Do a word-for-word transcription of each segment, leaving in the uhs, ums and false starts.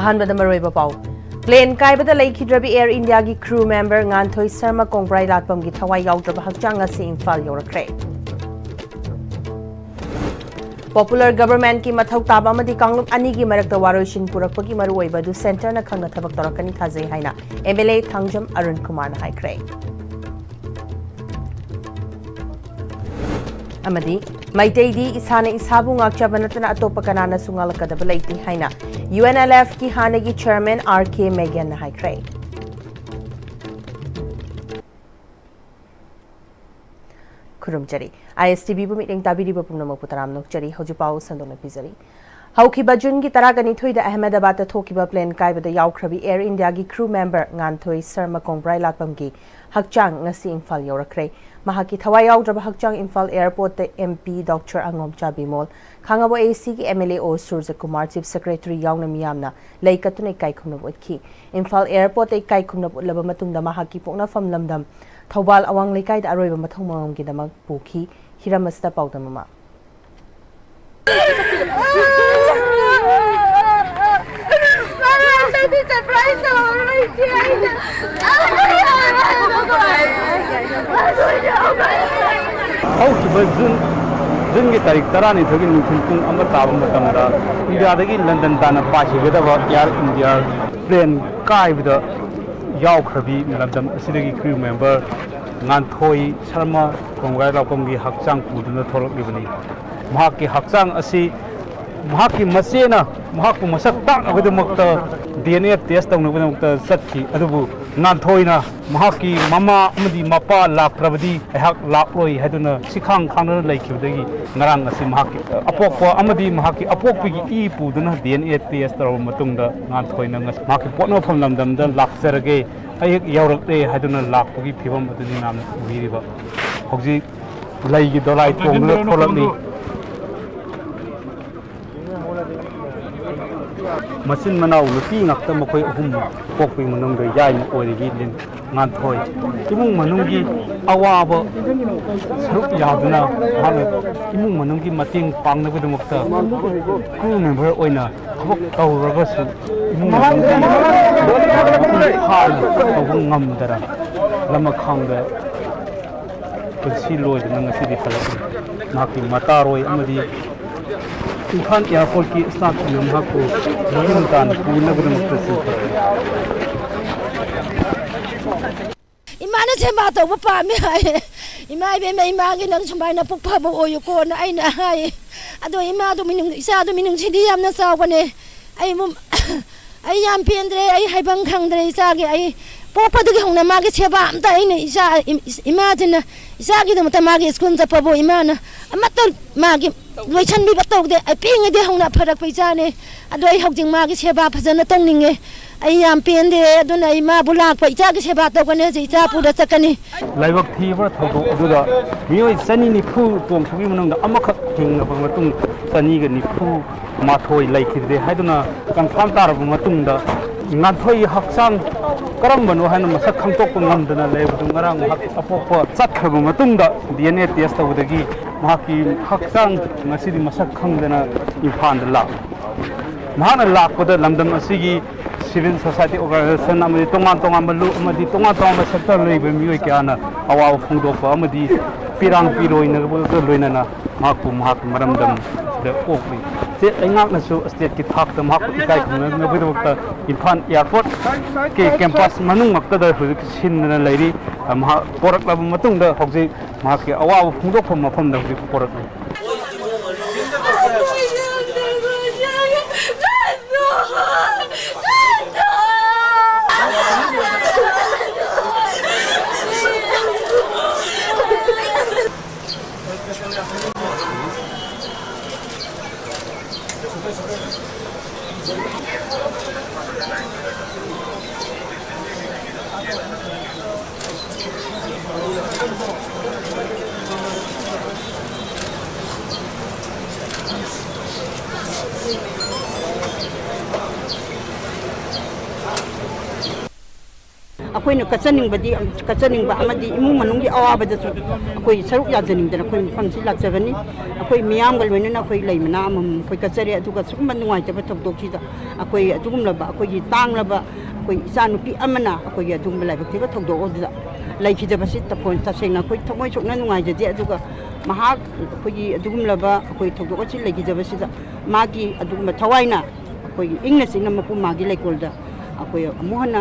ꯑꯍꯥꯟꯕꯗ ꯃꯔꯨꯑꯣꯏꯕ ꯄꯥꯎ꯫ Plane ꯀꯥꯏꯕꯗ ꯂꯩꯈꯤꯗ꯭ꯔꯕꯤ Air Indiaꯒꯤ crew member ꯉꯥꯟꯊꯣꯏ ꯁꯔꯃ ꯀꯣꯡꯕ꯭ꯔꯥꯏ ꯂꯥꯛꯄꯝꯒꯤ ꯊꯋꯥꯏ ꯌꯥꯎꯗ꯭ꯔꯕ ꯍꯛꯆꯥꯡ ꯉꯁꯤ ꯏꯝꯐꯥꯜ ꯌꯧꯔꯛꯈ꯭ꯔꯦ꯫ Popular governmentꯀꯤ ꯃꯊꯧ ꯇꯥꯕ ꯑꯃꯗꯤ ꯀꯥꯡꯂꯨꯞ ꯑꯅꯤꯒꯤ ꯃꯔꯛꯇ ꯋꯥꯔꯣꯏꯁꯤꯟ ꯄꯨꯔꯛꯄꯒꯤ ꯃꯔꯨꯑꯣꯏꯕ ꯑꯗꯨ centreꯅ ꯈꯪꯅ ꯊꯕꯛ ꯇꯧꯔꯛꯀꯅꯤ ꯊꯥꯖꯩ ꯍꯥꯏꯅ MLA ꯊꯥꯡꯖꯝ ꯑꯔꯨꯟ ꯀꯨꯃꯥꯔꯅ ꯍꯥꯏꯈ꯭ꯔꯦ꯫ ꯑꯃꯗꯤ ꯃꯩꯇꯩꯗꯤ ꯏꯁꯥꯅ ꯏꯁꯥꯕꯨ ꯉꯥꯛꯆꯕ ꯅꯠꯇꯅ ꯑꯇꯣꯞꯄ ꯀꯅꯥꯅꯁꯨ ꯉꯥꯛꯂꯛꯀꯗꯕ ꯂꯩꯇꯦ ꯍꯥꯏꯅ UNLFꯀꯤ ꯍꯥꯟꯅꯒꯤ chairman R K ꯃꯦꯒꯤꯌꯟꯅ ꯍꯥꯏꯈ꯭ꯔꯦ꯫ ꯈꯨꯔꯨꯝꯖꯔꯤ꯫ ISTVꯕꯨ ꯃꯤꯠꯌꯦꯡ ꯇꯥꯕꯤꯔꯤꯕ ꯄꯨꯝꯅꯃꯛꯄꯨ ꯇꯔꯥꯝꯅ ꯑꯣꯛꯆꯔꯤ꯫ ꯍꯧꯖꯤꯛ ꯄꯥꯎ ꯁꯟꯗꯣꯛꯅ ꯄꯤꯖꯔꯤ꯫ ꯍꯧꯈꯤꯕ Juneꯒꯤ ꯇꯔꯥꯒ ꯅꯤꯊꯣꯏꯗ ꯑꯍꯃꯦꯗꯕꯥꯗꯇ ꯊꯣꯛꯈꯤꯕ plane ꯀꯥꯏꯕꯗ ꯌꯥꯎꯈ꯭ꯔꯕꯤ Air Indiaꯒꯤ crew member ꯉꯥꯟꯊꯣꯏ ꯁꯔꯃ ꯀꯣꯡꯕ꯭ꯔꯥꯏ ꯂꯥꯛꯄꯝꯒꯤ ꯍꯛꯆꯥꯡ ꯉꯁꯤ ꯏꯝꯐꯥꯜ ꯌꯧꯔꯛꯈ꯭ꯔꯦ꯫ ꯃꯍꯥꯛꯀꯤ ꯊꯋꯥꯏ ꯌꯥꯎꯗ꯭ꯔꯕ ꯍꯛꯆꯥꯡ ꯏꯝꯐꯥꯜ airportꯇ MP Doctor ꯑꯉꯣꯝꯆꯥ ꯕꯤꯃꯣꯜ, ꯈꯥꯉꯕꯣꯛ ACꯒꯤ MLAO ꯁꯨꯔꯖꯀꯨꯃꯥꯔ, Chief Secretary ꯌꯥꯎꯅ ꯃꯤꯌꯥꯝꯅ ꯂꯩ ꯀꯠꯇꯨꯅ ꯏꯀꯥꯏ ꯈꯨꯝꯅꯕ ꯎꯠꯈꯤ꯫ ꯏꯝꯐꯥꯜ airportꯇ ꯏꯀꯥꯏ ꯈꯨꯝꯅꯕ ꯎꯠꯂꯕ ꯃꯇꯨꯡꯗ ꯃꯍꯥꯛꯀꯤ ꯄꯣꯛꯅꯐꯝ ꯂꯝꯗꯝ ꯊꯧꯕꯥꯜ ꯑꯋꯥꯡ ꯂꯩꯀꯥꯏꯗ ꯑꯔꯣꯏꯕ ꯃꯊꯧ ꯃꯉꯝꯒꯤꯗꯃꯛ ꯄꯨꯈꯤ꯫ ꯍꯤꯔꯝ ꯑꯁꯤꯗ ꯄꯥꯎꯗꯝ ꯑꯃ꯫ ꯍꯧꯈꯤꯕ June, Juneꯒꯤ ꯇꯥꯔꯤꯛ ꯇꯔꯥꯅꯤꯊꯣꯏꯒꯤ ꯅꯨꯡꯊꯤꯜ ꯄꯨꯡ ꯑꯃ ꯇꯥꯕ ꯃꯇꯝꯗ ꯏꯟꯗꯤꯌꯥꯗꯒꯤ ꯂꯟꯗꯟ ꯇꯥꯟꯅ ꯄꯥꯏꯈꯤꯒꯗꯕ Air India plane ꯀꯥꯏꯕꯗ ꯌꯥꯎꯈ꯭ꯔꯕꯤ ꯂꯝꯗꯝ ꯑꯁꯤꯗꯒꯤ crew member ꯉꯥꯟꯊꯣꯏ ꯁꯔꯃ ꯀꯣꯡꯒ꯭ꯔꯥꯏ ꯂꯥꯎꯀꯝꯒꯤ ꯍꯛꯆꯥꯡ ꯄꯨꯗꯨꯅ ꯊꯣꯛꯂꯛꯂꯤꯕꯅꯤ꯫ ꯃꯍꯥꯛꯀꯤ ꯍꯛꯆꯥꯡ ꯑꯁꯤ ꯃꯍꯥꯛꯀꯤ ꯃꯆꯦꯅ ꯃꯍꯥꯛꯄꯨ ꯃꯁꯛ ꯇꯥꯛꯅꯕꯒꯤꯗꯃꯛꯇ DNA test ꯇꯧꯅꯕꯒꯤꯗꯃꯛꯇ ꯆꯠꯈꯤ꯫ ꯑꯗꯨꯕꯨ ꯉꯥꯟꯊꯣꯏꯅ ꯃꯍꯥꯛꯀꯤ ꯃꯃꯥ ꯑꯃꯗꯤ ꯃꯄꯥ ꯂꯥꯛꯇ꯭ꯔꯕꯗꯤ ꯑꯩꯍꯥꯛ ꯂꯥꯛꯂꯣꯏ ꯍꯥꯏꯗꯨꯅ ꯁꯤꯈꯥꯡ ꯈꯥꯡꯗꯨꯅ ꯂꯩꯈꯤꯕꯗꯒꯤ ꯉꯔꯥꯡ ꯑꯁꯤ ꯃꯍꯥꯛꯀꯤ ꯑꯄꯣꯛꯄ ꯑꯃꯗꯤ ꯃꯍꯥꯛꯀꯤ ꯑꯄꯣꯛꯄꯒꯤ ꯏ ꯄꯨꯗꯨꯅ DNA test ꯇꯧꯔꯕ ꯃꯇꯨꯡꯗ ꯉꯥꯟꯊꯣꯏꯅ ꯉꯁꯤ ꯃꯍꯥꯛꯀꯤ ꯄꯣꯛꯅꯐꯝ ꯂꯝꯗꯝꯗ ꯂꯥꯛꯆꯔꯒꯦ, ꯑꯩ ꯍꯦꯛ ꯌꯧꯔꯛꯂꯦ ꯍꯥꯏꯗꯨꯅ ꯂꯥꯛꯄꯒꯤ ꯐꯤꯕꯝ ꯑꯗꯨꯅꯤ ꯃꯌꯥꯝꯅ ꯎꯕꯤꯔꯤꯕ꯫ ꯍꯧꯖꯤꯛ ꯂꯩꯒꯤ ꯗꯣꯂꯥꯏ ꯇꯣꯡꯗꯨꯅ ꯊꯣꯛꯂꯛꯂꯤ꯫ ꯃꯆꯤꯟ ꯃꯅꯥꯎ ꯅꯨꯄꯤ ꯉꯥꯛꯇ ꯃꯈꯣꯏ ꯑꯍꯨꯝ ꯄꯣꯛꯄꯒꯤ ꯃꯅꯨꯡꯗ ꯌꯥꯏꯃ ꯑꯣꯏꯔꯤꯕꯤ ꯂꯤꯟ ꯉꯥꯟꯊꯣꯏ ꯏꯃꯨꯡ ꯃꯅꯨꯡꯒꯤ ꯑꯋꯥꯕ ꯁꯔꯨꯛ ꯌꯥꯗꯨꯅ ꯃꯍꯥꯛꯅ ꯏꯃꯨꯡ ꯃꯅꯨꯡꯒꯤ ꯃꯇꯦꯡ ꯄꯥꯡꯅꯕꯒꯤꯗꯃꯛꯇ crew member ꯑꯣꯏꯅ ꯊꯕꯛ ꯇꯧꯔꯒꯁꯨ ꯏꯃꯨꯡ ꯃꯅꯨꯡꯒꯤ ꯃꯄꯨꯡ ꯐꯥꯅ ꯇꯧꯕ ꯉꯝꯗꯅ ꯂꯃꯈꯥꯡꯗ ꯄꯨꯟꯁꯤ ꯂꯣꯏꯗꯅ ꯉꯁꯤꯗꯤ ꯍꯜꯂꯛꯂꯤ꯫ ꯃꯍꯥꯛꯀꯤ ꯃꯇꯥꯔꯣꯏ ꯑꯃꯗꯤ ꯏꯝꯐꯥꯜ airportꯀꯤ staffꯁꯤꯡꯅ ꯃꯍꯥꯛꯄꯨ ꯃꯌꯨꯝ ꯇꯥꯟꯅ ꯄꯨꯅꯕꯒꯤꯗꯃꯛꯇ ꯆꯦꯟꯊꯣꯛꯂꯤ꯫ ꯏꯃꯥꯅ ꯁꯦꯕꯥ ꯇꯧꯕ ꯄꯥꯝꯃꯤ ꯍꯥꯏꯌꯦ꯫ ꯏꯃꯥ ꯏꯕꯦꯝꯃ, ꯏꯃꯥꯒꯤ ꯅꯪ ꯁꯨꯃꯥꯏꯅ ꯄꯨꯛ ꯐꯕ ꯑꯣꯏꯌꯨꯀꯣꯅ ꯑꯩꯅ ꯍꯥꯏꯌꯦ꯫ ꯑꯗꯣ ꯏꯃꯥꯗꯣ ꯃꯤꯅꯨꯡ-, ꯏꯆꯥꯗꯣ ꯃꯤꯅꯨꯡꯁꯤꯗꯤ ꯌꯥꯝꯅ ꯆꯥꯎꯕꯅꯦ꯫ ꯑꯩ ꯃꯨ-, ꯑꯩ ꯌꯥꯝ ꯄꯦꯟꯗ꯭ꯔꯦ꯫ ꯑꯩ ꯍꯥꯏꯐꯝ ꯈꯪꯗ꯭ꯔꯦ ꯏꯆꯥꯒꯤ꯫ ꯑꯩ ꯄꯣꯛꯄꯗꯒꯤ ꯍꯧꯅ ꯃꯥꯒꯤ ꯁꯦꯕꯥ ꯑꯝꯇ ꯑꯩꯅ ꯏꯆꯥ, ꯏꯃꯥꯁꯤꯅ ꯏꯆꯥꯒꯤꯗꯃꯛꯇ ꯃꯥꯒꯤ ꯁ꯭ꯀꯨꯜ ꯆꯠꯄꯕꯨ ꯏꯃꯥꯅ ꯑꯃꯠꯇ ꯃꯥꯒꯤ ꯂꯣꯏꯁꯟꯕꯤꯕ ꯇꯧꯗꯦ꯫ ꯑꯩ ꯄꯤꯛꯏꯉꯩꯗꯒꯤ ꯍꯧꯅ ꯐꯔꯛꯄ ꯏꯆꯥꯅꯦ꯫ ꯑꯗꯣ ꯑꯩ ꯍꯧꯖꯤꯛ ꯃꯥꯒꯤ ꯁꯦꯕꯥ ꯐꯖꯅ ꯇꯧꯅꯤꯡꯉꯦ꯫ ꯑꯩ ꯌꯥꯝ ꯄꯦꯟꯗꯦ꯫ ꯑꯗꯨꯅ ꯑꯩ ꯃꯥꯕꯨ ꯂꯥꯛꯄ ꯏꯆꯥꯒꯤ ꯁꯦꯕꯥ ꯇꯧꯒꯅꯤ꯫ ꯍꯧꯖꯤꯛ ꯏꯆꯥ ꯄꯨꯔ ꯆꯠꯀꯅꯤ꯫ ꯂꯥꯏꯕꯛ ꯊꯤꯕ ꯊꯧꯗꯣꯛ ꯑꯗꯨꯗ ꯃꯤꯑꯣꯏ ꯆꯅꯤ ꯅꯤꯐꯨ ꯇꯣꯡꯈꯤꯕꯒꯤ ꯃꯅꯨꯡꯗ ꯑꯃꯈꯛ ꯍꯤꯡꯂꯕ ꯃꯇꯨꯡ ꯆꯅꯤꯒ ꯅꯤꯐꯨ ꯃꯥꯊꯣꯏ ꯂꯩꯈꯤꯗ꯭ꯔꯦ ꯍꯥꯏꯗꯨꯅ confirm ꯇꯥꯔꯕ ꯃꯇꯨꯡꯗ ꯉꯥꯟꯊꯣꯏꯒꯤ ꯍꯛꯆꯥꯡ ꯀꯔꯝꯕꯅꯣ ꯍꯥꯏꯅ ꯃꯁꯛ ꯈꯪꯗꯣꯛꯄ ꯉꯝꯗꯅ ꯂꯩꯔꯕꯗꯨ ꯉꯔꯥꯡ ꯃꯍꯥꯛ ꯑꯄꯣꯛꯄ ꯆꯠꯈ꯭ꯔꯕ ꯃꯇꯨꯡꯗ DNA test ꯇꯧꯕꯗꯒꯤ ꯃꯍꯥꯛꯀꯤ ꯍꯛꯆꯥꯡ ꯉꯁꯤꯗꯤ ꯃꯁꯛ ꯈꯪꯗꯅ ꯏꯝꯐꯥꯜꯗ ꯂꯥꯛꯂꯤ꯫ ꯃꯍꯥꯛꯅ ꯂꯥꯛꯄꯗ ꯂꯝꯗꯝ ꯑꯁꯤꯒꯤ civil society organization ꯑꯃꯗꯤ ꯇꯣꯉꯥꯟ ꯇꯣꯉꯥꯟꯕ ꯂꯨꯞ ꯑꯃꯗꯤ ꯇꯣꯉꯥꯟ ꯇꯣꯉꯥꯟꯕ sector ꯂꯩꯕ ꯃꯤꯑꯣꯏ ꯀꯌꯥꯅ ꯑꯋꯥꯕ ꯐꯣꯡꯗꯣꯛꯄ ꯑꯃꯗꯤ ꯄꯤꯔꯥꯡ ꯄꯤꯔꯣꯏꯅꯕꯒ ꯂꯣꯏꯅꯅ ꯃꯍꯥꯛꯄꯨ ꯃꯍꯥꯛꯀꯤ ꯃꯔꯝꯗꯝꯗ ꯑꯣꯛꯂꯤ꯫ State ꯂꯩꯉꯥꯛꯅꯁꯨ stateꯀꯤ ꯊꯥꯛꯇ ꯃꯍꯥꯛꯄꯨ ꯏꯀꯥꯏ ꯈꯨꯝꯅꯅꯕꯒꯤꯗꯃꯛꯇ ꯏꯝꯐꯥꯜ airportꯀꯤ campus ꯃꯅꯨꯡꯃꯛꯇꯗ ꯍꯧꯖꯤꯛ ꯁꯤꯟꯗꯨꯅ ꯂꯩꯔꯤ꯫ ꯃꯍꯥꯛ ꯄꯣꯔꯛꯂꯕ ꯃꯇꯨꯡꯗ ꯍꯧꯖꯤꯛ ꯃꯍꯥꯛꯀꯤ ꯑꯋꯥꯕ ꯐꯣꯡꯗꯣꯛꯐꯝ ꯃꯐꯝꯗ ꯍꯧꯖꯤꯛ ꯄꯣꯔꯛꯂꯤ꯫ ꯑꯩꯈꯣꯏꯅ ꯀꯠꯆꯅꯤꯡꯕꯗꯤ, ꯀꯠꯆꯅꯤꯡꯕ ꯑꯃꯗꯤ ꯏꯃꯨꯡ ꯃꯅꯨꯡꯒꯤ ꯑꯋꯥꯕꯗꯁꯨ ꯑꯩꯈꯣꯏ ꯁꯔꯨꯛ ꯌꯥꯖꯅꯤꯡꯗꯅ ꯑꯩꯈꯣꯏ ꯃꯐꯝꯁꯤ ꯂꯥꯛꯆꯕꯅꯤ꯫ ꯑꯩꯈꯣꯏ ꯃꯤꯌꯥꯝꯒ ꯂꯣꯏꯅꯅ ꯑꯩꯈꯣꯏ ꯂꯩ ꯃꯅꯥ ꯑꯃꯃꯝ ꯑꯩꯈꯣꯏ ꯀꯠꯆꯔꯦ꯫ ꯑꯗꯨꯒ ꯁꯤꯒꯨꯝꯕ ꯅꯨꯡꯉꯥꯏꯇꯕ ꯊꯧꯗꯣꯛꯁꯤꯗ ꯑꯩꯈꯣꯏ ꯑꯗꯨꯒꯨꯝꯂꯕ ꯑꯩꯈꯣꯏꯒꯤ ꯇꯥꯡꯂꯕ ꯑꯩꯈꯣꯏ ꯏꯆꯥꯅꯨꯄꯤ ꯑꯃꯅ ꯑꯩꯈꯣꯏꯒꯤ ꯑꯗꯨꯒꯨꯝꯕ ꯂꯥꯏꯕꯛ ꯊꯤꯕ ꯊꯧꯗꯣꯛ ꯑꯗꯨꯗ ꯂꯩꯈꯤꯗꯕꯁꯤ ꯇꯐꯣꯟ-, ꯇꯁꯦꯡꯅ ꯑꯩꯈꯣꯏ ꯊꯃꯣꯏ ꯁꯣꯛꯅ ꯅꯨꯡꯉꯥꯏꯖꯗꯦ꯫ ꯑꯗꯨꯒ ꯃꯍꯥꯛ ꯑꯩꯈꯣꯏꯒꯤ ꯑꯗꯨꯒꯨꯝꯂꯕ ꯑꯩꯈꯣꯏ ꯊꯧꯗꯣꯛ ꯑꯁꯤ ꯂꯩꯈꯤꯗꯕꯁꯤꯗ ꯃꯥꯒꯤ ꯑꯗꯨꯒꯨꯝꯕ ꯊꯋꯥꯏꯅ ꯑꯩꯈꯣꯏꯒꯤ ꯏꯪꯅ ꯆꯤꯛꯅ ꯃꯄꯨ ꯃꯥꯒꯤ ꯂꯩꯀꯣꯜꯗ ꯑꯩꯈꯣꯏ ꯑꯃꯨꯛ ꯍꯟꯅ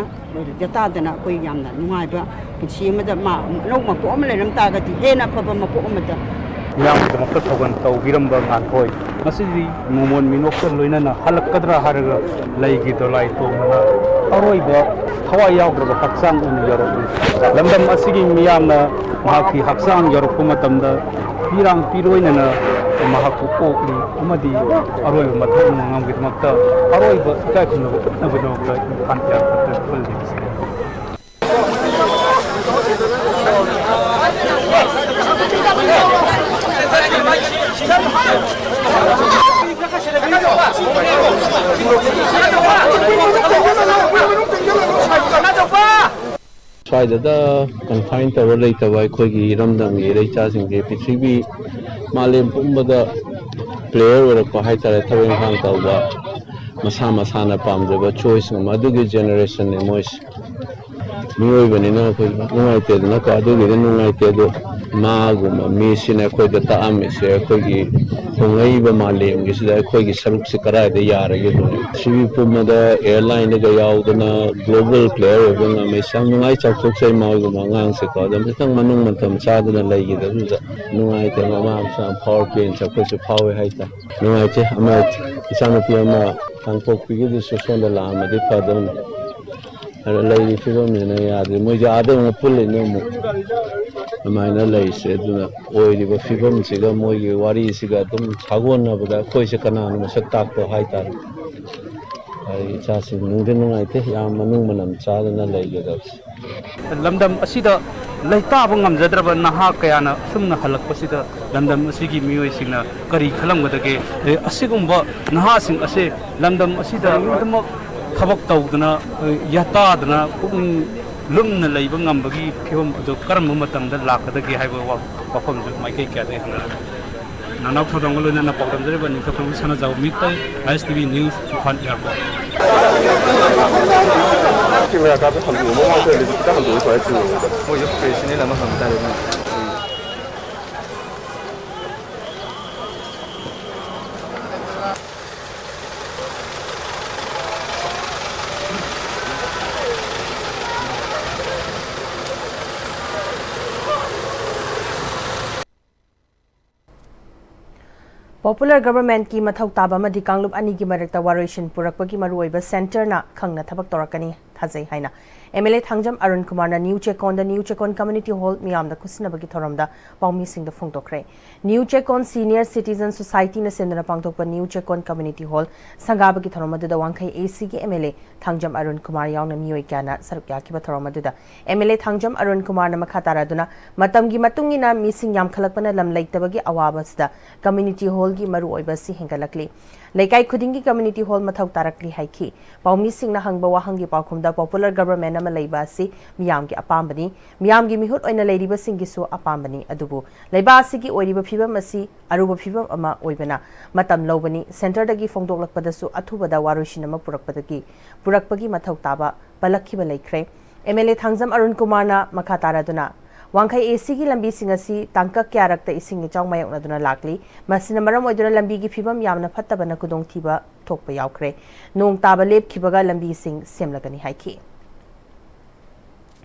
ꯌꯦꯇꯥꯗꯅ ꯑꯩꯈꯣꯏ ꯌꯥꯝꯅ ꯅꯨꯡꯉꯥꯏꯕ ꯄꯨꯟꯁꯤ ꯑꯃꯗ ꯃꯥ ꯑꯃꯨꯛ ꯑꯅꯧꯕ ꯃꯄꯣꯛ ꯑꯃ ꯂꯩꯔꯝ ꯇꯥꯔꯒꯗꯤ ꯍꯦꯟꯅ ꯑꯐꯕ ꯃꯄꯣꯛ ꯑꯃꯗ ꯃꯤꯌꯥꯝꯒꯤꯗꯃꯛꯇ ꯊꯧꯒꯜ ꯇꯧꯕꯤꯔꯝꯕ ꯉꯥꯟꯊꯣꯏ꯫ ꯉꯁꯤꯗꯤ ꯃꯣꯃꯣꯟ ꯃꯤꯅꯣꯛꯀ ꯂꯣꯏꯅꯅ ꯍꯜꯂꯛꯀꯗ꯭ꯔꯥ ꯍꯥꯏꯔꯒ ꯂꯩꯒꯤ ꯗꯣꯂꯥꯏ ꯇꯣꯡꯗꯅ ꯑꯔꯣꯏꯕ ꯊꯋꯥꯏ ꯌꯥꯎꯗ꯭ꯔꯕ ꯍꯛꯆꯥꯡ ꯑꯣꯏꯅ ꯌꯧꯔꯛꯂꯤ꯫ ꯂꯝꯗꯝ ꯑꯁꯤꯒꯤ ꯃꯤꯌꯥꯝꯅ ꯃꯍꯥꯛꯀꯤ ꯍꯛꯆꯥꯡ ꯌꯧꯔꯛꯄ ꯃꯇꯝꯗ ꯄꯤꯔꯥꯡ ꯄꯤꯔꯣꯏꯅꯅ ꯃꯍꯥꯛꯄꯨ ꯑꯣꯛꯂꯤ ꯑꯃꯗꯤ ꯑꯔꯣꯏꯕ ꯃꯊꯧ ꯃꯉꯝꯒꯤꯗꯃꯛꯇ ꯑꯔꯣꯏꯕ ꯏꯀꯥꯏ ꯈꯨꯝꯅꯕ ꯎꯠꯅꯕꯒꯤꯗꯃꯛꯇ ꯏꯝꯐꯥꯜ ꯑꯦꯌꯥꯔꯄꯣꯔꯠꯇ ꯄꯨꯜꯂꯤ꯫ ꯁ꯭ꯋꯥꯏꯗꯗ ꯀꯟꯐꯥꯏꯟ ꯇꯧꯔ ꯂꯩꯇꯕ ꯑꯩꯈꯣꯏꯒꯤ ꯏꯔꯝꯗꯝꯒꯤ ꯏꯔꯩꯆꯥꯁꯤꯡꯁꯦ ꯄ꯭ꯔꯤꯊꯤꯕꯤ ꯃꯥꯂꯦꯝ ꯄꯨꯝꯕꯗ ꯄ꯭ꯂꯦꯌꯔ ꯑꯣꯏꯔꯛꯄ ꯍꯥꯏꯇꯥꯔꯦ, ꯊꯕꯛ ꯏꯪꯈꯥꯡ ꯇꯧꯕ, ꯃꯁꯥ ꯃꯁꯥꯅ ꯄꯥꯝꯖꯕ ꯆꯣꯏꯁ ꯑꯃ, ꯑꯗꯨꯒꯤ ꯖꯦꯅꯦꯔꯦꯁꯟꯅꯦ ꯃꯣꯏꯁꯦ꯫ ꯃꯤꯑꯣꯏꯕꯅꯤꯅ ꯑꯩꯈꯣꯏ ꯅꯨꯡꯉꯥꯏꯇꯦꯗꯅꯀꯣ, ꯑꯗꯨꯒꯤꯗꯤ ꯅꯨꯡꯉꯥꯏꯇꯦ꯫ ꯑꯗꯣ ꯃꯥꯒꯨꯝꯕ ꯃꯤꯁꯤꯅ ꯑꯩꯈꯣꯏꯗ ꯇꯥꯛꯑꯝꯃꯤꯁꯦ, ꯑꯩꯈꯣꯏꯒꯤ ꯍꯣꯡꯂꯛꯏꯕ ꯃꯥꯂꯦꯝꯒꯤꯁꯤꯗ ꯑꯩꯈꯣꯏꯒꯤ ꯁꯔꯨꯛꯁꯦ ꯀꯗꯥꯏꯗ ꯌꯥꯔꯒꯦ? ꯁꯤꯕꯤ ꯄꯨꯝꯕꯗ ꯑꯦꯌꯔꯂꯥꯏꯟꯗꯒ ꯌꯥꯎꯗꯅ ꯒ꯭ꯂꯣꯕꯜ ꯄ꯭ꯂꯦꯌꯔ ꯑꯣꯏꯕ ꯉꯝꯃꯤꯁꯦ ꯌꯥꯝ ꯅꯨꯡꯉꯥꯏ, ꯆꯥꯎꯊꯣꯛꯆꯩ꯫ ꯃꯥꯒꯨꯝꯕ ꯑꯉꯥꯡꯁꯦꯀꯣ, ꯑꯗꯨꯝ ꯈꯤꯇꯪ ꯃꯅꯨꯡ ꯃꯇꯝ ꯆꯥꯗꯅ ꯂꯩꯈꯤꯗꯕꯗꯨꯗ ꯅꯨꯡꯉꯥꯏꯇꯦ꯫ ꯃꯃꯥ ꯃꯆꯥ ꯐꯥꯎꯔꯛꯄꯦꯅ ꯑꯩꯈꯣꯏꯁꯨ ꯐꯥꯎꯋꯦ ꯍꯥꯏꯇꯥꯔꯦ꯫ ꯅꯨꯡꯉꯥꯏꯇꯦ꯫ ꯑꯃ ꯏꯆꯥꯅꯨꯄꯤ ꯑꯃ ꯀꯥꯡꯄꯣꯛꯄꯤꯒꯤꯗꯨꯁꯨ ꯁꯣꯝꯗ ꯂꯥꯛꯑꯝꯃꯗꯤ ꯐꯗꯧꯅꯤ꯫ ꯑꯗ ꯂꯩꯔꯤ ꯐꯤꯕꯝꯁꯤꯅ ꯌꯥꯗ꯭ꯔꯦ꯫ ꯃꯣꯏꯁꯦ ꯑꯥꯗ ꯑꯃꯨꯛ ꯄꯨꯜꯂꯤꯅꯦ ꯑꯃꯨꯛ꯫ ꯑꯗꯨꯃꯥꯏꯅ ꯂꯩꯔꯤꯁꯦ꯫ ꯑꯗꯨꯅ ꯑꯣꯏꯔꯤꯕ ꯐꯤꯕꯝꯁꯤꯒ ꯃꯣꯏꯒꯤ ꯋꯥꯔꯤꯁꯤꯒ ꯑꯗꯨꯝ ꯁꯥꯒꯣꯟꯅꯕꯗ ꯑꯩꯈꯣꯏꯁꯦ ꯀꯅꯥꯅꯣ ꯃꯁꯛ ꯇꯥꯛꯄ ꯍꯥꯏꯇꯥꯔꯦ꯫ ꯑꯩ ꯏꯆꯥꯁꯤꯡ ꯅꯨꯡꯗꯤ ꯅꯨꯡꯉꯥꯏꯇꯦ, ꯌꯥꯝ ꯃꯅꯨꯡ ꯃꯅꯝ ꯆꯥꯗꯅ ꯂꯩꯒꯗꯕꯁꯦ꯫ ꯂꯝꯗꯝ ꯑꯁꯤꯗ ꯂꯩꯇꯥꯕ ꯉꯝꯖꯗ꯭ꯔꯕ ꯅꯍꯥ ꯀꯌꯥꯅ ꯑꯁꯨꯝꯅ ꯍꯜꯂꯛꯄꯁꯤꯗ ꯂꯝꯗꯝ ꯑꯁꯤꯒꯤ ꯃꯤꯑꯣꯏꯁꯤꯡꯅ ꯀꯔꯤ ꯈꯜꯂꯝꯒꯗꯒꯦ? ꯑꯦ, ꯑꯁꯤꯒꯨꯝꯕ ꯅꯍꯥꯁꯤꯡ ꯑꯁꯦ ꯂꯝꯗꯝ ꯑꯁꯤꯗ ꯂꯣꯏꯅꯃꯛ ꯊꯕꯛ ꯇꯧꯗꯅ, ꯑꯦ, ꯌꯥꯇꯥꯗꯅ ꯄꯨꯛꯅꯤꯡ ꯂꯨꯝꯅ ꯂꯩꯕ ꯉꯝꯕꯒꯤ ꯐꯤꯕꯝ ꯑꯗꯨ ꯀꯔꯝꯕ ꯃꯇꯝꯗ ꯂꯥꯛꯀꯗꯒꯦ ꯍꯥꯏꯕ ꯋꯥ-, ꯋꯥꯐꯝꯁꯨ ꯃꯥꯏꯀꯩ ꯀꯌꯥꯗꯒꯤ ꯍꯪꯅꯔꯝꯃꯤ꯫ ꯅꯅꯥꯎ ꯊꯧꯗꯥꯝꯒ ꯂꯣꯏꯅꯅ ꯄꯥꯎꯗꯝꯖꯔꯤꯕ ꯅꯤꯡꯊꯧꯈꯣꯡꯕ ꯁꯅꯥꯖꯥꯎ ꯃꯤꯠꯇ, I S T V news, Imphal airport. Camera ꯀꯥꯞꯄ ꯍꯟꯗꯣꯛꯑꯣ, ꯃꯃꯥꯡ ꯆꯠꯂꯗꯤ ꯈꯤꯇꯪ ꯍꯟꯗꯣꯛꯑꯣ, ꯁ꯭ꯋꯥꯏ ꯆꯤꯡꯉꯣꯏꯗ꯫ ꯃꯣꯏꯁꯨ ꯄ꯭ꯔꯦꯁꯤꯗꯦꯟ ꯑꯃ ꯍꯪ ꯇꯥꯔꯦ, ꯃꯣꯏ꯫ Popular governmentꯀꯤ ꯃꯊꯧ ꯇꯥꯕ ꯑꯃꯗꯤ ꯀꯥꯡꯂꯨꯞ ꯑꯅꯤꯒꯤ ꯃꯔꯛꯇ ꯋꯥꯔꯣꯏꯁꯤꯟ ꯄꯨꯔꯛꯄꯒꯤ ꯃꯔꯨꯑꯣꯏꯕ centreꯅ ꯈꯪꯅ ꯊꯕꯛ ꯇꯧꯔꯛꯀꯅꯤ ꯊꯥꯖꯩ ꯍꯥꯏꯅ M L A Thangjam Arun ꯀꯨꯃꯥꯔꯅ ꯅ꯭ꯌꯨ ꯆꯦꯛꯀꯣꯟꯗ ꯅ꯭ꯌꯨ ꯆꯦꯛꯀꯣꯟ community hall ꯃꯤꯌꯥꯝꯗ ꯈꯨꯠꯁꯤꯟꯅꯕꯒꯤ ꯊꯧꯔꯝꯗ ꯄꯥꯎꯃꯤꯁꯤꯡꯗ ꯐꯣꯡꯗꯣꯛꯈ꯭ꯔꯦ꯫ ꯅ꯭ꯌꯨ ꯆꯦꯛꯀꯣꯟ Senior Citizen Societyꯅ ꯁꯤꯟꯗꯨꯅ ꯄꯥꯡꯊꯣꯛꯄ ꯅ꯭ꯌꯨ ꯆꯦꯛꯀꯣꯟ community hall ꯁꯪꯒꯥꯕꯒꯤ ꯊꯧꯔꯝ ꯑꯗꯨꯗ ꯋꯥꯡꯈꯩ ꯑꯦ ꯁꯤꯒꯤ M L A Thangjam Arun Kumar ꯌꯥꯎꯅ ꯃꯤꯑꯣꯏ ꯀꯌꯥꯅ ꯁꯔꯨꯛ ꯌꯥꯈꯤꯕ ꯊꯧꯔꯝ ꯑꯗꯨꯗ M L A Thangjam Arun ꯀꯨꯃꯥꯔꯅ ꯃꯈꯥ ꯇꯥꯔꯗꯨꯅ, ꯃꯇꯝꯒꯤ ꯃꯇꯨꯡ ꯏꯟꯅ ꯃꯤꯁꯤꯡ ꯌꯥꯝꯈꯠꯂꯛꯄꯅ ꯂꯝ ꯂꯩꯇꯕꯒꯤ ꯑꯋꯥꯕ ꯑꯁꯤꯗ community hallꯒꯤ ꯃꯔꯨꯑꯣꯏꯕ ꯑꯁꯤ ꯍꯦꯟꯒꯠꯂꯛꯂꯤ꯫ ꯂꯩꯀꯥꯏ ꯈꯨꯗꯤꯡꯒꯤ community hall ꯃꯊꯧ ꯇꯥꯔꯛꯂꯤ ꯍꯥꯏꯈꯤ꯫ ꯄꯥꯎꯃꯤꯁꯤꯡꯅ ꯍꯪꯕ ꯋꯥꯍꯪꯒꯤ ꯄꯥꯎꯈꯨꯝꯗ, popular government ꯑꯃ ꯂꯩꯕ ꯑꯁꯤ ꯃꯤꯌꯥꯝꯒꯤ ꯑꯄꯥꯝꯕꯅꯤ, ꯃꯤꯌꯥꯝꯒꯤ ꯃꯤꯍꯨꯠ ꯑꯣꯏꯅ ꯂꯩꯔꯤꯕꯁꯤꯡꯒꯤꯁꯨ ꯑꯄꯥꯝꯕꯅꯤ, ꯑꯗꯨꯕꯨ ꯂꯩꯕꯥꯛ ꯑꯁꯤꯒꯤ ꯑꯣꯏꯔꯤꯕ ꯐꯤꯕꯝ ꯑꯁꯤ ꯑꯔꯨꯕ ꯐꯤꯕꯝ ꯑꯃ ꯑꯣꯏꯕꯅ ꯃꯇꯝ ꯂꯧꯕꯅꯤ꯫ Centreꯗꯒꯤ ꯐꯣꯡꯗꯣꯛꯂꯛꯄꯗꯁꯨ ꯑꯊꯨꯕꯗ ꯋꯥꯔꯣꯏꯁꯤꯟ ꯑꯃ ꯄꯨꯔꯛꯄꯗꯒꯤ, ꯄꯨꯔꯛꯄꯒꯤ ꯃꯊꯧ ꯇꯥꯕ ꯄꯜꯂꯛꯈꯤꯕ ꯂꯩꯈ꯭ꯔꯦ꯫ M L A Thangjam Arun ꯀꯨꯃꯥꯔꯅ ꯃꯈꯥ ꯇꯥꯔꯗꯨꯅ, ꯋꯥꯡꯈꯩ ꯑꯦ ꯁꯤꯒꯤ ꯂꯝꯕꯤꯁꯤꯡ ꯑꯁꯤ ꯇꯥꯡꯀꯛ ꯀꯌꯥꯔꯛꯇ ꯏꯁꯤꯡ ꯏꯆꯥꯎ ꯃꯥꯌꯣꯛꯅꯗꯨꯅ ꯂꯥꯛꯂꯤ꯫ ꯃꯁꯤꯅ ꯃꯔꯝ ꯑꯣꯏꯗꯨꯅ ꯂꯝꯕꯤꯒꯤ ꯐꯤꯕꯝ ꯌꯥꯝꯅ ꯐꯠꯇꯕꯅ ꯈꯨꯗꯣꯡꯊꯤꯕ ꯊꯣꯛꯄ ꯌꯥꯎꯈ꯭ꯔꯦ꯫ ꯅꯣꯡ ꯇꯥꯕ ꯂꯦꯞꯈꯤꯕꯒ ꯂꯝꯕꯤꯁꯤꯡ ꯁꯦꯝꯂꯒꯅꯤ ꯍꯥꯏꯈꯤ꯫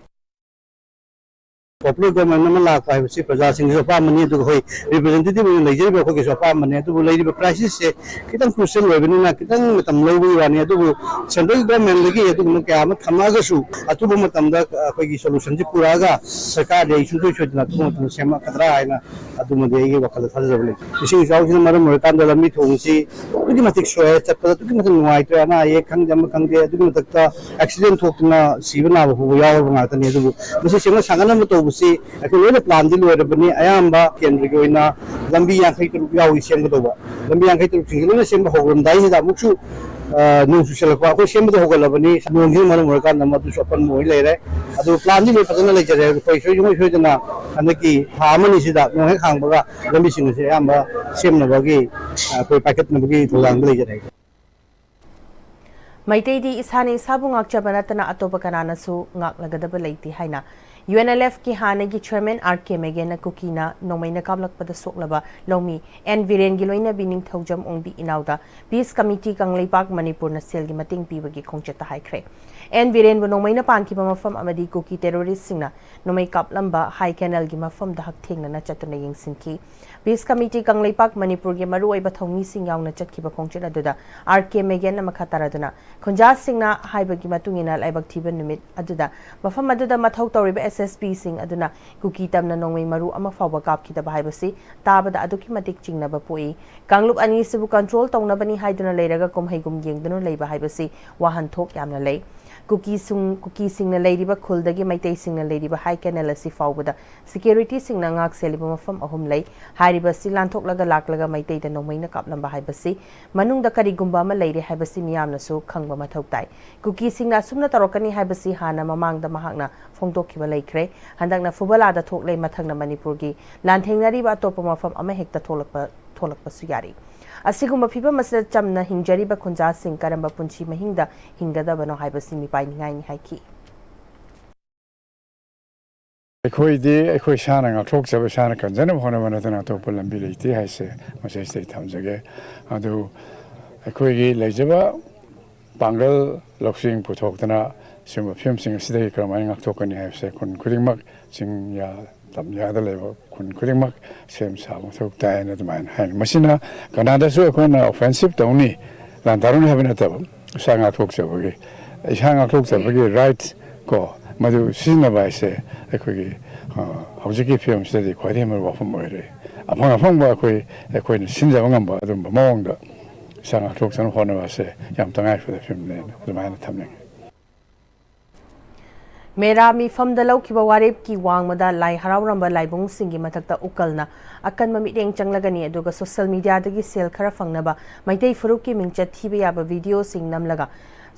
Popular government ꯑꯃ ꯂꯥꯛꯄ ꯍꯥꯏꯕꯁꯤ ꯄ꯭ꯔꯖꯥꯁꯤꯡꯒꯤꯁꯨ ꯑꯄꯥꯝꯕꯅꯤ, ꯑꯗꯨꯒ ꯑꯩꯈꯣꯏ representative ꯑꯣꯏꯅ ꯂꯩꯖꯔꯤꯕ ꯑꯩꯈꯣꯏꯒꯤꯁꯨ ꯑꯄꯥꯝꯕꯅꯤ꯫ ꯑꯗꯨꯕꯨ ꯂꯩꯔꯤꯕ crisisꯁꯦ ꯈꯤꯇꯪ crucial ꯑꯣꯏꯕꯅꯤꯅ ꯈꯤꯇꯪ ꯃꯇꯝ ꯂꯧꯕꯒꯤ ꯋꯥꯅꯤ꯫ ꯑꯗꯨꯕꯨ central governmentꯗꯒꯤ ꯑꯗꯨꯒꯨꯝꯕ ꯀꯌꯥ ꯑꯃ ꯊꯝꯃꯛꯑꯒꯁꯨ, ꯑꯊꯨꯕ ꯃꯇꯝꯗ ꯑꯩꯈꯣꯏꯒꯤ solutionꯁꯤ ꯄꯨꯔꯛꯑꯒ ꯁꯔꯀꯥꯔꯗꯤ ꯑꯩ ꯁꯨꯡꯁꯣꯏ ꯁꯣꯏꯗꯅ ꯑꯊꯨꯕ ꯃꯇꯝꯗ ꯁꯦꯝꯃꯛꯀꯗ꯭ꯔꯥ ꯍꯥꯏꯅ ꯑꯗꯨꯃꯗꯤ ꯑꯩꯒꯤ ꯋꯥꯈꯜꯗ ꯊꯥꯖꯖꯕ ꯂꯩ꯫ ꯏꯁꯤꯡ ꯏꯆꯥꯎꯁꯤꯅ ꯃꯔꯝ ꯑꯣꯏꯔꯀꯥꯟꯗ ꯂꯝꯕꯤ ꯊꯣꯡꯁꯤ ꯑꯗꯨꯛꯀꯤ ꯃꯇꯤꯛ ꯁꯣꯛꯑꯦ, ꯆꯠꯄꯗ ꯑꯗꯨꯛꯀꯤ ꯃꯇꯤꯛ ꯅꯨꯡꯉꯥꯏꯇ꯭ꯔꯦ, ꯑꯅꯥ ꯑꯌꯦꯛ ꯈꯪꯗꯦ ꯑꯃ ꯈꯪꯗꯦ, ꯑꯗꯨꯒꯤ ꯃꯊꯛꯇ accident ꯊꯣꯛꯇꯅ ꯁꯤꯕ ꯅꯥꯕ ꯐꯥꯎꯕ ꯌꯥꯎꯔꯕ ꯉꯥꯛꯇꯅꯤ꯫ ꯑꯗꯨꯕꯨ ꯃꯁꯤ ꯁꯦꯝꯒꯠ ꯁꯥꯒꯠꯅꯕ ꯇꯧꯕꯁꯤ ꯑꯩꯈꯣꯏ ꯂꯣꯏꯅ planꯗꯤ ꯂꯣꯏꯔꯕꯅꯤ꯫ ꯑꯌꯥꯝꯕ ꯀꯦꯟꯗ꯭ꯔꯒꯤ ꯑꯣꯏꯅ ꯂꯝꯕꯤ ꯌꯥꯡꯈꯩ ꯇꯔꯨꯛ ꯌꯥꯎꯔꯤ ꯁꯦꯝꯒꯗꯧꯕ꯫ ꯂꯝꯕꯤ ꯌꯥꯡꯈꯩ ꯇꯔꯨꯛꯁꯤꯡꯁꯤ ꯂꯣꯏꯅ ꯁꯦꯝꯕ ꯍꯧꯔꯝꯗꯥꯏꯁꯤꯗ ꯑꯃꯨꯛꯁꯨ ꯑ, ꯅꯣꯡ ꯆꯨꯁꯜꯂꯛꯄ, ꯑꯩꯈꯣꯏ ꯁꯦꯝꯕꯗ ꯍꯧꯒꯠꯂꯕꯅꯤ, ꯅꯣꯡꯁꯤꯅ ꯃꯔꯝ ꯑꯣꯏꯔꯀꯥꯟꯗ ꯃꯗꯨꯁꯨ ꯑꯄꯟꯕ ꯑꯣꯏ ꯂꯩꯔꯦ꯫ ꯑꯗꯨ plan ꯗꯤ ꯂꯣꯏ ꯐꯖꯅ ꯂꯩꯖꯔꯦ꯫ ꯑꯩꯈꯣꯏ ꯁꯣꯏ-, ꯁꯨꯡꯁꯣꯏ ꯁꯣꯏꯗꯅ ꯍꯟꯗꯛꯀꯤ ꯊꯥ ꯑꯃꯅꯤꯁꯤꯗ ꯅꯣꯡ ꯍꯦꯛ ꯍꯥꯡꯕꯒ ꯂꯝꯕꯤꯁꯤꯡ ꯑꯁꯤ ꯑꯌꯥꯝꯕ ꯁꯦꯝꯅꯕꯒꯤ, ꯑ, ꯑꯩꯈꯣꯏ ꯄꯥꯏꯈꯠꯅꯕꯒꯤ ꯊꯧꯔꯥꯡꯗ ꯂꯩꯖꯔꯦ꯫ ꯃꯩꯇꯩꯗꯤ ꯏꯁꯥꯅ ꯏꯁꯥꯕꯨ ꯉꯥꯛꯆꯕ ꯅꯠꯇꯅ ꯑꯇꯣꯞꯄ ꯀꯅꯥꯅꯁꯨ ꯉꯥꯛꯂꯒꯗꯕ ꯂꯩꯇꯦ ꯍꯥꯏꯅ ꯌꯨ ꯑꯦꯟ ꯑꯦꯜ ꯑꯦꯐꯀꯤ ꯍꯥꯟꯅꯒꯤ chairman ꯑꯥꯔ ꯀꯦ ꯃꯦꯒꯦꯟꯅ ꯀꯨꯀꯤꯅ ꯅꯣꯡꯃꯩꯅ ꯀꯥꯞꯂꯛꯄꯗ ꯁꯣꯛꯂꯕ ꯂꯧꯃꯤ ꯑꯦꯟ ꯕꯤꯔꯦꯟꯒꯤ ꯂꯣꯏꯅꯕꯤ ꯅꯤꯡꯊꯧꯖꯝ ꯑꯣꯡꯕꯤ ꯏꯅꯥꯎꯗ Peace Committee ꯀꯪꯂꯩꯄꯥꯛ ꯃꯅꯤꯄꯨꯔꯅ ꯁꯦꯜꯒꯤ ꯃꯇꯦꯡ ꯄꯤꯕꯒꯤ ꯈꯣꯡꯆꯠꯇ ꯍꯥꯏꯈ꯭ꯔꯦ꯫ ꯑꯦꯟ ꯕꯤꯔꯦꯟꯕꯨ ꯅꯣꯡꯃꯩꯅ ꯄꯥꯟꯈꯤꯕ ꯃꯐꯝ ꯑꯃꯗꯤ ꯀꯨꯀꯤ terrorist ꯁꯤꯡꯅ ꯅꯣꯡꯃꯩ ꯀꯥꯞꯂꯝꯕ ꯍꯥꯏ ꯀꯦꯅꯦꯜꯒꯤ ꯃꯐꯝꯗ ꯍꯛꯊꯦꯡꯅꯅ ꯆꯠꯇꯨꯅ ꯌꯦꯡꯁꯤꯟꯈꯤ꯫ Peace Committee ꯀꯪꯂꯩꯄꯥꯛ ꯃꯅꯤꯄꯨꯔꯒꯤ ꯃꯔꯨꯑꯣꯏꯕ ꯊꯧꯃꯤꯁꯤꯡ ꯌꯥꯎꯅ ꯆꯠꯈꯤꯕ ꯈꯣꯡꯆꯠ ꯑꯗꯨꯗ ꯑꯥꯔ ꯀꯦ ꯃꯦꯒꯦꯟꯅ ꯃꯈꯥ ꯇꯥꯔꯗꯨꯅ, ꯈꯨꯟꯖꯥꯁꯤꯡꯅ ꯍꯥꯏꯕꯒꯤ ꯃꯇꯨꯡ ꯏꯟꯅ ꯂꯥꯏꯕꯛ ꯊꯤꯕ ꯅꯨꯃꯤꯠ ꯑꯗꯨꯗ ꯃꯐꯝ ꯑꯗꯨꯗ ꯃꯊꯧ ꯇꯧꯔꯤꯕ ꯑꯦꯁ ꯑꯦꯁ ꯄꯤꯁꯤꯡ ꯑꯗꯨꯅ ꯀꯨꯀꯤ ꯇꯝꯅ ꯅꯣꯡꯃꯩ ꯃꯔꯨ ꯑꯃ ꯐꯥꯎꯕ ꯀꯥꯞꯈꯤꯗꯕ ꯍꯥꯏꯕꯁꯤ ꯇꯥꯕꯗ ꯑꯗꯨꯛꯀꯤ ꯃꯇꯤꯛ ꯆꯤꯡꯅꯕ ꯄꯣꯛꯏ꯫ ꯀꯥꯡꯂꯨꯞ ꯑꯅꯤꯁꯤꯕꯨ control ꯇꯧꯅꯕꯅꯤ ꯍꯥꯏꯗꯨꯅ ꯂꯩꯔꯒ ꯀꯨꯝꯍꯩꯒꯨꯝ ꯌꯦꯡꯗꯨꯅ ꯂꯩꯕ ꯍꯥꯏꯕꯁꯤ ꯋꯥꯍꯟꯊꯣꯛ ꯌꯥꯝꯅ ꯂꯩ꯫ ꯀꯨꯀꯤꯁꯨꯡ-, ꯀꯨꯀꯤꯁꯤꯡꯅ ꯂꯩꯔꯤꯕ ꯈꯨꯜꯗꯒꯤ ꯃꯩꯇꯩꯁꯤꯡꯅ ꯂꯩꯔꯤꯕ ꯍꯥꯏ ꯀꯦꯅꯦꯜ ꯑꯁꯤ ꯐꯥꯎꯕꯗ security ꯁꯤꯡꯅ ꯉꯥꯛ ꯁꯦꯜꯂꯤꯕ ꯃꯐꯝ ꯑꯍꯨꯝ ꯂꯩ꯫ ꯍꯥꯏꯔꯤꯕꯁꯤ ꯂꯥꯟꯊꯣꯛꯂꯒ ꯂꯥꯛꯂꯒ ꯃꯩꯇꯩꯗ ꯅꯣꯡꯃꯩꯅ ꯀꯥꯞꯂꯝꯕ ꯍꯥꯏꯕꯁꯤ ꯃꯅꯨꯡꯗ ꯀꯔꯤꯒꯨꯝꯕ ꯑꯃ ꯂꯩꯔꯦ ꯍꯥꯏꯕꯁꯤ ꯃꯤꯌꯥꯝꯅꯁꯨ ꯈꯪꯕ ꯃꯊꯧ ꯇꯥꯏ꯫ ꯀꯨꯀꯤꯁꯤꯡꯅ ꯑꯁꯨꯝꯅ ꯇꯧꯔꯛꯀꯅꯤ ꯍꯥꯏꯕꯁꯤ ꯍꯥꯟꯅ ꯃꯃꯥꯡꯗ ꯃꯍꯥꯛꯅ ꯐꯣꯡꯗꯣꯛꯈꯤꯕ ꯂꯩꯈ꯭ꯔꯦ꯫ ꯍꯟꯗꯛꯅ ꯐꯨꯕꯂꯥꯗ ꯊꯣꯛꯂꯦ, ꯃꯊꯪꯅ ꯃꯅꯤꯄꯨꯔꯒꯤ ꯂꯥꯟꯊꯦꯡꯅꯔꯤꯕ ꯑꯇꯣꯞꯄ ꯃꯐꯝ ꯑꯃꯍꯦꯛꯇ ꯊꯣꯛꯂꯛꯄ, ꯊꯣꯛꯂꯛꯄꯁꯨ ꯌꯥꯔꯤ꯫ ꯑꯁꯤꯒꯨꯝꯕ ꯐꯤꯕꯝ ꯑꯁꯤꯗ ꯆꯝꯅ ꯍꯤꯡꯖꯔꯤꯕ ꯈꯨꯟꯖꯥꯁꯤꯡ ꯀꯔꯝꯕ ꯄꯨꯟꯁꯤ ꯃꯍꯤꯡꯗ ꯍꯤꯡꯒꯗꯕꯅꯣ ꯍꯥꯏꯕꯁꯤ ꯃꯤꯄꯥꯏꯅꯤꯡꯉꯥꯏꯅꯤ ꯍꯥꯏꯈꯤ꯫ ꯑꯩꯈꯣꯏꯗꯤ ꯑꯩꯈꯣꯏ ꯏꯁꯥꯅ ꯉꯥꯛꯊꯣꯛꯆꯕ, ꯏꯁꯥꯅ ꯀꯟꯖꯅꯕ ꯍꯣꯠꯅꯕ ꯅꯠꯇꯅ ꯑꯇꯣꯞꯄ ꯂꯝꯕꯤ ꯂꯩꯇꯦ ꯍꯥꯏꯁꯦ ꯃꯁꯤꯁꯤꯗ ꯑꯩ ꯊꯝꯖꯒꯦ꯫ ꯑꯗꯨ ꯑꯩꯈꯣꯏꯒꯤ ꯂꯩꯖꯕ ꯄꯥꯡꯒꯜ ꯂꯧꯁꯤꯡ ꯄꯨꯊꯣꯛꯇꯅ ꯁꯤꯒꯨꯝꯕ ꯐꯤꯕꯝꯁꯤꯡ ꯑꯁꯤꯗꯒꯤ ꯀꯔꯝꯍꯥꯏꯅ ꯉꯥꯛꯊꯣꯛꯀꯅꯤ ꯍꯥꯏꯕꯁꯦ ꯈꯨꯟ ꯈꯨꯗꯤꯡꯃꯛ, ꯆꯤꯡꯌꯥ ꯇꯝꯌꯥꯗ ꯂꯩꯕ ꯈꯨꯟ ꯈꯨꯗꯤꯡꯃꯛ ꯁꯦꯝ ꯁꯥꯕ ꯃꯊꯧ ꯇꯥꯏꯅ ꯑꯗꯨꯃꯥꯏꯅ ꯍꯥꯏꯅꯤ꯫ ꯃꯁꯤꯅ ꯀꯅꯥꯗꯁꯨ ꯑꯩꯈꯣꯏꯅ offensive ꯇꯧꯅꯤ, ꯂꯥꯟ ꯇꯥꯔꯨꯅꯤ ꯍꯥꯏꯕ ꯅꯠꯇꯕ, ꯏꯁꯥ ꯉꯥꯛꯊꯣꯛꯆꯕꯒꯤ, ꯏꯁꯥ ꯉꯥꯛꯊꯣꯛꯆꯕꯒꯤ right ꯀꯣ, ꯃꯗꯨ ꯁꯤꯖꯤꯟꯅꯕ ꯍꯥꯏꯁꯦ ꯑꯩꯈꯣꯏꯒꯤ, ꯑ, ꯍꯧꯖꯤꯛꯀꯤ ꯐꯤꯕꯝꯁꯤꯗꯗꯤ ꯈ꯭ꯋꯥꯏꯗꯒꯤ ꯃꯔꯨ ꯋꯥꯐꯝ ꯑꯣꯏꯔꯦ꯫ ꯑꯐꯪ ꯑꯐꯪꯕ ꯑꯩꯈꯣꯏ, ꯑꯩꯈꯣꯏꯅ ꯁꯤꯟꯖꯕ ꯉꯝꯕ ꯑꯗꯨꯝꯕ ꯃꯑꯣꯡꯗ ꯏꯁꯥ ꯉꯥꯛꯊꯣꯛꯆꯅꯕ ꯍꯣꯠꯅꯕ ꯑꯁꯦ ꯌꯥꯝ ꯇꯉꯥꯏ ꯐꯗꯕ ꯐꯤꯕꯝꯅꯦꯅ ꯑꯗꯨꯃꯥꯏꯅ ꯊꯝꯅꯤꯡꯉꯤ꯫ ꯃꯦꯔꯥ ꯃꯤꯐꯝꯗ ꯂꯧꯈꯤꯕ ꯋꯥꯔꯦꯞꯀꯤ ꯋꯥꯡꯃꯗ ꯂꯥꯏ ꯍꯔꯥꯎꯔꯝꯕ ꯂꯥꯏꯕꯨꯡꯁꯤꯡꯒꯤ ꯃꯊꯛꯇ ꯎꯀꯜꯅ ꯑꯀꯟꯕ ꯃꯤꯠꯌꯦꯡ ꯆꯪꯂꯒꯅꯤ, ꯑꯗꯨꯒ ꯁꯣꯁꯤꯌꯦꯜ ꯃꯤꯗꯤꯌꯥꯗꯒꯤ ꯁꯦꯜ ꯈꯔ ꯐꯪꯅꯕ ꯃꯩꯇꯩ ꯐꯨꯔꯨꯞꯀꯤ ꯃꯤꯡꯆꯠ ꯊꯤꯕ ꯌꯥꯕ ꯚꯤꯗꯤꯑꯣꯁꯤꯡ ꯅꯝꯂꯒ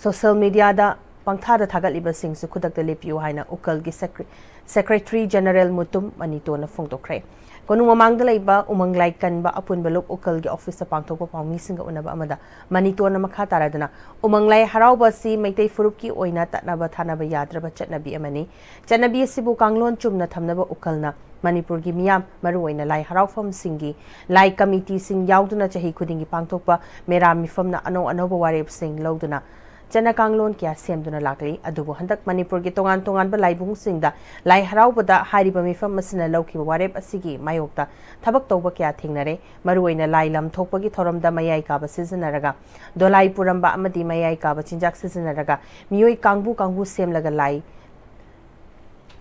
ꯁꯣꯁꯤꯌꯦꯜ ꯃꯤꯗꯤꯌꯥꯗ ꯄꯪꯊꯥꯗ ꯊꯥꯒꯠꯂꯤꯕꯁꯤꯡꯁꯨ ꯈꯨꯗꯛꯇ ꯂꯦꯞꯄꯤꯌꯨ ꯍꯥꯏꯅ ꯎꯀꯜꯒꯤ ꯁꯦꯀ꯭ꯔꯦ-, ꯁꯦꯀ꯭ꯔꯦꯇꯔꯤ ꯖꯦꯅꯔꯦꯜ ꯃꯨꯇꯨꯝ ꯃꯅꯤꯇꯣꯟꯅ ꯐꯣꯡꯗꯣꯛꯈ꯭ꯔꯦ꯫ ꯀꯣꯅꯨꯡ ꯃꯃꯥꯡꯗ ꯂꯩꯕ ꯎꯃꯪ ꯂꯥꯏ ꯀꯟꯕ ꯑꯄꯨꯟꯕ ꯂꯨꯞ ꯎꯀꯜꯒꯤ ꯑꯣꯐꯤꯁꯇ ꯄꯥꯡꯊꯣꯛꯄ ꯄꯥꯎꯃꯤꯁꯤꯡꯒ ꯎꯅꯕ ꯑꯃꯗ ꯃꯅꯤꯇꯣꯟꯅ ꯃꯈꯥ ꯇꯥꯔꯗꯨꯅ, ꯎꯃꯪ ꯂꯥꯏ ꯍꯔꯥꯎꯕ ꯑꯁꯤ ꯃꯩꯇꯩ ꯐꯨꯔꯨꯞꯀꯤ ꯑꯣꯏꯅ ꯇꯠꯅꯕ ꯊꯥꯅꯕ ꯌꯥꯗ꯭ꯔꯕ ꯆꯠꯅꯕꯤ ꯑꯃꯅꯤ꯫ ꯆꯠꯅꯕꯤ ꯑꯁꯤꯕꯨ ꯀꯥꯡꯂꯣꯟ ꯆꯨꯝꯅ ꯊꯝꯅꯕ ꯎꯀꯜꯅ ꯃꯅꯤꯄꯨꯔꯒꯤ ꯃꯤꯌꯥꯝ, ꯃꯔꯨꯑꯣꯏꯅ ꯂꯥꯏ ꯍꯔꯥꯎꯐꯝꯁꯤꯡꯒꯤ ꯂꯥꯏ ꯀꯃꯤꯇꯤꯁꯤꯡ ꯌꯥꯎꯗꯨꯅ ꯆꯍꯤ ꯈꯨꯗꯤꯡꯒꯤ ꯄꯥꯡꯊꯣꯛꯄ ꯃꯦꯔꯥ ꯃꯤꯐꯝꯅ ꯑꯅꯧ ꯑꯅꯧꯕ ꯋꯥꯔꯦꯞꯁꯤꯡ ꯂꯧꯗꯨꯅ ꯆꯠꯅ ꯀꯥꯡꯂꯣꯟ ꯀꯌꯥ ꯁꯦꯝꯗꯨꯅ ꯂꯥꯛꯂꯤ꯫ ꯑꯗꯨꯕꯨ ꯍꯟꯗꯛ ꯃꯅꯤꯄꯨꯔꯒꯤ ꯇꯣꯉꯥꯟ ꯇꯣꯉꯥꯟꯕ ꯂꯥꯏꯕꯨꯡꯁꯤꯡꯗ ꯂꯥꯏ ꯍꯔꯥꯎꯕꯗ ꯍꯥꯏꯔꯤꯕ ꯃꯤꯐꯝ ꯑꯁꯤꯅ ꯂꯧꯈꯤꯕ ꯋꯥꯔꯦꯞ ꯑꯁꯤꯒꯤ ꯃꯥꯌꯣꯛꯇ ꯊꯕꯛ ꯇꯧꯕ ꯀꯌꯥ ꯊꯦꯡꯅꯔꯦ꯫ ꯃꯔꯨꯑꯣꯏꯅ ꯂꯥꯏ ꯂꯝ ꯊꯣꯛꯄꯒꯤ ꯊꯧꯔꯝꯗ ꯃꯌꯥꯏ ꯀꯥꯕ ꯁꯤꯖꯤꯟꯅꯔꯒ, ꯗꯣꯂꯥꯏ ꯄꯨꯔꯝꯕ ꯑꯃꯗꯤ ꯃꯌꯥꯏ ꯀꯥꯕ ꯆꯤꯟꯖꯥꯛ ꯁꯤꯖꯤꯟꯅꯔꯒ ꯃꯤꯑꯣꯏ ꯀꯥꯡꯕꯨ ꯀꯥꯡꯕꯨ ꯁꯦꯝꯂꯒ ꯂꯥꯏ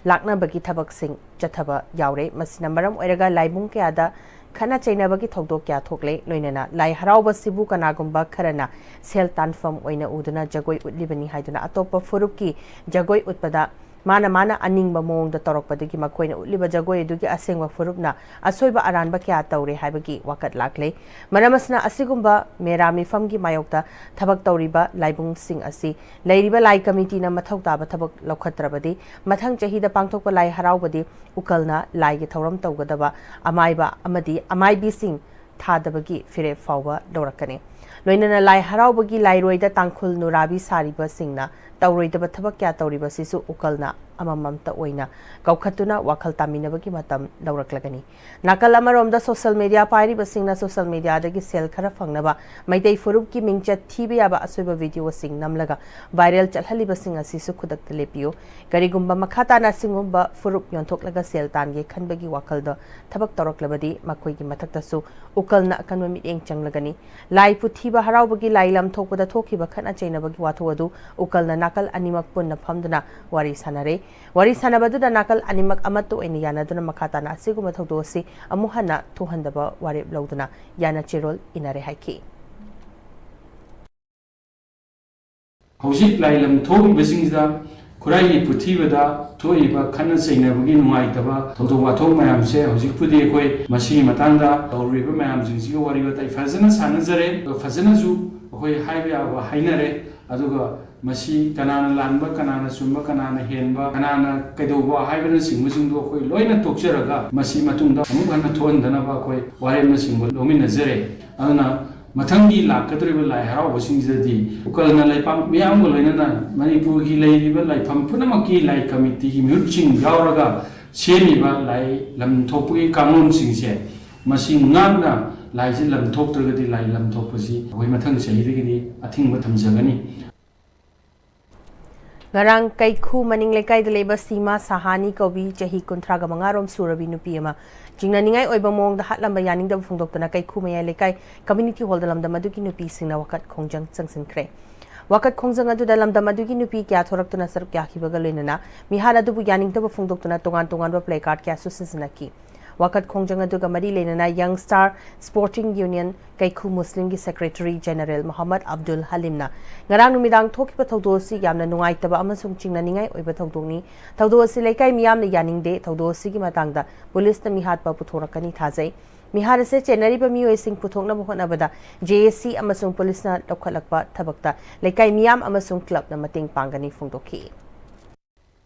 ꯂꯥꯛꯅꯕꯒꯤ ꯊꯕꯛꯁꯤꯡ ꯆꯠꯊꯕ ꯌꯥꯎꯔꯦ꯫ ꯃꯁꯤꯅ ꯃꯔꯝ ꯑꯣꯏꯔꯒ ꯂꯥꯏꯕꯨꯡ ꯀꯌꯥꯗ ꯈꯠꯅ ꯆꯩꯅꯕꯒꯤ ꯊꯧꯗꯣꯛ ꯀꯌꯥ ꯊꯣꯛꯂꯦ꯫ ꯂꯣꯏꯅꯅ ꯂꯥꯏ ꯍꯔꯥꯎꯕꯁꯤꯕꯨ ꯀꯅꯥꯒꯨꯝꯕ ꯈꯔꯅ ꯁꯦꯜ ꯇꯥꯟꯐꯝ ꯑꯣꯏꯅ ꯎꯗꯨꯅ ꯖꯒꯣꯏ ꯎꯠꯂꯤꯕꯅꯤ ꯍꯥꯏꯗꯨꯅ ꯑꯇꯣꯞꯄ ꯐꯨꯔꯨꯞꯀꯤ ꯖꯒꯣꯏ ꯎꯠꯄꯗ ꯃꯥꯅ ꯃꯥꯅ ꯑꯅꯤꯡꯕ ꯃꯑꯣꯡꯗ ꯇꯧꯔꯛꯄꯗꯒꯤ ꯃꯈꯣꯏꯅ ꯎꯠꯂꯤꯕ ꯖꯒꯣꯏ ꯑꯗꯨꯒꯤ ꯑꯁꯦꯡꯕ ꯐꯨꯔꯨꯞꯅ ꯑꯁꯣꯏꯕ ꯑꯔꯥꯟꯕ ꯀꯌꯥ ꯇꯧꯔꯦ ꯍꯥꯏꯕꯒꯤ ꯋꯥꯀꯠ ꯂꯥꯛꯂꯦ꯫ ꯃꯔꯝ ꯑꯁꯤꯅ ꯑꯁꯤꯒꯨꯝꯕ ꯃꯦꯔꯥ ꯃꯤꯐꯝꯒꯤ ꯃꯥꯌꯣꯛꯇ ꯊꯕꯛ ꯇꯧꯔꯤꯕ ꯂꯥꯏꯕꯨꯡꯁꯤꯡ ꯑꯁꯤ ꯂꯩꯔꯤꯕ ꯂꯥꯏ ꯀꯃꯤꯇꯤꯅ ꯃꯊꯧ ꯇꯥꯕ ꯊꯕꯛ ꯂꯧꯈꯠꯇ꯭ꯔꯕꯗꯤ ꯃꯊꯪ ꯆꯍꯤꯗ ꯄꯥꯡꯊꯣꯛꯄ ꯂꯥꯏ ꯍꯔꯥꯎꯕꯗꯤ ꯎꯀꯜꯅ ꯂꯥꯏꯒꯤ ꯊꯧꯔꯝ ꯇꯧꯒꯗꯕ ꯑꯃꯥꯏꯕ ꯑꯃꯗꯤ ꯑꯃꯥꯏꯕꯤꯁꯤꯡ ꯊꯥꯗꯕꯒꯤ ꯐꯤꯔꯦꯞ ꯐꯥꯎꯕ ꯂꯧꯔꯛꯀꯅꯤ꯫ ꯂꯣꯏꯅꯅ ꯂꯥꯏ ꯍꯔꯥꯎꯕꯒꯤ ꯂꯥꯏꯔꯣꯏꯗ ꯇꯥꯡꯈꯨꯜ ꯅꯨꯔꯥꯕꯤ ꯁꯥꯔꯤꯕꯁꯤꯡꯅ ꯇꯧꯔꯣꯏꯗꯕ ꯊꯕꯛ ꯀꯌꯥ ꯇꯧꯔꯤꯕꯁꯤꯁꯨ ꯎꯀꯜꯅ ꯑꯃꯃꯝꯇ ꯑꯣꯏꯅ ꯀꯧꯈꯠꯇꯨꯅ ꯋꯥꯈꯜ ꯇꯥꯃꯤꯟꯅꯕꯒꯤ ꯃꯇꯝ ꯂꯧꯔꯛꯂꯒꯅꯤ꯫ ꯅꯥꯀꯜ ꯑꯃꯔꯣꯝꯗ ꯁꯣꯁꯤꯌꯦꯜ ꯃꯤꯗꯤꯌꯥ ꯄꯥꯏꯔꯤꯕꯁꯤꯡꯅ ꯁꯣꯁꯤꯌꯦꯜ ꯃꯤꯗꯤꯌꯥꯗꯒꯤ ꯁꯦꯜ ꯈꯔ ꯐꯪꯅꯕ ꯃꯩꯇꯩ ꯐꯨꯔꯨꯞꯀꯤ ꯃꯤꯡꯆꯠ ꯊꯤꯕ ꯌꯥꯕ ꯑꯁꯣꯏꯕ ꯚꯤꯗꯤꯑꯣꯁꯤꯡ ꯅꯝꯂꯒ ꯚꯥꯏꯔꯦꯜ ꯆꯠꯍꯜꯂꯤꯕꯁꯤꯡ ꯑꯁꯤꯁꯨ ꯈꯨꯗꯛꯇ ꯂꯦꯞꯄꯤꯌꯨ꯫ ꯀꯔꯤꯒꯨꯝꯕ ꯃꯈꯥ ꯇꯥꯅ ꯑꯁꯤꯒꯨꯝꯕ ꯐꯨꯔꯨꯞ ꯌꯣꯟꯊꯣꯛꯂꯒ ꯁꯦꯜ ꯇꯥꯟꯒꯦ ꯈꯟꯕꯒꯤ ꯋꯥꯈꯜꯗꯣ ꯊꯕꯛ ꯇꯧꯔꯛꯂꯕꯗꯤ ꯃꯈꯣꯏꯒꯤ ꯃꯊꯛꯇꯁꯨ ꯎꯀꯜꯅ ꯑꯀꯟꯕ ꯃꯤꯠꯌꯦꯡ ꯆꯪꯂꯒꯅꯤ꯫ ꯂꯥꯏ ꯄꯨꯊꯤꯕ ꯍꯔꯥꯎꯕꯒꯤ ꯂꯥꯏ ꯂꯝ ꯊꯣꯛꯄꯗ ꯊꯣꯛꯈꯤꯕ ꯈꯠꯅ ꯆꯩꯅꯕꯒꯤ ꯋꯥꯊꯣꯛ ꯑꯗꯨ ꯎꯀꯜꯅ ꯅꯥꯀꯜ ꯑꯅꯤꯃꯛ ꯄꯨꯟꯅ ꯐꯝꯗꯨꯅ ꯋꯥꯔꯤ ꯁꯥꯟꯅꯔꯦ꯫ ꯋꯥꯔꯤ ꯁꯥꯟꯅꯕꯗꯨꯗ ꯅꯥꯀꯜ ꯑꯅꯤꯃꯛ ꯑꯃꯠꯇ ꯑꯣꯏꯅ ꯌꯥꯅꯗꯨꯅ ꯃꯈꯥ ꯇꯥꯅ ꯑꯁꯤꯒꯨꯝꯕ ꯊꯧꯗꯣꯛ ꯑꯁꯤ ꯑꯃꯨꯛ ꯍꯟꯅ ꯊꯣꯛꯍꯟꯗꯕ ꯋꯥꯔꯦꯞ ꯂꯧꯗꯨꯅ ꯌꯥꯅ ꯆꯦꯔꯣꯜ ꯏꯅꯔꯦ ꯍꯥꯏꯈꯤ꯫ ꯍꯧꯖꯤꯛ ꯂꯥꯏ ꯂꯝ ꯊꯣꯛꯂꯤꯕꯁꯤꯡꯁꯤꯗ ꯈꯨꯔꯥꯏꯒꯤ ꯄꯨꯊꯤꯕꯗ ꯊꯣꯛꯏꯕ ꯈꯠꯅ ꯆꯩꯅꯕꯒꯤ ꯅꯨꯡꯉꯥꯏꯇꯕ ꯊꯧꯗꯣꯛ ꯋꯥꯊꯣꯛ ꯃꯌꯥꯝꯁꯦ ꯍꯧꯖꯤꯛꯄꯨꯗꯤ ꯑꯩꯈꯣꯏ ꯃꯁꯤꯒꯤ ꯃꯇꯥꯡꯗ ꯇꯧꯔꯤꯕ ꯃꯌꯥꯝꯁꯤꯡꯁꯤꯒ ꯋꯥꯔꯤ ꯋꯥꯇꯥꯏ ꯐꯖꯅ ꯁꯥꯟꯅꯖꯔꯦ꯫ ꯑꯗꯨꯒ ꯐꯖꯅꯁꯨ ꯑꯩꯈꯣꯏ ꯍꯥꯏꯕ ꯌꯥꯕ ꯍꯥꯏꯅꯔꯦ꯫ ꯑꯗꯨꯒ ꯃꯁꯤ ꯀꯅꯥꯅ ꯂꯥꯟꯕ, ꯀꯅꯥꯅ ꯆꯨꯝꯕ, ꯀꯅꯥꯅ ꯍꯦꯟꯕ, ꯀꯅꯥꯅ ꯀꯩꯗꯧꯕ ꯍꯥꯏꯕꯅꯆꯤꯡꯕꯁꯤꯡꯗꯣ ꯑꯩꯈꯣꯏ ꯂꯣꯏꯅ ꯇꯣꯛꯆꯔꯒ ꯃꯁꯤ ꯃꯇꯨꯡꯗ ꯑꯃꯨꯛ ꯍꯟꯅ ꯊꯣꯛꯍꯟꯗꯅꯕ ꯑꯩꯈꯣꯏ ꯋꯥꯔꯦꯞꯅꯆꯤꯡꯕ ꯂꯧꯃꯤꯟꯅꯖꯔꯦ꯫ ꯑꯗꯨꯅ ꯃꯊꯪꯒꯤ ꯂꯥꯛꯀꯗꯧꯔꯤꯕ ꯂꯥꯏ ꯍꯔꯥꯎꯕꯁꯤꯡꯁꯤꯗꯗꯤ ꯎꯀꯜꯅ ꯂꯩꯄꯥꯛ ꯃꯤꯌꯥꯝꯒ ꯂꯣꯏꯅꯅ ꯃꯅꯤꯄꯨꯔꯒꯤ ꯂꯩꯔꯤꯕ ꯂꯥꯏꯐꯝ ꯄꯨꯝꯅꯃꯛꯀꯤ ꯂꯥꯏ ꯀꯃꯤꯇꯤꯒꯤ ꯃꯤꯍꯨꯠꯁꯤꯡ ꯌꯥꯎꯔꯒ ꯁꯦꯝꯃꯤꯕ ꯂꯥꯏ ꯂꯝ ꯊꯣꯛꯄꯒꯤ ꯀꯥꯡꯂꯣꯟꯁꯤꯡꯁꯦ, ꯃꯁꯤ ꯉꯥꯛꯅ ꯂꯥꯏꯁꯤ ꯂꯝ ꯊꯣꯛꯇ꯭ꯔꯒꯗꯤ ꯂꯥꯏ ꯂꯝ ꯊꯣꯛꯄꯁꯤ ꯑꯩꯈꯣꯏ ꯃꯊꯪ ꯆꯍꯤꯗꯒꯤꯗꯤ ꯑꯊꯤꯡꯕ ꯊꯝꯖꯒꯅꯤ꯫ ꯉꯔꯥꯡ ꯀꯩꯈꯨ ꯃꯅꯤꯡ ꯂꯩꯀꯥꯏꯗ ꯂꯩꯕ ꯁꯤꯃꯥ ꯁꯍꯥꯅꯤ ꯀꯧꯕꯤ ꯆꯍꯤ ꯀꯨꯟꯊ꯭ꯔꯥꯒ ꯃꯉꯥꯔꯣꯝ ꯁꯨꯔꯕꯤ ꯅꯨꯄꯤ ꯑꯃ ꯆꯤꯡꯅꯅꯤꯡꯉꯥꯏ ꯑꯣꯏꯕ ꯃꯑꯣꯡꯗ ꯍꯥꯠꯂꯝꯕ ꯌꯥꯅꯤꯡꯗꯕ ꯐꯣꯡꯗꯣꯛꯇꯨꯅ ꯀꯩꯈꯨ ꯃꯌꯥꯏ ꯂꯩꯀꯥꯏ ꯀꯝꯃ꯭ꯌꯨꯅꯤꯇꯤ ꯍꯣꯜꯗ ꯂꯝꯗꯝ ꯑꯗꯨꯒꯤ ꯅꯨꯄꯤꯁꯤꯡꯅ ꯋꯥꯀꯠ ꯈꯣꯡꯖꯪ ꯆꯪꯁꯤꯟꯈ꯭ꯔꯦ꯫ ꯋꯥꯀꯠ ꯈꯣꯡꯖꯪ ꯑꯗꯨꯗ ꯂꯝꯗꯝ ꯑꯗꯨꯒꯤ ꯅꯨꯄꯤ ꯀꯌꯥ ꯊꯣꯔꯛꯇꯨꯅ ꯁꯔꯨꯛ ꯌꯥꯈꯤꯕꯒ ꯂꯣꯏꯅꯅ ꯃꯤꯍꯥꯠ ꯑꯗꯨꯕꯨ ꯌꯥꯅꯤꯡꯗꯕ ꯐꯣꯡꯗꯣꯛꯇꯨꯅ ꯇꯣꯉꯥꯟ ꯇꯣꯉꯥꯟꯕ placard ꯀꯌꯥꯁꯨ ꯁꯤꯖꯤꯟꯅꯈꯤ꯫ ꯋꯥꯀꯠ ꯈꯣꯡꯖꯪ ꯑꯗꯨꯒ ꯃꯔꯤ ꯂꯩꯅꯅ Young Star Sporting Union ꯀꯩꯈꯨ ꯃꯨꯁꯂꯤꯝꯒꯤ secretary general ꯃꯣꯍꯝꯃꯗ ꯑꯕꯗꯨꯜ ꯍꯂꯤꯝꯅ ꯉꯔꯥꯡ ꯅꯨꯃꯤꯗꯥꯡ ꯊꯣꯛꯈꯤꯕ ꯊꯧꯗꯣꯛ ꯑꯁꯤ ꯌꯥꯝꯅ ꯅꯨꯡꯉꯥꯏꯇꯕ ꯑꯃꯁꯨꯡ ꯆꯤꯡꯅꯅꯤꯡꯉꯥꯏ ꯑꯣꯏꯕ ꯊꯧꯗꯣꯛꯅꯤ꯫ ꯊꯧꯗꯣꯛ ꯑꯁꯤ ꯂꯩꯀꯥꯏ ꯃꯤꯌꯥꯝꯅ ꯌꯥꯅꯤꯡꯗꯦ꯫ ꯊꯧꯗꯣꯛ ꯑꯁꯤꯒꯤ ꯃꯇꯥꯡꯗ ꯄꯨꯂꯤꯁꯅ ꯃꯤꯍꯥꯠꯄ ꯄꯨꯊꯣꯔꯛꯀꯅꯤ ꯊꯥꯖꯩ꯫ ꯃꯤꯍꯥꯠ ꯑꯁꯤ ꯆꯦꯟꯅꯔꯤꯕ ꯃꯤꯑꯣꯏꯁꯤꯡ ꯄꯨꯊꯣꯛꯅꯕ ꯍꯣꯠꯅꯕꯗ J A C ꯑꯃꯁꯨꯡ ꯄꯨꯂꯤꯁꯅ ꯂꯧꯈꯠꯂꯛꯄ ꯊꯕꯛꯇ ꯂꯩꯀꯥꯏ ꯃꯤꯌꯥꯝ ꯑꯃꯁꯨꯡ ꯀ꯭ꯂꯕꯅ ꯃꯇꯦꯡ ꯄꯥꯡꯒꯅꯤ ꯐꯣꯡꯗꯣꯛꯈꯤ꯫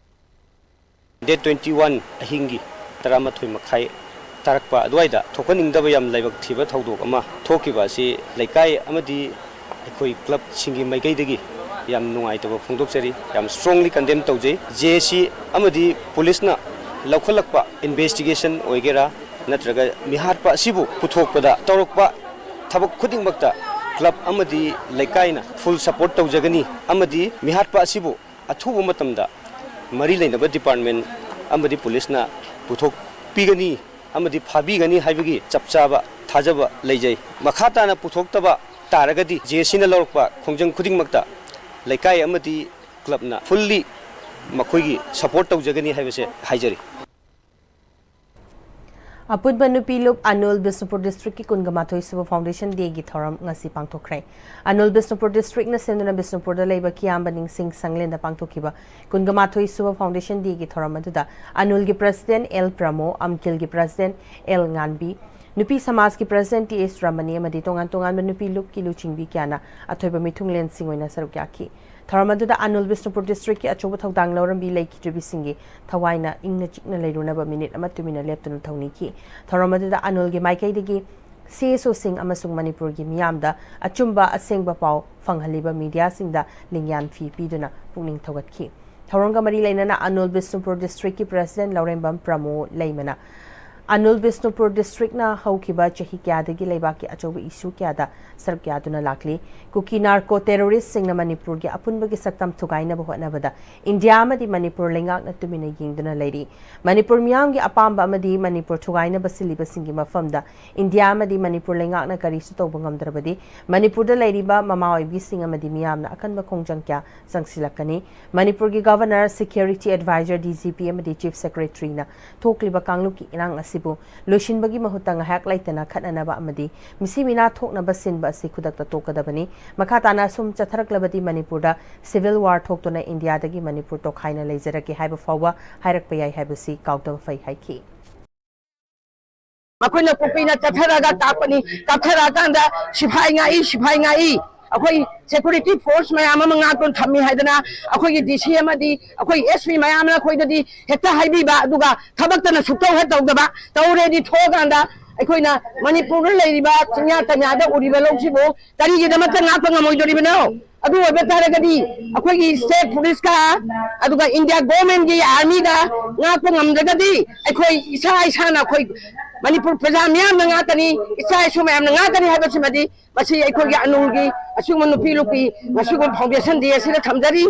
Date twenty one ꯑꯍꯤꯡꯒꯤ ꯇꯔꯥꯃꯥꯊꯣꯏ ꯃꯈꯥꯏ ꯇꯥꯔꯛꯄ ꯑꯗꯨꯋꯥꯏꯗ ꯊꯣꯛꯍꯟꯅꯤꯡꯗꯕ ꯌꯥꯝ ꯂꯥꯏꯕꯛ ꯊꯤꯕ ꯊꯧꯗꯣꯛ ꯑꯃ ꯊꯣꯛꯈꯤꯕ ꯑꯁꯤ ꯂꯩꯀꯥꯏ ꯑꯃꯗꯤ ꯑꯩꯈꯣꯏ ꯀ꯭ꯂꯕꯁꯤꯡꯒꯤ ꯃꯥꯏꯀꯩꯗꯒꯤ ꯌꯥꯝ ꯅꯨꯡꯉꯥꯏꯇꯕ ꯐꯣꯡꯗꯣꯛꯆꯔꯤ꯫ ꯌꯥꯝ strongly condemn ꯇꯧꯖꯩ꯫ J A C ꯑꯃꯗꯤ ꯄꯨꯂꯤꯁꯅ ꯂꯧꯈꯠꯂꯛꯄ investigation ꯑꯣꯏꯒꯦꯔꯥ ꯅꯠꯇ꯭ꯔꯒ ꯃꯤꯍꯥꯠꯄ ꯑꯁꯤꯕꯨ ꯄꯨꯊꯣꯛꯄꯗ ꯇꯧꯔꯛꯄ ꯊꯕꯛ ꯈꯨꯗꯤꯡꯃꯛꯇ ꯀ꯭ꯂꯕ ꯑꯃꯗꯤ ꯂꯩꯀꯥꯏꯅ full support ꯇꯧꯖꯒꯅꯤ ꯑꯃꯗꯤ ꯃꯤꯍꯥꯠꯄ ꯑꯁꯤꯕꯨ ꯑꯊꯨꯕ ꯃꯇꯝꯗ ꯃꯔꯤ ꯂꯩꯅꯕ department ꯑꯃꯗꯤ ꯄꯨꯂꯤꯁꯅ ꯄꯨꯊꯣꯛꯄꯤꯒꯅꯤ ꯑꯃꯗꯤ ꯐꯥꯕꯤꯒꯅꯤ ꯍꯥꯏꯕꯒꯤ ꯆꯞ ꯆꯥꯕ ꯊꯥꯖꯕ ꯂꯩꯖꯩ꯫ ꯃꯈꯥ ꯇꯥꯅ ꯄꯨꯊꯣꯛꯇꯕ ꯇꯥꯔꯒꯗꯤ J A Cꯅ ꯂꯧꯔꯛꯄ ꯈꯣꯡꯖꯪ ꯈꯨꯗꯤꯡꯃꯛꯇ ꯂꯩꯀꯥꯏ ꯑꯃꯗꯤ ꯀ꯭ꯂꯕꯅ fully ꯃꯈꯣꯏꯒꯤ support ꯇꯧꯖꯒꯅꯤ ꯍꯥꯏꯕꯁꯦ ꯍꯥꯏꯖꯔꯤ꯫ ꯑꯄꯨꯟꯕ ꯅꯨꯄꯤ ꯂꯨꯞ ꯑꯅꯨꯜ ꯕꯤꯁꯅꯨꯄꯨꯔ ꯗꯤꯁꯇ꯭ꯔꯤꯛꯀꯤ ꯀꯨꯟꯒ ꯃꯥꯊꯣꯏ ꯁꯨꯕ ꯐꯥꯎꯟꯗꯦꯁꯟ ꯗꯦꯒꯤ ꯊꯧꯔꯝ ꯉꯁꯤ ꯄꯥꯡꯊꯣꯛꯈ꯭ꯔꯦ꯫ ꯑꯅꯨꯜ ꯕꯤꯁꯅꯨꯄꯨꯔ ꯗꯤꯁꯇ꯭ꯔꯤꯛꯅ ꯁꯦꯝꯗꯨꯅ ꯕꯤꯁꯅꯨꯄꯨꯔꯗ ꯂꯩꯕ ꯀꯤꯌꯥꯝꯕ ꯅꯤꯡꯁꯤꯡ ꯁꯪꯂꯦꯟꯗ ꯄꯥꯡꯊꯣꯛꯈꯤꯕ ꯀꯨꯟꯒ ꯃꯥꯊꯣꯏ ꯁꯨꯕ ꯐꯥꯎꯟꯗꯦꯁꯟ ꯗꯦꯒꯤ ꯊꯧꯔꯝ ꯑꯗꯨꯗ ꯑꯅꯨꯜꯒꯤ ꯄ꯭ꯔꯁꯤꯗꯦꯟ ꯑꯦꯜ ꯄ꯭ꯔꯃꯣ, ꯑꯝꯀꯤꯜꯒꯤ ꯄ꯭ꯔꯁꯤꯗꯦꯟ ꯑꯦꯜ ꯉꯥꯟꯕꯤ, ꯅꯨꯄꯤ ꯁꯃꯥꯖꯀꯤ ꯄ꯭ꯔꯁꯤꯗꯦꯟ ꯇꯤ ꯑꯦꯁ ꯔꯃꯅꯤ ꯑꯃꯗꯤ ꯇꯣꯉꯥꯟ ꯇꯣꯉꯥꯟꯕ ꯅꯨꯄꯤ ꯂꯨꯞꯀꯤ ꯂꯨꯆꯤꯡꯕꯤ ꯀꯌꯥꯅ ꯑꯊꯣꯏꯕ ꯃꯤꯊꯨꯡꯂꯦꯟꯁꯤꯡ ꯑꯣꯏꯅ ꯁꯔꯨꯛ ꯌꯥꯈꯤ꯫ ꯊꯧꯔꯝ ꯑꯗꯨꯗ ꯑꯅꯨꯜ ꯕꯤꯁꯅꯨꯄꯨꯔ ꯗꯤꯁꯇ꯭ꯔꯤꯛꯀꯤ ꯑꯆꯧꯕ ꯊꯧꯗꯥꯡ ꯂꯧꯔꯝꯕꯤ ꯂꯩꯈꯤꯗ꯭ꯔꯤꯕꯤꯁꯤꯡꯒꯤ ꯊꯋꯥꯏꯅ ꯏꯪꯅ ꯆꯤꯛꯅ ꯂꯩꯔꯨꯅꯕ ꯃꯤꯅꯤꯠ ꯑꯃ ꯇꯨꯃꯤꯟꯅ ꯂꯦꯞꯇꯨꯅ ꯊꯧꯅꯤꯈꯤ꯫ ꯊꯧꯔꯝ ꯑꯗꯨꯗ ꯑꯅꯨꯜꯒꯤ ꯃꯥꯏꯀꯩꯗꯒꯤ ꯁꯤ ꯑꯦꯁ ꯑꯣꯁꯤꯡ ꯑꯃꯁꯨꯡ ꯃꯅꯤꯄꯨꯔꯒꯤ ꯃꯤꯌꯥꯝꯗ ꯑꯆꯨꯝꯕ ꯑꯁꯦꯡꯕ ꯄꯥꯎ ꯐꯪꯍꯜꯂꯤꯕ ꯃꯤꯗꯤꯌꯥꯁꯤꯡꯗ ꯂꯤꯡꯌꯥꯟ ꯐꯤ ꯄꯤꯗꯨꯅ ꯄꯨꯛꯅꯤꯡ ꯊꯧꯒꯠꯈꯤ꯫ ꯊꯧꯔꯝꯒ ꯃꯔꯤ ꯂꯩꯅꯅ ꯑꯅꯨꯜ ꯕꯤꯁꯅꯨꯄꯨꯔ ꯗꯤꯁꯇ꯭ꯔꯤꯛꯀꯤ ꯄ꯭ꯔꯁꯤꯗꯦꯟ ꯂꯧꯔꯦꯝꯕꯝ ꯄ꯭ꯔꯃꯣ ꯂꯩꯃꯅ ꯑꯅꯨꯜ ꯕꯤꯁꯅꯨꯄꯨꯔ ꯗꯤꯁꯇ꯭ꯔꯤꯛꯅ ꯍꯧꯈꯤꯕ ꯆꯍꯤ ꯀꯌꯥꯗꯒꯤ ꯂꯩꯕꯥꯛꯀꯤ ꯑꯆꯧꯕ ꯏꯁꯨ ꯀꯌꯥꯗ ꯁꯔꯨꯛ ꯌꯥꯗꯨꯅ ꯂꯥꯛꯂꯤ꯫ ꯀꯨꯀꯤ ꯅꯥꯔꯀꯣ ꯇꯦꯔꯣꯔꯤꯁꯁꯤꯡꯅ ꯃꯅꯤꯄꯨꯔꯒꯤ ꯑꯄꯨꯟꯕꯒꯤ ꯁꯛꯇꯝ ꯊꯨꯒꯥꯏꯅꯕ ꯍꯣꯠꯅꯕꯗ ꯏꯟꯗꯤꯌꯥ ꯑꯃꯗꯤ ꯃꯅꯤꯄꯨꯔ ꯂꯩꯉꯥꯛꯅ ꯇꯨꯃꯤꯟꯅ ꯌꯦꯡꯗꯨꯅ ꯂꯩꯔꯤ꯫ ꯃꯅꯤꯄꯨꯔ ꯃꯤꯌꯥꯝꯒꯤ ꯑꯄꯥꯝꯕ ꯑꯃꯗꯤ ꯃꯅꯤꯄꯨꯔ ꯊꯨꯒꯥꯏꯅꯕ ꯁꯤꯜꯂꯤꯕꯁꯤꯡꯒꯤ ꯃꯐꯝꯗ ꯏꯟꯗꯤꯌꯥ ꯑꯃꯗꯤ ꯃꯅꯤꯄꯨꯔ ꯂꯩꯉꯥꯛꯅ ꯀꯔꯤꯁꯨ ꯇꯧꯕ ꯉꯝꯗ꯭ꯔꯕꯗꯤ ꯃꯅꯤꯄꯨꯔꯗ ꯂꯩꯔꯤꯕ ꯃꯃꯥ ꯑꯣꯏꯕꯤꯁꯤꯡ ꯑꯃꯗꯤ ꯃꯤꯌꯥꯝꯅ ꯑꯀꯟꯕ ꯈꯣꯡꯖꯪ ꯀꯌꯥ ꯆꯪꯁꯤꯜꯂꯛꯀꯅꯤ꯫ ꯃꯅꯤꯄꯨꯔꯒꯤ governor, security adviser, D G P ꯑꯃꯗꯤ ꯆꯤꯐ ꯁꯦꯀ꯭ꯔꯦꯇꯔꯤꯅ ꯊꯣꯛꯂꯤꯕ ꯀꯥꯡꯂꯨꯞꯀꯤ ꯏꯔꯥꯡ ꯑꯁꯤꯕꯨ ꯂꯣꯏꯁꯤꯟꯕꯒꯤ ꯃꯍꯨꯠꯇ ꯉꯥꯏꯍꯥꯛ ꯂꯩꯇꯅ ꯈꯠꯅꯅꯕ ꯑꯃꯗꯤ ꯃꯤꯁꯤ ꯃꯤꯅꯥ ꯊꯣꯛꯅꯕ ꯁꯤꯟꯕ ꯑꯁꯤ ꯈꯨꯗꯛꯇ ꯇꯣꯛꯀꯗꯕꯅꯤ꯫ ꯃꯈꯥ ꯇꯥꯅ ꯑꯁꯨꯝ ꯆꯠꯊꯔꯛꯂꯕꯗꯤ ꯃꯅꯤꯄꯨꯔꯗ ꯁꯤꯚꯤꯜ ꯋꯥꯔ ꯊꯣꯛꯇꯨꯅ ꯏꯟꯗꯤꯌꯥꯗꯒꯤ ꯃꯅꯤꯄꯨꯔ ꯇꯣꯈꯥꯏꯅ ꯂꯩꯖꯔꯒꯦ ꯍꯥꯏꯕ ꯐꯥꯎꯕ ꯍꯥꯏꯔꯛꯄ ꯌꯥꯏ ꯍꯥꯏꯕꯁꯤ ꯀꯥꯎꯗꯕ ꯐꯩ ꯍꯥꯏꯈꯤ꯫ ꯃꯈꯣꯏꯅ ꯀꯨꯀꯤꯅ ꯆꯠꯊꯔꯒ ꯇꯥꯛꯄꯅꯤ꯫ ꯀꯥꯞꯊꯔꯛꯑꯀꯥꯟꯗ ꯁꯤꯐꯥꯏ ꯉꯥꯛꯏ, ꯁꯤꯐꯥꯏ ꯉꯥꯛꯏ, ꯑꯩꯈꯣꯏ ꯁꯦꯀ꯭ꯌꯨꯔꯤꯇꯤ ꯐꯣꯔꯁ ꯃꯌꯥꯝ ꯑꯃ ꯉꯥꯛꯇꯨꯅ ꯊꯝꯃꯤ ꯍꯥꯏꯗꯅ ꯑꯩꯈꯣꯏꯒꯤ ꯗꯤ ꯁꯤ ꯑꯃꯗꯤ ꯑꯩꯈꯣꯏ ꯑꯦꯁ ꯄꯤ ꯃꯌꯥꯝꯅ ꯑꯩꯈꯣꯏꯗꯗꯤ ꯍꯦꯛꯇ ꯍꯥꯏꯕꯤꯕ, ꯑꯗꯨꯒ ꯊꯕꯛꯇꯅ ꯁꯨꯛꯇꯧ ꯍꯦꯛ ꯇꯧꯗꯕ꯫ ꯇꯧꯔꯦꯗꯤ ꯊꯣꯛꯑꯀꯥꯟꯗ ꯑꯩꯈꯣꯏꯅ ꯃꯅꯤꯄꯨꯔꯗ ꯂꯩꯔꯤꯕ ꯆꯤꯡꯌꯥ ꯇꯝꯌꯥꯗ ꯎꯔꯤꯕ ꯂꯧꯁꯤꯕꯨ ꯀꯔꯤꯒꯤꯗꯃꯛꯇ ꯉꯥꯛꯄ ꯉꯝꯃꯣꯏꯗꯣꯔꯤꯕꯅꯣ? ꯑꯗꯨ ꯑꯣꯏꯕ ꯇꯥꯔꯒꯗꯤ ꯑꯩꯈꯣꯏꯒꯤ ꯁ꯭ꯇꯦꯠ ꯄꯨꯂꯤꯁꯀ ꯑꯗꯨꯒ ꯏꯟꯗꯤꯌꯥ ꯒꯣꯔꯃꯦꯟꯒꯤ ꯑꯥꯔꯃꯤꯒ ꯉꯥꯛꯄ ꯉꯝꯗ꯭ꯔꯒꯗꯤ ꯑꯩꯈꯣꯏ ꯏꯁꯥ ꯏꯁꯥꯅ ꯑꯩꯈꯣꯏ ꯃꯅꯤꯄꯨꯔ ꯄ꯭ꯔꯖꯥ ꯃꯤꯌꯥꯝꯅ ꯉꯥꯛꯀꯅꯤ, ꯏꯆꯥ ꯏꯁꯨ ꯃꯌꯥꯝꯅ ꯉꯥꯛꯀꯅꯤ ꯍꯥꯏꯕꯁꯤꯃꯗꯤ ꯃꯁꯤ ꯑꯩꯈꯣꯏꯒꯤ ꯑꯅꯨꯜꯒꯤ ꯑꯁꯤꯒꯨꯝꯕ ꯅꯨꯄꯤ ꯂꯨꯞꯀꯤ ꯑꯁꯤꯒꯨꯝꯕ ꯐꯥꯎꯟꯗꯦꯁꯟ ꯗꯦ ꯑꯁꯤꯗ ꯊꯝꯖꯔꯤ꯫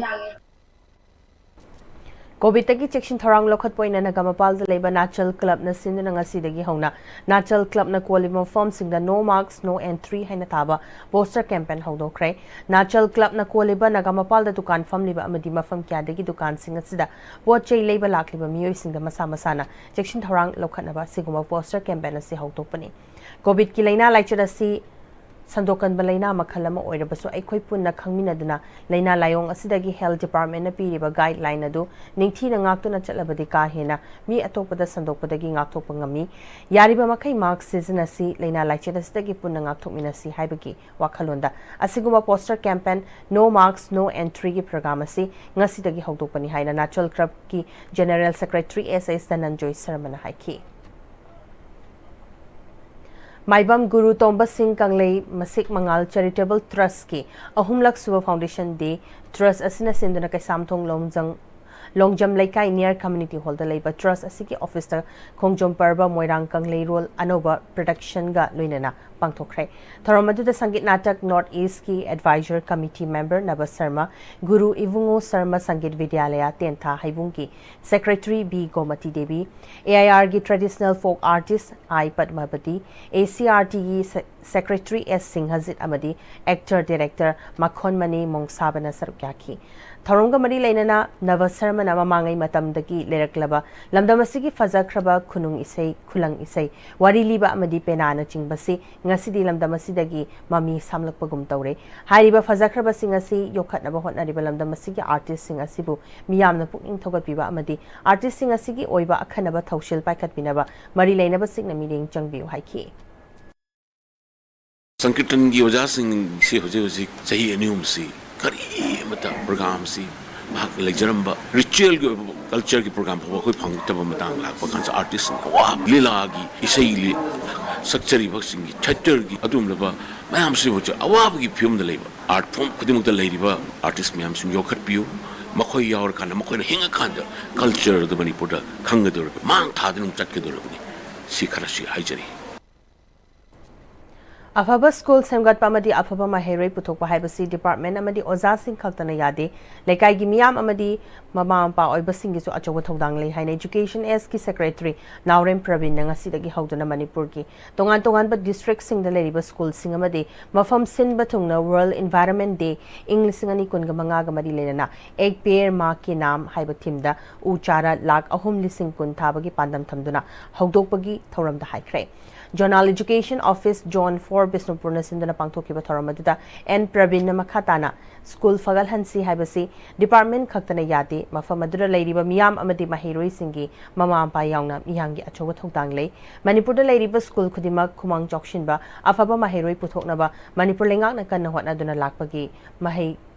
ꯀꯣꯚꯤꯗꯇꯒꯤ ꯆꯦꯛꯁꯤꯟ ꯊꯧꯔꯥꯡ ꯂꯧꯈꯠꯄ ꯑꯣꯏꯅ ꯅꯥꯒꯥꯃꯄꯥꯜꯗ ꯂꯩꯕ ꯅꯥꯆꯜ ꯀ꯭ꯂꯕꯅ ꯁꯤꯟꯗꯨꯅ ꯉꯁꯤꯗꯒꯤ ꯍꯧꯅ ꯅꯥꯆꯜ ꯀ꯭ꯂꯕꯅ ꯀꯣꯜꯂꯤꯕ ꯃꯐꯝꯁꯤꯡꯗ "No Mask, No Entry" ꯍꯥꯏꯅ ꯊꯥꯕ ꯄꯣꯁꯇꯔ ꯀꯦꯝꯄꯦꯟ ꯍꯧꯗꯣꯛꯈ꯭ꯔꯦ꯫ ꯅꯥꯆꯜ ꯀ꯭ꯂꯕꯅ ꯀꯣꯜꯂꯤꯕ ꯅꯥꯒꯥꯃꯄꯥꯜꯗ ꯗꯨꯀꯥꯟ ꯐꯝꯂꯤꯕ ꯑꯃꯗꯤ ꯃꯐꯝ ꯀꯌꯥꯗꯒꯤ ꯗꯨꯀꯥꯟꯁꯤꯡ ꯑꯁꯤꯗ ꯄꯣꯠ ꯆꯩ ꯂꯩꯕ ꯂꯥꯛꯂꯤꯕ ꯃꯤꯑꯣꯏꯁꯤꯡꯗ ꯃꯁꯥ ꯃꯁꯥꯅ ꯆꯦꯛꯁꯤꯟ ꯊꯧꯔꯥꯡ ꯂꯧꯈꯠꯅꯕ ꯑꯁꯤꯒꯨꯝꯕ ꯄꯣꯁꯇꯔ ꯀꯦꯝꯄꯦꯟ ꯑꯁꯤ ꯍꯧꯗꯣꯛꯄꯅꯤ꯫ ꯀꯣꯚꯤꯗꯀꯤ ꯂꯥꯏꯅꯥ ꯂꯥꯏꯆꯠ ꯑꯁꯤ ꯁꯟꯗꯣꯛꯀꯟꯕ ꯂꯥꯏꯅꯥ ꯃꯈꯜ ꯑꯃ ꯑꯣꯏꯔꯕꯁꯨ, ꯑꯩꯈꯣꯏ ꯄꯨꯟꯅ ꯈꯪꯃꯤꯟꯅꯗꯨꯅ ꯂꯥꯏꯅꯥ ꯂꯥꯏꯑꯣꯡ ꯑꯁꯤꯗꯒꯤ ꯍꯦꯜꯊ ꯗꯤꯄꯥꯔꯠꯃꯦꯟꯅ ꯄꯤꯔꯤꯕ ꯒꯥꯏꯗꯂꯥꯏꯟ ꯑꯗꯨ ꯅꯤꯡꯊꯤꯅ ꯉꯥꯛꯇꯨꯅ ꯆꯠꯂꯕꯗꯤ ꯀꯥ ꯍꯦꯟꯅ ꯃꯤ ꯑꯇꯣꯞꯄꯗ ꯁꯟꯗꯣꯛꯄꯗꯒꯤ ꯉꯥꯛꯊꯣꯛꯄ ꯉꯝꯃꯤ꯫ ꯌꯥꯔꯤꯕ ꯃꯈꯩ ꯃꯥꯁꯛ ꯁꯤꯖꯤꯟꯅꯁꯤ, ꯂꯥꯏꯅꯥ ꯂꯥꯏꯆꯠ ꯑꯁꯤꯗꯒꯤ ꯄꯨꯟꯅ ꯉꯥꯛꯊꯣꯛꯃꯤꯟꯅꯁꯤ ꯍꯥꯏꯕꯒꯤ ꯋꯥꯈꯜꯂꯣꯟꯗ ꯑꯁꯤꯒꯨꯝꯕ poster campaign "No Mask, No Entry"ꯒꯤ ꯄ꯭ꯔꯣꯒ꯭ꯔꯥꯝ ꯑꯁꯤ ꯉꯁꯤꯗꯒꯤ ꯍꯧꯗꯣꯛꯄꯅꯤ ꯍꯥꯏꯅ ꯅꯥꯆꯜ ꯀ꯭ꯂꯕꯀꯤ ꯖꯦꯅꯔꯦꯜ ꯁꯦꯀ꯭ꯔꯦꯇꯔꯤ ꯑꯦꯁ ꯑꯦꯁ ꯙꯅꯟꯖꯣꯏ ꯁꯔꯃꯅ ꯍꯥꯏꯈꯤ꯫ ꯃꯥꯏꯕꯝ ꯒꯨꯔꯨ ꯇꯣꯝꯕ ꯁꯤꯡ ꯀꯪꯂꯩ ꯃꯁꯤꯛ ꯃꯉꯥꯜ ꯆꯦꯔꯤꯇꯦꯕꯜ ꯇ꯭ꯔꯁꯀꯤ ꯑꯍꯨꯝꯂꯛ ꯁꯨꯕ ꯐꯥꯎꯟꯗꯦꯁꯟ ꯗꯦ ꯇ꯭ꯔꯁ ꯑꯁꯤꯅ ꯁꯤꯟꯗꯨꯅ ꯀꯩꯁꯥꯝꯊꯣꯡ ꯂꯣꯡꯖꯪ-, ꯂꯣꯡꯖꯝ ꯂꯩꯀꯥꯏ ꯅꯤꯌꯔ ꯀꯝꯃ꯭ꯌꯨꯅꯤꯇꯤ ꯍꯣꯜꯗ ꯂꯩꯕ ꯇ꯭ꯔꯁ ꯑꯁꯤꯒꯤ ꯑꯣꯐꯤꯁꯇ ꯈꯣꯡꯖꯣꯝ ꯄꯔꯕ ꯃꯣꯏꯔꯥꯡ ꯀꯪꯂꯩꯔꯣꯜ ꯑꯅꯧꯕ ꯄ꯭ꯔꯗꯛꯁꯟꯒ ꯂꯣꯏꯅꯅ ꯄꯥꯡꯊꯣꯛꯈ꯭ꯔꯦ꯫ ꯊꯧꯔꯝ ꯑꯗꯨꯗ ꯁꯪꯒꯤꯠ ꯅꯥꯇꯛ ꯅꯣꯔꯠ ꯏꯁꯀꯤ ꯑꯦꯗꯚꯥꯏꯖꯔ ꯀꯃꯤꯇꯤ ꯃꯦꯝꯕꯔ ꯅꯕ ꯁꯔꯃ, ꯒꯨꯔꯨ ꯏꯕꯨꯡꯉꯣ ꯁꯔꯃ ꯁꯪꯒꯤꯠ ꯕꯤꯗ꯭ꯌꯥꯂꯌꯥ ꯇꯦꯟꯊꯥ ꯍꯩꯕꯨꯡꯒꯤ secretary B Gomati Devi, A I ꯑꯥꯔꯒꯤ traditional folk artist I Padmabati, A C R ꯇꯤꯒꯤ ꯁꯦ-, ꯁꯦꯀ꯭ꯔꯦꯇꯔꯤ ꯑꯦꯁ ꯁꯤꯡꯍꯖꯤꯠ ꯑꯃꯗꯤ ꯑꯦꯛꯇꯔ ꯗꯤꯔꯦꯛꯇꯔ ꯃꯈꯣꯟꯃꯅꯤ ꯃꯣꯡꯁꯥꯕꯅ ꯁꯔꯨꯛ ꯌꯥꯈꯤ꯫ ꯊꯧꯔꯝꯒ ꯃꯔꯤ ꯂꯩꯅꯅ ꯅꯕ ꯁꯔꯃꯅ ꯃꯃꯥꯡꯉꯩ ꯃꯇꯝꯗꯒꯤ ꯂꯩꯔꯛꯂꯕ ꯂꯝꯗꯝ ꯑꯁꯤꯒꯤ ꯐꯖꯈ꯭ꯔꯕ ꯈꯨꯅꯨꯡ ꯏꯁꯩ, ꯈꯨꯂꯪ ꯏꯁꯩ, ꯋꯥꯔꯤ ꯂꯤꯕ ꯑꯃꯗꯤ ꯄꯦꯅꯥꯅꯆꯤꯡꯕꯁꯤ ꯉꯁꯤꯗꯤ ꯂꯝꯗꯝ ꯑꯁꯤꯗꯒꯤ ꯃꯃꯤ ꯁꯥꯝꯂꯛꯄꯒꯨꯝ ꯇꯧꯔꯦ꯫ ꯍꯥꯏꯔꯤꯕ ꯐꯖꯈ꯭ꯔꯕꯁꯤꯡ ꯑꯁꯤ ꯌꯣꯛꯈꯠꯅꯕ ꯍꯣꯠꯅꯔꯤꯕ ꯂꯝꯗꯝ ꯑꯁꯤꯒꯤ ꯑꯥꯔꯇꯤꯁꯁꯤꯡ ꯑꯁꯤꯕꯨ ꯃꯤꯌꯥꯝꯅ ꯄꯨꯛꯅꯤꯡ ꯊꯧꯒꯠꯄꯤꯕ ꯑꯃꯗꯤ ꯑꯥꯔꯇꯤꯁꯁꯤꯡ ꯑꯁꯤꯒꯤ ꯑꯣꯏꯕ ꯑꯈꯟꯅꯕ ꯊꯧꯁꯤꯜ ꯄꯥꯏꯈꯠꯄꯤꯅꯕ ꯃꯔꯤ ꯂꯩꯅꯕꯁꯤꯡꯅ ꯃꯤꯠꯌꯦꯡ ꯆꯪꯕꯤꯌꯨ ꯍꯥꯏꯈꯤ꯫ ꯁꯪꯀꯤꯔꯇꯟꯒꯤ ꯑꯣꯖꯥꯁꯤꯡꯁꯤ ꯍꯧꯖꯤꯛ ꯍꯧꯖꯤꯛ ꯆꯍꯤ ꯑꯅꯤ ꯑꯍꯨꯝꯁꯤ ꯀꯔꯤ ꯑꯃꯠꯇ ꯄ꯭ꯔꯣꯒ꯭ꯔꯥꯝꯁꯤ ꯃꯍꯥꯛꯅ ꯂꯩꯖꯔꯝꯕ ꯔꯤꯆꯨꯋꯦꯜꯒꯤ ꯑꯣꯏꯕ ꯀꯜꯆꯔꯒꯤ ꯄ꯭ꯔꯣꯒ꯭ꯔꯥꯝ ꯐꯥꯎꯕ ꯑꯩꯈꯣꯏ ꯐꯪꯉꯛꯇꯕ ꯃꯇꯥꯡ ꯂꯥꯛꯄ ꯀꯥꯟꯗ ꯑꯥꯔꯇꯤꯁꯁꯤꯡ ꯑꯋꯥꯕ, ꯂꯤꯂꯥꯒꯤ ꯏꯁꯩ ꯂꯤ-, ꯁꯛꯆꯔꯤꯕꯁꯤꯡꯒꯤ ꯊꯤꯌꯦꯇꯔꯒꯤ ꯑꯗꯨꯒꯨꯝꯂꯕ ꯃꯌꯥꯝꯁꯤ ꯍꯧꯖꯤꯛ ꯑꯋꯥꯕꯒꯤ ꯐꯤꯕꯝꯗ ꯂꯩꯕ ꯑꯥꯔꯠ ꯐꯣꯝ ꯈꯨꯗꯤꯡꯃꯛꯇ ꯂꯩꯔꯤꯕ ꯑꯥꯔꯇꯤꯁ ꯃꯌꯥꯝꯁꯤꯡ ꯌꯣꯛꯈꯠꯄꯤꯌꯨ꯫ ꯃꯈꯣꯏ ꯌꯥꯎꯔꯀꯥꯟꯗ ꯃꯈꯣꯏꯅ ꯍꯤꯡꯉꯀꯥꯟꯗ ꯀꯜꯆꯔꯗꯨ ꯃꯅꯤꯄꯨꯔꯗ ꯈꯪꯒꯗꯧꯔꯤꯕ, ꯃꯥꯡ ꯊꯥꯗꯨꯅ ꯑꯃꯨꯛ ꯆꯠꯀꯗꯧꯔꯤꯕꯅꯤ꯫ ꯁꯤ ꯈꯔꯁꯤ ꯍꯥꯏꯖꯔꯤ꯫ ꯑꯐꯕ ꯁ꯭ꯀꯨꯜ ꯁꯦꯝꯒꯠꯄ ꯑꯃꯗꯤ ꯑꯐꯕ ꯃꯍꯩꯔꯣꯏ ꯄꯨꯊꯣꯛꯄ ꯍꯥꯏꯕꯁꯤ ꯗꯤꯄꯥꯔꯠꯃꯦꯟ ꯑꯃꯗꯤ ꯑꯣꯖꯥꯁꯤꯡ ꯈꯛꯇꯅ ꯌꯥꯗꯦ꯫ ꯂꯩꯀꯥꯏꯒꯤ ꯃꯤꯌꯥꯝ ꯑꯃꯗꯤ ꯃꯃꯥ ꯃꯄꯥ ꯑꯣꯏꯕꯁꯤꯡꯒꯤꯁꯨ ꯑꯆꯧꯕ ꯊꯧꯗꯥꯡ ꯂꯩ ꯍꯥꯏꯅ ꯏꯖꯨꯀꯦꯁꯟ ꯑꯦꯁꯀꯤ ꯁꯦꯀ꯭ꯔꯦꯇꯔꯤ ꯅꯥꯎꯔꯦꯝ ꯄ꯭ꯔꯕꯤꯟꯅ ꯉꯁꯤꯗꯒꯤ ꯍꯧꯗꯨꯅ ꯃꯅꯤꯄꯨꯔꯒꯤ ꯇꯣꯉꯥꯟ ꯇꯣꯉꯥꯟꯕ ꯗꯤꯁꯇ꯭ꯔꯤꯛꯁꯤꯡꯗ ꯂꯩꯔꯤꯕ ꯁ꯭ꯀꯨꯜꯁꯤꯡ ꯑꯃꯗꯤ ꯃꯐꯝ ꯁꯤꯟꯕ ꯊꯨꯡꯅ ꯋꯥꯔꯜꯗ ꯏꯟꯚꯥꯏꯔꯟꯃꯦꯟ ꯗꯦ ꯏꯪ ꯂꯤꯁꯤꯡ ꯑꯅꯤ ꯀꯨꯟꯒ ꯃꯉꯥꯒ ꯃꯔꯤ ꯂꯩꯅꯅ ꯑꯦꯛ ꯄꯦꯔ ꯃꯥ ꯀꯦ ꯅꯥꯝ ꯍꯥꯏꯕ ꯊꯤꯝꯗ ꯎ ꯆꯥꯔꯥ ꯂꯥꯈ ꯑꯍꯨꯝ ꯂꯤꯁꯤꯡ ꯀꯨꯟ ꯊꯥꯕꯒꯤ ꯄꯥꯟꯗꯝ ꯊꯝꯗꯨꯅ ꯍꯧꯗꯣꯛꯄꯒꯤ ꯊꯧꯔꯝꯗ ꯍꯥꯏꯈ꯭ꯔꯦ꯫ ꯖꯣꯅꯥꯜ ꯏꯖꯨꯀꯦꯁꯟ ꯑꯣꯐꯤꯁ ꯖꯣꯟ ꯐꯣꯔ ꯕꯤꯁꯅꯨꯄꯨꯔꯅ ꯁꯤꯟꯗꯨꯅ ꯄꯥꯡꯊꯣꯛꯈꯤꯕ ꯊꯧꯔꯝ ꯑꯗꯨꯗ ꯑꯦꯟ ꯄ꯭ꯔꯕꯤꯟꯅ ꯃꯈꯥ ꯇꯥꯅ ꯁ꯭ꯀꯨꯜ ꯐꯒꯠꯍꯟꯁꯤ ꯍꯥꯏꯕꯁꯤ ꯗꯤꯄꯥꯔꯠꯃꯦꯟ ꯈꯛꯇꯅ ꯌꯥꯗꯦ, ꯃꯐꯝ ꯑꯗꯨꯗ ꯂꯩꯔꯤꯕ ꯃꯤꯌꯥꯝ ꯑꯃꯗꯤ ꯃꯍꯩꯔꯣꯏꯁꯤꯡꯒꯤ ꯃꯃꯥ ꯃꯄꯥ ꯌꯥꯎꯅ ꯃꯤꯌꯥꯝꯒꯤ ꯑꯆꯧꯕ ꯊꯧꯗꯥꯡ ꯂꯩ꯫ ꯃꯅꯤꯄꯨꯔꯗ ꯂꯩꯔꯤꯕ ꯁ꯭ꯀꯨꯜ ꯈꯨꯗꯤꯡꯃꯛ ꯈꯨꯃꯥꯡ ꯆꯥꯎꯁꯤꯟꯕ ꯑꯐꯕ ꯃꯍꯩꯔꯣꯏ ꯄꯨꯊꯣꯛꯅꯕ ꯃꯅꯤꯄꯨꯔ ꯂꯩꯉꯥꯛꯅ ꯀꯟꯅ ꯍꯣꯠꯅꯗꯨꯅ ꯂꯥꯛꯄꯒꯤ ꯃꯍꯩ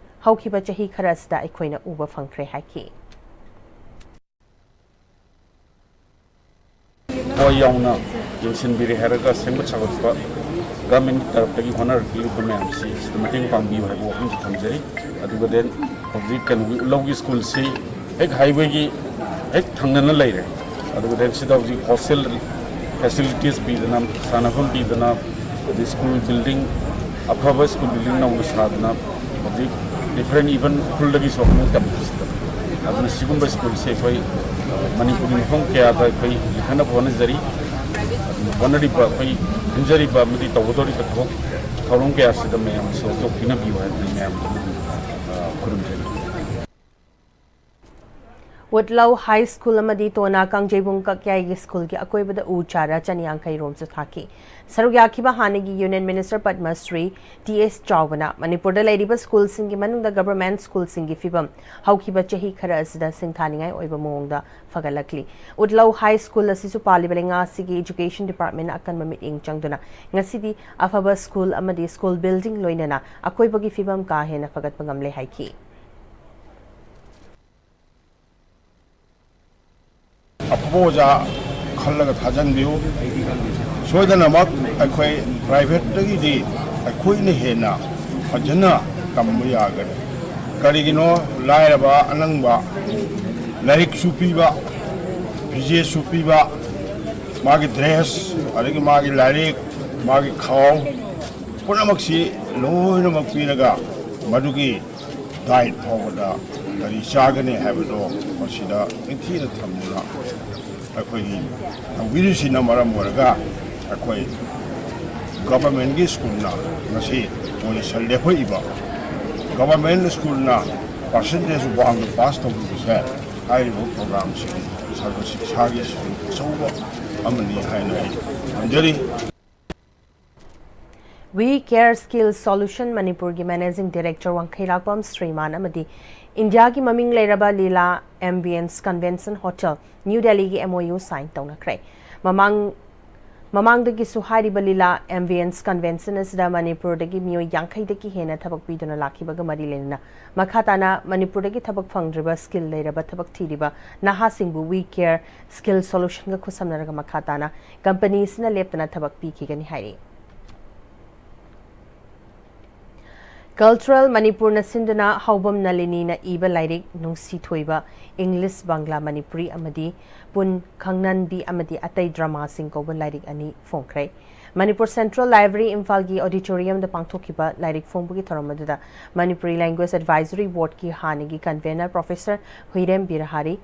ꯍꯧꯈꯤꯕ ꯆꯍꯤ ꯈꯔ ꯑꯁꯤꯗ ꯑꯩꯈꯣꯏꯅ ꯎꯕ ꯐꯪꯈ꯭ꯔꯦ ꯍꯥꯏꯈꯤ꯫ ꯊꯋꯥꯏ ꯌꯥꯎꯅ ꯌꯦꯡꯁꯤꯟꯕꯤꯔꯦ ꯍꯥꯏꯔꯒ ꯁꯦꯝꯒꯠ ꯁꯥꯒꯠꯄ ꯒꯚꯔꯟꯃꯦꯟꯒꯤ ꯇꯔꯞꯇꯒꯤ ꯍꯣꯠꯅꯔꯛꯂꯤꯕ ꯃꯌꯥꯝꯁꯤ ꯁꯤꯗ ꯃꯇꯦꯡ ꯄꯥꯡꯕꯤꯌꯨ ꯍꯥꯏꯕ ꯋꯥꯐꯝꯁꯤ ꯊꯝꯖꯔꯤ꯫ ꯑꯗꯨꯒ ꯗꯦꯟ ꯍꯧꯖꯤꯛ ꯀꯩꯅꯣꯒꯤ ꯎꯠꯂꯧꯒꯤ ꯁ꯭ꯀꯨꯜꯁꯤ ꯍꯦꯛ ꯍꯥꯏꯋꯦꯒꯤ ꯍꯦꯛ ꯊꯪꯅꯅ ꯂꯩꯔꯦ꯫ ꯑꯗꯨꯒ ꯗꯦꯟ ꯁꯤꯗ ꯍꯧꯖꯤꯛ ꯍꯣꯁꯇꯦꯜ ꯐꯦꯁꯤꯂꯤꯇꯤꯁ ꯄꯤꯗꯅ, ꯁꯥꯟꯅꯐꯝ ꯄꯤꯗꯅ, ꯑꯗꯩ ꯁ꯭ꯀꯨꯜ ꯕꯤꯜꯗꯤꯡ, ꯑꯐꯕ ꯁ꯭ꯀꯨꯜ ꯕꯤꯜꯗꯤꯡ ꯅꯧꯅ ꯁꯥꯗꯅ, ꯍꯧꯖꯤꯛ ꯗꯤꯐꯔꯦꯟ ꯏꯚꯟ ꯎꯈ꯭ꯔꯨꯜꯗꯒꯤꯁꯨ ꯑꯃꯨꯛ ꯇꯝꯕꯁꯤꯗ꯫ ꯑꯗꯨꯅ ꯁꯤꯒꯨꯝꯕ ꯁ꯭ꯀꯨꯜꯁꯦ ꯑꯩꯈꯣꯏ ꯃꯅꯤꯄꯨꯔꯒꯤ ꯃꯐꯝ ꯀꯌꯥꯗ ꯑꯩꯈꯣꯏ ꯂꯤꯡꯈꯠꯅꯕ ꯍꯣꯠꯅꯖꯔꯤ꯫ ꯍꯣꯠꯅꯔꯤꯕ ꯑꯩꯈꯣꯏ ꯈꯟꯖꯔꯤꯕ ꯑꯃꯗꯤ ꯇꯧꯒꯗꯧꯔꯤꯕ ꯊꯕꯛ ꯊꯧꯔꯝ ꯀꯌꯥꯁꯤꯗ ꯃꯌꯥꯝ ꯁꯔꯨꯛ ꯄꯤꯅꯕꯤꯌꯨ ꯍꯥꯏꯗꯅ ꯃꯌꯥꯝ ꯈꯨꯔꯨꯝꯖꯔꯤ꯫ ꯎꯠꯂꯧ ꯍꯥꯏ ꯁ꯭ꯀꯨꯜ ꯑꯃꯗꯤ ꯇꯣꯅꯥ ꯀꯥꯡꯖꯩꯕꯨꯡ ꯀꯛꯌꯥꯏꯒꯤ ꯁ꯭ꯀꯨꯜꯒꯤ ꯑꯀꯣꯏꯕꯗ ꯎ ꯆꯥꯔꯥ ꯆꯅꯤꯌꯥꯡꯈꯩ ꯔꯣꯝ ꯆꯊꯥꯈꯤ꯫ ꯁꯔꯨꯛ ꯌꯥꯈꯤꯕ ꯍꯥꯟꯅꯒꯤ union minister Padma Shri T S ꯆꯥꯎꯕꯅ ꯃꯅꯤꯄꯨꯔꯗ ꯂꯩꯔꯤꯕ ꯁ꯭ꯀꯨꯜꯁꯤꯡꯒꯤ ꯃꯅꯨꯡꯗ ꯒꯚꯔꯟꯃꯦꯟꯠ ꯁ꯭ꯀꯨꯜꯁꯤꯡꯒꯤ ꯐꯤꯚꯝ ꯍꯧꯈꯤꯕ ꯆꯍꯤ ꯈꯔ ꯑꯁꯤꯗ ꯁꯤꯡꯊꯥꯅꯤꯡꯉꯥꯏ ꯑꯣꯏꯕ ꯃꯑꯣꯡꯗ ꯐꯒꯠꯂꯛꯂꯤ꯫ ꯎꯠꯂꯧ ꯍꯥꯏ ꯁ꯭ꯀꯨꯜ ꯑꯁꯤꯁꯨ ꯄꯥꯜꯂꯤꯕ ꯂꯩꯉꯥꯛ ꯑꯁꯤꯒꯤ ꯏꯖꯨꯀꯦꯁꯟ ꯗꯤꯄꯥꯔꯠꯃꯦꯟꯠꯅ ꯑꯀꯟꯕ ꯃꯤꯠꯌꯦꯡ ꯆꯪꯗꯨꯅ ꯉꯁꯤꯗꯤ ꯑꯐꯕ ꯁ꯭ꯀꯨꯜ ꯑꯃꯗꯤ ꯁ꯭ꯀꯨꯜ ꯕꯤꯜꯗꯤꯡ ꯂꯣꯏꯅꯅ ꯑꯀꯣꯏꯕꯒꯤ ꯐꯤꯚꯝ ꯀꯥ ꯍꯦꯟꯅ ꯐꯒꯠꯄ ꯉꯝꯂꯦ ꯍꯥꯏꯈꯤ꯫ ꯑꯐꯕ ꯑꯣꯖꯥ ꯈꯜꯂꯒ ꯊꯥꯖꯟꯕꯤꯌꯨ꯫ ꯁꯣꯏꯗꯅꯃꯛ ꯑꯩꯈꯣꯏ ꯄ꯭ꯔꯥꯏꯚꯦꯠꯇꯒꯤꯗꯤ ꯑꯩꯈꯣꯏꯅ ꯍꯦꯟꯅ ꯐꯖꯅ ꯇꯝꯕ ꯌꯥꯒꯅꯤ꯫ ꯀꯔꯤꯒꯤꯅꯣ? ꯂꯥꯏꯔꯕ ꯑꯅꯪꯕ ꯂꯥꯏꯔꯤꯛꯁꯨ ꯄꯤꯕ, ꯐꯤꯖꯦꯠꯁꯨ ꯄꯤꯕ, ꯃꯥꯒꯤ ꯗ꯭ꯔꯦꯁ, ꯑꯗꯒꯤ ꯃꯥꯒꯤ ꯂꯥꯏꯔꯤꯛ, ꯃꯥꯒꯤ ꯈꯥꯎ, ꯄꯨꯝꯅꯃꯛꯁꯤ ꯂꯣꯏꯅꯃꯛ ꯄꯤꯔꯒ ꯃꯗꯨꯒꯤ ꯗꯥꯏꯠ ꯐꯥꯎꯕꯗ ꯀꯔꯤ ꯆꯥꯒꯅꯤ ꯍꯥꯏꯕꯗꯣ ꯃꯁꯤꯗ ꯅꯤꯡꯊꯤꯅ ꯊꯝꯗꯨꯅ ꯑꯩꯈꯣꯏꯒꯤ ꯇꯧꯕꯤꯔꯤꯁꯤꯅ ꯃꯔꯝ ꯑꯣꯏꯔꯒ ꯑꯩꯈꯣꯏ ꯒꯚꯔꯟꯃꯦꯟꯒꯤ ꯁ꯭ꯀꯨꯜꯅ ꯉꯁꯤ ꯄꯣꯖꯤꯁꯟ ꯂꯦꯞꯄꯛꯏꯕ, ꯒꯚꯔꯟꯃꯦꯟ ꯁ꯭ꯀꯨꯜꯅ ꯄꯥꯔꯁꯦꯟꯇꯦꯖ ꯋꯥꯡꯅ ꯄꯥꯁ ꯇꯧꯕꯤꯕꯁꯦ ꯍꯥꯏꯔꯤꯕ ꯄ꯭ꯔꯣꯒ꯭ꯔꯥꯝꯁꯤꯡ ꯁꯔꯕ ꯁꯤꯛꯁꯥꯒꯤ ꯁꯔꯨꯛ ꯑꯆꯧꯕ ꯑꯃꯅꯤ ꯍꯥꯏꯅ ꯑꯩ ꯊꯝꯖꯔꯤ꯫ We Care Skill Solution ꯃꯅꯤꯄꯨꯔꯒꯤ ꯃꯦꯅꯦꯖꯤꯡ ꯗꯤꯔꯦꯛꯇꯔ ꯋꯥꯡꯈꯩꯔꯥꯛꯄꯝ ꯁ꯭ꯔꯤꯃꯥꯟ ꯑꯃꯗꯤ ꯏꯟꯗꯤꯌꯥꯒꯤ ꯃꯃꯤꯡ ꯂꯩꯔꯕ ꯂꯤꯂꯥ ꯑꯦꯝꯕꯤꯌꯟꯁ ꯀꯟꯚꯦꯟꯁꯟ ꯍꯣꯇꯦꯜ, ꯅ꯭ꯌꯨ ꯗꯦꯜꯂꯤꯒꯤ ꯑꯦꯝ ꯑꯣ ꯌꯨ ꯁꯥꯏꯟ ꯇꯧꯅꯈ꯭ꯔꯦ꯫ ꯃꯃꯥꯡ ꯃꯃꯥꯡꯗꯒꯤꯁꯨ ꯍꯥꯏꯔꯤꯕ ꯂꯤꯂꯥ ꯑꯦꯝꯕꯤꯌꯟꯁ ꯀꯟꯚꯦꯟꯁꯟ ꯑꯁꯤꯗ ꯃꯅꯤꯄꯨꯔꯗꯒꯤ ꯃꯤꯑꯣꯏ ꯌꯥꯡꯈꯩꯗꯒꯤ ꯍꯦꯟꯅ ꯊꯕꯛ ꯄꯤꯗꯨꯅ ꯂꯥꯛꯈꯤꯕꯒ ꯃꯔꯤ ꯂꯩꯅꯅ ꯃꯈꯥ ꯇꯥꯅ ꯃꯅꯤꯄꯨꯔꯗꯒꯤ ꯊꯕꯛ ꯐꯪꯗ꯭ꯔꯤꯕ ꯁ꯭ꯀꯤꯜ ꯂꯩꯔꯕ ꯊꯕꯛ ꯊꯤꯔꯤꯕ ꯅꯍꯥꯁꯤꯡꯕꯨ We Care Skill Solutionꯒ ꯈꯨꯠꯁꯝꯅꯔꯒ ꯃꯈꯥ ꯇꯥꯅ ꯀꯝꯄꯅꯤ ꯑꯁꯤꯅ ꯂꯦꯞꯇꯅ ꯊꯕꯛ ꯄꯤꯈꯤꯒꯅꯤ ꯍꯥꯏꯔꯤ꯫ ꯀꯜꯆꯔꯦꯜ ꯃꯅꯤꯄꯨꯔꯅ ꯁꯤꯟꯗꯨꯅ ꯍꯥꯎꯕꯝ ꯅꯂꯤꯅꯤꯅ ꯏꯕ ꯂꯥꯏꯔꯤꯛ ꯅꯨꯡꯁꯤ ꯊꯣꯏꯕ, ꯏꯪꯂꯤꯁ, ꯕꯪꯒ꯭ꯂꯥ, ꯃꯅꯤꯄꯨꯔꯤ ꯑꯃꯗꯤ ꯄꯨꯟ ꯈꯪꯅꯟꯕꯤ ꯑꯃꯗꯤ ꯑꯇꯩ ꯗ꯭ꯔꯃꯥꯁꯤꯡ ꯀꯧꯕ ꯂꯥꯏꯔꯤꯛ ꯑꯅꯤ ꯐꯣꯡꯈ꯭ꯔꯦ꯫ ꯃꯅꯤꯄꯨꯔ ꯁꯦꯟꯇ꯭ꯔꯦꯜ ꯂꯥꯏꯕ꯭ꯔꯦꯔꯤ ꯏꯝꯐꯥꯜꯒꯤ ꯑꯣꯗꯤꯇꯣꯔꯤꯌꯝꯗ ꯄꯥꯡꯊꯣꯛꯈꯤꯕ ꯂꯥꯏꯔꯤꯛ ꯐꯣꯡꯕꯒꯤ ꯊꯧꯔꯝ ꯑꯗꯨꯗ ꯃꯅꯤꯄꯨꯔꯤ ꯂꯦꯡꯒ꯭ꯋꯦꯖ ꯑꯦꯗꯚꯥꯏꯖꯔꯤ ꯕꯣꯔꯗꯀꯤ ꯍꯥꯟꯅꯒꯤ convener professor Huirem Bihari,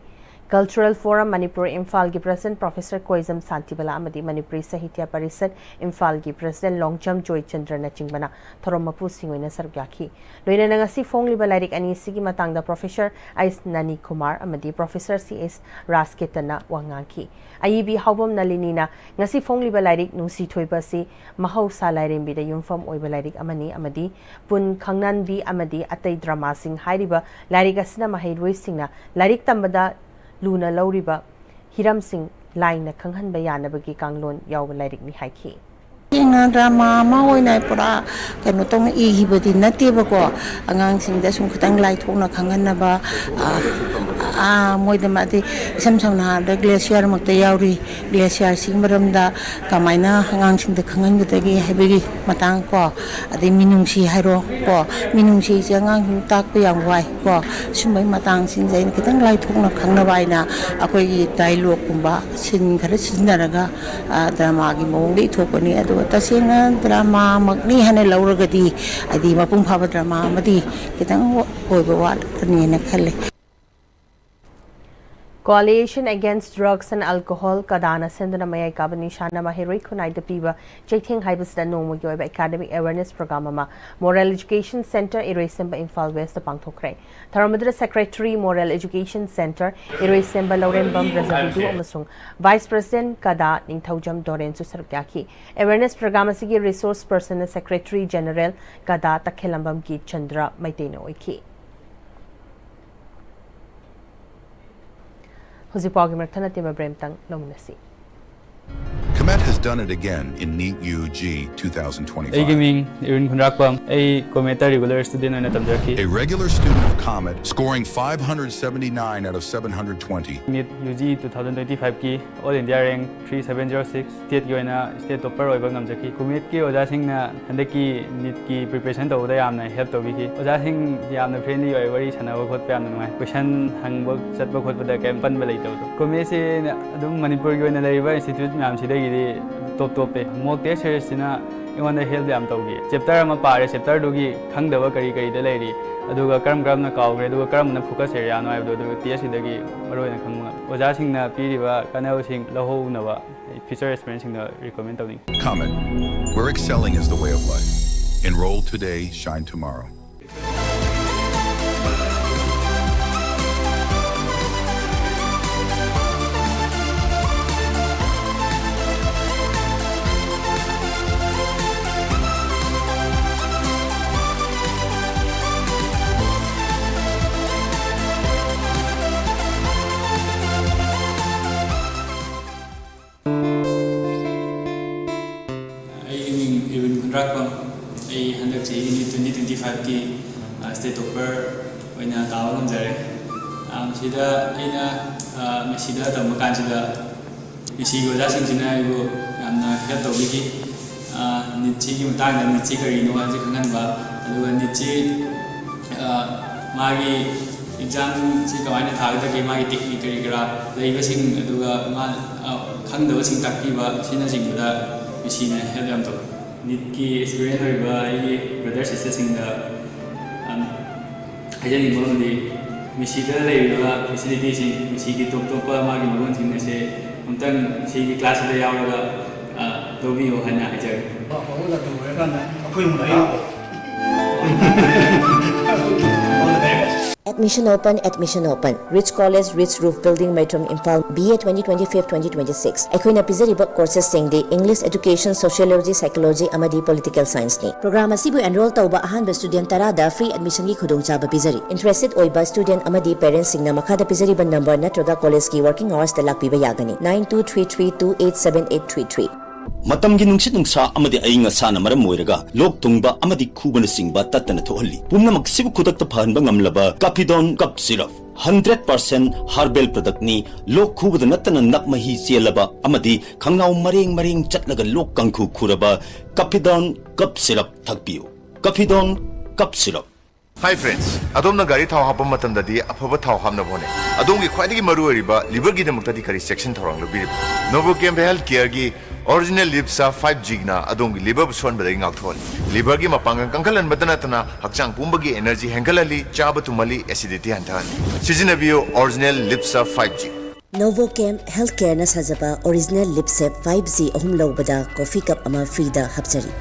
cultural forum Manipur ꯏꯝꯐꯥꯜꯒꯤ ꯄ꯭ꯔꯁꯤꯗꯦꯟꯠ ꯄ꯭ꯔꯣꯐꯦꯁꯔ ꯀꯣꯏꯖꯝ ꯁꯥꯟꯇꯤꯕꯂꯥ ꯑꯃꯗꯤ ꯃꯅꯤꯄꯨꯔꯤ ꯁꯥꯍꯤꯇ꯭ꯌ ꯄꯔꯤꯁꯠ ꯏꯝꯐꯥꯜꯒꯤ ꯄ꯭ꯔꯁꯤꯗꯦꯟꯠ ꯂꯣꯡꯖꯝ ꯖꯣꯏꯆꯟꯗ꯭ꯔꯅꯆꯤꯡꯕꯅ ꯊꯧꯔꯝ ꯃꯄꯨꯁꯤꯡ ꯑꯣꯏꯅ ꯁꯔꯨꯛ ꯌꯥꯈꯤ꯫ ꯂꯣꯏꯅꯅ ꯉꯁꯤ ꯐꯣꯡꯂꯤꯕ ꯂꯥꯏꯔꯤꯛ ꯑꯅꯤꯁꯤꯒꯤ ꯃꯇꯥꯡꯗ ꯄ꯭ꯔꯣꯐꯦꯁꯔ ꯑꯩꯁ ꯅꯅꯤ ꯀꯨꯃꯥꯔ ꯑꯃꯗꯤ ꯄ꯭ꯔꯣꯐꯦꯁꯔ ꯁꯤ ꯑꯦꯁ ꯔꯥꯖꯀꯦꯇꯟꯅ ꯋꯥ ꯉꯥꯡꯈꯤ꯫ ꯑꯏꯕꯤ ꯍꯥꯎꯕꯝ ꯅꯂꯤꯅꯤꯅ ꯉꯁꯤ ꯐꯣꯡꯂꯤꯕ ꯂꯥꯏꯔꯤꯛ ꯅꯨꯡꯁꯤ ꯊꯣꯏꯕ ꯑꯁꯤ ꯃꯍꯧꯁꯥ ꯂꯥꯏꯔꯦꯝꯕꯤꯗ ꯌꯨꯝꯐꯝ ꯑꯣꯏꯕ ꯂꯥꯏꯔꯤꯛ ꯑꯃꯅꯤ ꯑꯃꯗꯤ ꯄꯨꯟ ꯈꯪꯅꯟꯕꯤ ꯑꯃꯗꯤ ꯑꯇꯩ ꯗ꯭ꯔꯃꯥꯁꯤꯡ ꯍꯥꯏꯔꯤꯕ ꯂꯥꯏꯔꯤꯛ ꯑꯁꯤꯅ ꯃꯍꯩꯔꯣꯏꯁꯤꯡꯅ ꯂꯥꯏꯔꯤꯛ ꯇꯝꯕꯗ ꯂꯨꯅ ꯂꯧꯔꯤꯕ ꯍꯤꯔꯝꯁꯤꯡ ꯂꯥꯏꯅ ꯈꯪꯍꯟꯕ ꯌꯥꯅꯕꯒꯤ ꯀꯥꯡꯂꯣꯟ ꯌꯥꯎꯕ ꯂꯥꯏꯔꯤꯛꯅꯤ ꯍꯥꯏꯈꯤ꯫ ꯁꯦꯡꯅ ꯗ꯭ꯔꯃꯥ ꯑꯃ ꯑꯣꯏꯅ ꯄꯨꯔꯥ ꯀꯩꯅꯣ ꯇꯧꯅ ꯏꯈꯤꯕꯗꯤ ꯅꯠꯇꯦꯕꯀꯣ꯫ ꯑꯉꯥꯡꯁꯤꯡꯗ ꯁꯨꯝ ꯈꯤꯇꯪ ꯂꯥꯏꯊꯣꯛꯅ ꯈꯪꯍꯟꯅꯕ, ꯑꯥ, ꯑꯥ, ꯃꯣꯏꯗ ꯃꯥꯗꯤ ꯏꯁꯝ ꯁꯝꯅ ꯍꯥꯏꯔꯕꯗ ꯒ꯭ꯂꯦꯁꯤꯌꯔꯃꯛꯇ ꯌꯥꯎꯔꯤ꯫ ꯒ꯭ꯂꯦꯁꯤꯌꯔꯁꯤꯒꯤ ꯃꯔꯝꯗ ꯀꯃꯥꯏꯅ ꯑꯉꯥꯡꯁꯤꯡꯗ ꯈꯪꯍꯟꯒꯗꯒꯦ ꯍꯥꯏꯕꯒꯤ ꯃꯇꯥꯡ ꯀꯣ, ꯑꯗꯩ ꯃꯤꯅꯨꯡꯁꯤ ꯍꯥꯏꯔꯣ ꯀꯣ, ꯃꯤꯅꯨꯡꯁꯤꯁꯦ ꯑꯉꯥꯡꯁꯤꯡ ꯇꯥꯛꯄ ꯌꯥꯝ ꯋꯥꯏ ꯀꯣ꯫ ꯁꯨꯝꯕꯒꯤ ꯃꯇꯥꯡꯁꯤꯡꯁꯦ ꯑꯩꯅ ꯈꯤꯇꯪ ꯂꯥꯏꯊꯣꯛꯅ ꯈꯪꯅꯕ ꯍꯥꯏꯅ ꯑꯩꯈꯣꯏꯒꯤ ꯗꯥꯏꯂꯣꯛꯀꯨꯝꯕ ꯁꯤꯟ ꯈꯔ ꯁꯤꯖꯤꯟꯅꯔꯒ, ꯑ, ꯗ꯭ꯔꯃꯥꯒꯤ ꯃꯑꯣꯡꯗ ꯏꯊꯣꯛꯄꯅꯤ꯫ ꯑꯗꯣ ꯇꯁꯦꯡꯅ ꯗ꯭ꯔꯃꯥꯃꯛꯅꯤ ꯍꯥꯏꯅ ꯂꯧꯔꯒꯗꯤ, ꯍꯥꯏꯗꯤ, ꯃꯄꯨꯡ ꯐꯥꯕ ꯗ꯭ꯔꯃꯥ ꯑꯃꯗꯤ ꯈꯤꯇꯪ ꯑꯣꯏꯕ ꯋꯥꯠꯀꯅꯤꯅ ꯈꯜꯂꯤ꯫ Coalition Against Drugs and Alcohol, ꯀꯗꯥꯅ ꯁꯤꯟꯗꯨꯅ ꯃꯌꯥꯏ ꯀꯥꯕ ꯅꯤꯁꯥꯅ ꯃꯍꯩꯔꯣꯏ ꯈꯨꯟꯅꯥꯏꯗ ꯄꯤꯕ ꯆꯩꯊꯦꯡ ꯍꯥꯏꯕꯁꯤꯗ ꯅꯣꯡꯃꯒꯤ ꯑꯣꯏꯕ academic awareness program ꯑꯃ Moral Education Centre, ꯏꯔꯣꯏꯁꯦꯝꯕ, ꯏꯝꯐꯥꯜ ꯋꯦꯁꯇ ꯄꯥꯡꯊꯣꯛꯈ꯭ꯔꯦ꯫ ꯊꯧꯔꯝ ꯑꯗꯨꯗ Secretary, Moral Education Centre, ꯏꯔꯣꯏꯁꯦꯝꯕ ꯂꯧꯔꯦꯝꯕꯝ ꯔꯖꯕꯤꯗꯨ ꯑꯃꯁꯨꯡ Vice President, ꯀꯗꯥ ꯅꯤꯡꯊꯧꯖꯝ ꯗꯣꯔꯦꯟꯁꯨ ꯁꯔꯨꯛ ꯌꯥꯈꯤ꯫ Awareness program ꯑꯁꯤꯒꯤ resource personꯅ Secretary General, ꯀꯗꯥ ꯇꯈꯦꯂꯝꯕꯝ ꯀꯤ ꯆꯟꯗ꯭ꯔ ꯃꯩꯇꯩꯅ ꯑꯣꯏꯈꯤ꯫ ꯍꯧꯖꯤꯛ ꯄꯥꯎꯒꯤ ꯃꯔꯛ ꯊꯠꯅ ꯇꯦꯟꯕ break ꯑꯃꯇꯪ ꯂꯧꯃꯤꯟꯅꯁꯤ꯫ COMET has done it again in NEET UG two thousand twenty-five. ꯑꯩꯒꯤ ꯃꯤꯡ ꯏꯔꯤꯟ ꯈꯨꯟꯗ꯭ꯔꯥꯛꯄꯝ꯫ ꯑꯩ COMETꯇ regular student ꯑꯣꯏꯅ ꯇꯝꯖꯔꯛꯈꯤ꯫ A regular student of COMET, scoring five hundred seventy-nine out of seven hundred twenty. NEET UG two thousand twenty-fiveꯀꯤ All India rank three seven zero six, stateꯀꯤ ꯑꯣꯏꯅ state topper ꯑꯣꯏꯕ ꯉꯝꯖꯈꯤ꯫ COMETꯀꯤ ꯑꯣꯖꯥꯁꯤꯡꯅ ꯍꯟꯗꯛꯀꯤ NEETꯀꯤ preparation ꯇꯧꯕꯗ ꯌꯥꯝꯅ help ꯇꯧꯕꯤꯈꯤ꯫ ꯑꯣꯖꯥꯁꯤꯡ ꯌꯥꯝꯅ friendly ꯑꯣꯏ, ꯋꯥꯔꯤ ꯁꯥꯟꯅꯕ ꯈꯣꯠꯄ ꯌꯥꯝꯅ ꯅꯨꯡꯉꯥꯏ꯫ Question ꯍꯪꯕ ꯆꯠꯄ ꯈꯣꯠꯄꯗ ꯀꯩꯝ ꯄꯟꯕ ꯂꯩꯇꯕꯗꯣ꯫ COMETꯁꯤ ꯑꯗꯨꯝ ꯃꯅꯤꯄꯨꯔꯒꯤ ꯑꯣꯏꯅ ꯂꯩꯔꯤꯕ institute ꯃꯌꯥꯝꯁꯤꯗꯒꯤꯗꯤ top topꯄꯦ꯫ Mock test seriesꯁꯤꯅ ꯑꯩꯉꯣꯟꯗ help ꯌꯥꯝ ꯇꯧꯈꯤ꯫ Chapter ꯑꯃ ꯄꯥꯔꯦ, chapterꯗꯨꯒꯤ ꯈꯪꯗꯕ ꯀꯔꯤ ꯀꯔꯤꯗ ꯂꯩꯔꯤ, ꯑꯗꯨꯒ ꯀꯔꯝ ꯀꯔꯝꯅ ꯀꯥꯎꯈ꯭ꯔꯦ, ꯑꯗꯨꯒ ꯀꯔꯝꯕꯅ focus areaꯅꯣ ꯍꯥꯏꯕꯗꯣ ꯑꯗꯨ testꯁꯤꯗꯒꯤ ꯃꯔꯨꯑꯣꯏꯅ ꯈꯪꯕ ꯉꯝꯃꯤ꯫ ꯑꯣꯖꯥꯁꯤꯡꯅ ꯄꯤꯔꯤꯕ ꯀꯥꯟꯅꯕꯁꯤꯡ ꯂꯧꯍꯧꯅꯕ ꯑꯩ future aspirantꯁꯤꯡꯗ recommend ꯇꯧꯅꯤꯡꯉꯤ꯫ COMET, where excelling is the way of life. Enroll today, shine tomorrow. ꯑꯩꯒꯤ ꯃꯤꯡ ꯏꯔꯋꯤꯟ ꯈꯨꯟꯗ꯭ꯔꯥꯛꯄꯝ꯫ ꯑꯩ ꯍꯟꯗꯛ ꯆꯍꯤꯒꯤ NEET twenty twenty fiveꯀꯤ state topper ꯑꯣꯏꯅ ꯇꯥꯕ ꯉꯝꯖꯔꯦ꯫ ꯃꯁꯤꯗ ꯑꯩꯅ ꯃꯁꯤꯗ ꯇꯝꯕ ꯀꯥꯟꯁꯤꯗ ꯃꯁꯤꯒꯤ ꯑꯣꯖꯥꯁꯤꯡꯁꯤꯅ ꯑꯩꯕꯨ ꯌꯥꯝꯅ help ꯇꯧꯕꯤꯈꯤ꯫ NEETꯁꯤꯒꯤ ꯃꯇꯥꯡꯗ, NEETꯁꯤ ꯀꯔꯤꯅꯣ ꯍꯥꯏꯕꯁꯤ ꯈꯪꯍꯟꯕ, ꯑꯗꯨꯒ NEETꯁꯤ ꯃꯥꯒꯤ examꯁꯤ ꯀꯃꯥꯏꯅ ꯊꯥꯒꯗꯒꯦ, ꯃꯥꯒꯤ technique ꯀꯔꯤ ꯀꯔꯥ ꯂꯩꯕꯁꯤꯡ, ꯑꯗꯨꯒ ꯃꯥ ꯈꯪꯗꯕꯁꯤꯡ ꯇꯥꯛꯄꯤꯕ ꯑꯁꯤꯅꯆꯤꯡꯕꯗ ꯃꯤꯁꯤꯅ ꯍꯦꯜꯞ ꯌꯥꯝ ꯇꯧꯋꯤ꯫ ꯅꯤꯠꯀꯤ ꯑꯦꯁꯄꯤꯔꯦꯟ ꯑꯣꯏꯔꯤꯕ ꯑꯩꯒꯤ ꯕ꯭ꯔꯗꯔ ꯁꯤꯁꯇꯔꯁꯤꯡꯗ ꯍꯥꯏꯖꯅꯤꯡꯕ ꯑꯃꯗꯤ, ꯃꯤꯁꯤꯗ ꯂꯩꯔꯤꯕ ꯐꯦꯁꯤꯂꯤꯇꯤꯁꯤꯡ, ꯃꯤꯁꯤꯒꯤ ꯇꯣꯞ ꯇꯣꯞꯄ ꯃꯥꯒꯤ ꯃꯒꯨꯟꯁꯤꯡ ꯑꯁꯦ ꯑꯃꯨꯛꯇꯪ ꯁꯤꯒꯤ ꯀ꯭ꯂꯥꯁꯁꯤꯗ ꯌꯥꯎꯔꯒ ꯂꯧꯕꯤꯌꯨ ꯍꯥꯏꯅ ꯍꯥꯏꯖꯔꯤ꯫ Admission open, admission open. Rich College, Rich Roof Building, Maitram, Imphal, B A twenty twenty-five twenty twenty-six. ꯑꯩꯈꯣꯏꯅ ꯄꯤꯖꯔꯤꯕ ꯀꯣꯔꯁꯦꯁꯁꯤꯡꯗꯤ English, Education, Sociology, Psychology ꯑꯃꯗꯤ Political Scienceꯅꯤ꯫ ꯄ꯭ꯔꯣꯒ꯭ꯔꯥꯝ ꯑꯁꯤꯕꯨ ꯑꯦꯟꯔꯣꯜ ꯇꯧꯕ ꯑꯍꯥꯟꯕ ꯁ꯭ꯇꯨꯗꯦꯟꯠ ꯇꯔꯥꯗ ꯐ꯭ꯔꯤ ꯑꯦꯗꯃꯤꯁꯟꯒꯤ ꯈꯨꯗꯣꯡꯆꯥꯕ ꯄꯤꯖꯔꯤ꯫ ꯏꯟꯇꯔꯦꯁꯇꯦꯗ ꯑꯣꯏꯕ ꯁ꯭ꯇꯨꯗꯦꯟꯠ ꯑꯃꯗꯤ ꯄꯦꯔꯦꯟꯠꯁꯁꯤꯡꯅ ꯃꯈꯥꯗ ꯄꯤꯖꯔꯤꯕ ꯅꯝꯕꯔ ꯅꯠꯇ꯭ꯔꯒ ꯀꯣꯂꯦꯖꯀꯤ ꯋꯥꯔꯀꯤꯡ ꯑꯋꯥꯔꯁꯇ ꯂꯥꯛꯄꯤꯕ ꯌꯥꯒꯅꯤ, nine two three three two eight seven eight three three꯫ ꯃꯇꯝꯒꯤ ꯅꯨꯡꯁꯤꯠ ꯅꯨꯡꯁꯥ ꯑꯃꯗꯤ ꯑꯏꯪ ꯑꯁꯥꯅ ꯃꯔꯝ ꯑꯣꯏꯔꯒ ꯂꯣꯛ ꯊꯨꯡꯕ ꯑꯃꯗꯤ ꯈꯨꯕꯅꯆꯤꯡꯕ ꯇꯠꯇꯅ ꯊꯣꯛꯍꯜꯂꯤ꯫ ꯄꯨꯝꯅꯃꯛꯁꯤꯕꯨ ꯈꯨꯗꯛꯇ ꯐꯍꯟꯕ ꯉꯝꯂꯕ Kafidon cough syrup. Hundred percent herbal ꯄ꯭ꯔꯗꯛꯅꯤ꯫ ꯂꯣꯛ ꯈꯨꯕꯗ ꯅꯠꯇꯅ ꯅꯞ ꯃꯍꯤ ꯆꯦꯜꯂꯕ ꯑꯃꯗꯤ ꯈꯪꯅꯥꯎ ꯃꯔꯦꯡ ꯃꯔꯦꯡ ꯆꯠꯂꯒ ꯂꯣꯛ ꯀꯥꯡꯈꯨ ꯈꯨꯔꯕ ꯀꯥꯐꯤꯗꯣꯟ ꯀꯞ ꯁꯤꯔꯞ ꯊꯛꯄꯤꯌꯨ꯫ Kafidon cough syrup. Hi friends, ꯑꯗꯣꯝꯅ ꯒꯥꯔꯤ ꯊꯥꯎ ꯍꯥꯞꯄ ꯃꯇꯝꯗꯗꯤ ꯑꯐꯕ ꯊꯥꯎ ꯍꯥꯞꯅꯕ ꯍꯣꯠꯅꯩ꯫ ꯑꯗꯣꯝꯒꯤ ꯈ꯭ꯋꯥꯏꯗꯒꯤ ꯃꯔꯨ ꯑꯣꯏꯔꯤꯕ ꯂꯤꯚꯔꯒꯤꯗꯃꯛꯇꯗꯤ ꯀꯔꯤ ꯆꯦꯛꯁꯤꯟ ꯊꯧꯔꯥꯡ ꯂꯧꯕꯤꯔꯤꯕꯅꯣ? ꯅꯣꯕꯣꯀꯦꯝ ꯍꯦꯜꯊ ꯀꯦꯌꯔꯒꯤ ꯑꯣꯔꯤꯖꯤꯅꯦꯜ ꯂꯤꯞꯁꯥ ꯐꯥꯏꯚ ꯖꯤꯅ ꯑꯗꯣꯝꯒꯤ ꯂꯤꯚꯔꯕꯨ ꯁꯣꯟꯕꯗꯒꯤ ꯉꯥꯛꯊꯣꯛꯍꯜꯂꯤ꯫ ꯂꯤꯚꯔꯒꯤ ꯃꯄꯥꯡꯒꯜ ꯀꯟꯈꯠꯍꯟꯕꯇ ꯅꯠꯇꯅ ꯍꯛꯆꯥꯡ ꯄꯨꯝꯕꯒꯤ ꯑꯦꯅꯔꯖꯤ ꯍꯦꯟꯒꯠꯍꯜꯂꯤ, ꯆꯥꯕ ꯇꯨꯝꯍꯜꯂꯤ, ꯑꯦꯁꯤꯗꯤꯇꯤ ꯍꯟꯊꯍꯜꯂꯤ꯫ ꯁꯤꯖꯤꯟꯅꯕꯤꯌꯨ ꯑꯣꯔꯤꯖꯤꯅꯦꯜ ꯂꯤꯞꯁꯥ ꯐꯥꯏꯚ ꯖꯤ꯫ ꯅꯣꯕꯣꯀꯦꯝ ꯍꯦꯜꯊ ꯀꯦꯌꯔꯅ ꯁꯥꯖꯕ ꯑꯣꯔꯤꯖꯤꯅꯦꯜ ꯂꯤꯞꯁꯦꯞ ꯐꯥꯏꯚ ꯖꯤ ꯑꯍꯨꯝ ꯂꯧꯕꯗ ꯀꯣꯐꯤ ꯀꯞ ꯑꯃ ꯐ꯭ꯔꯤꯗ ꯍꯥꯞꯆꯔꯤ꯫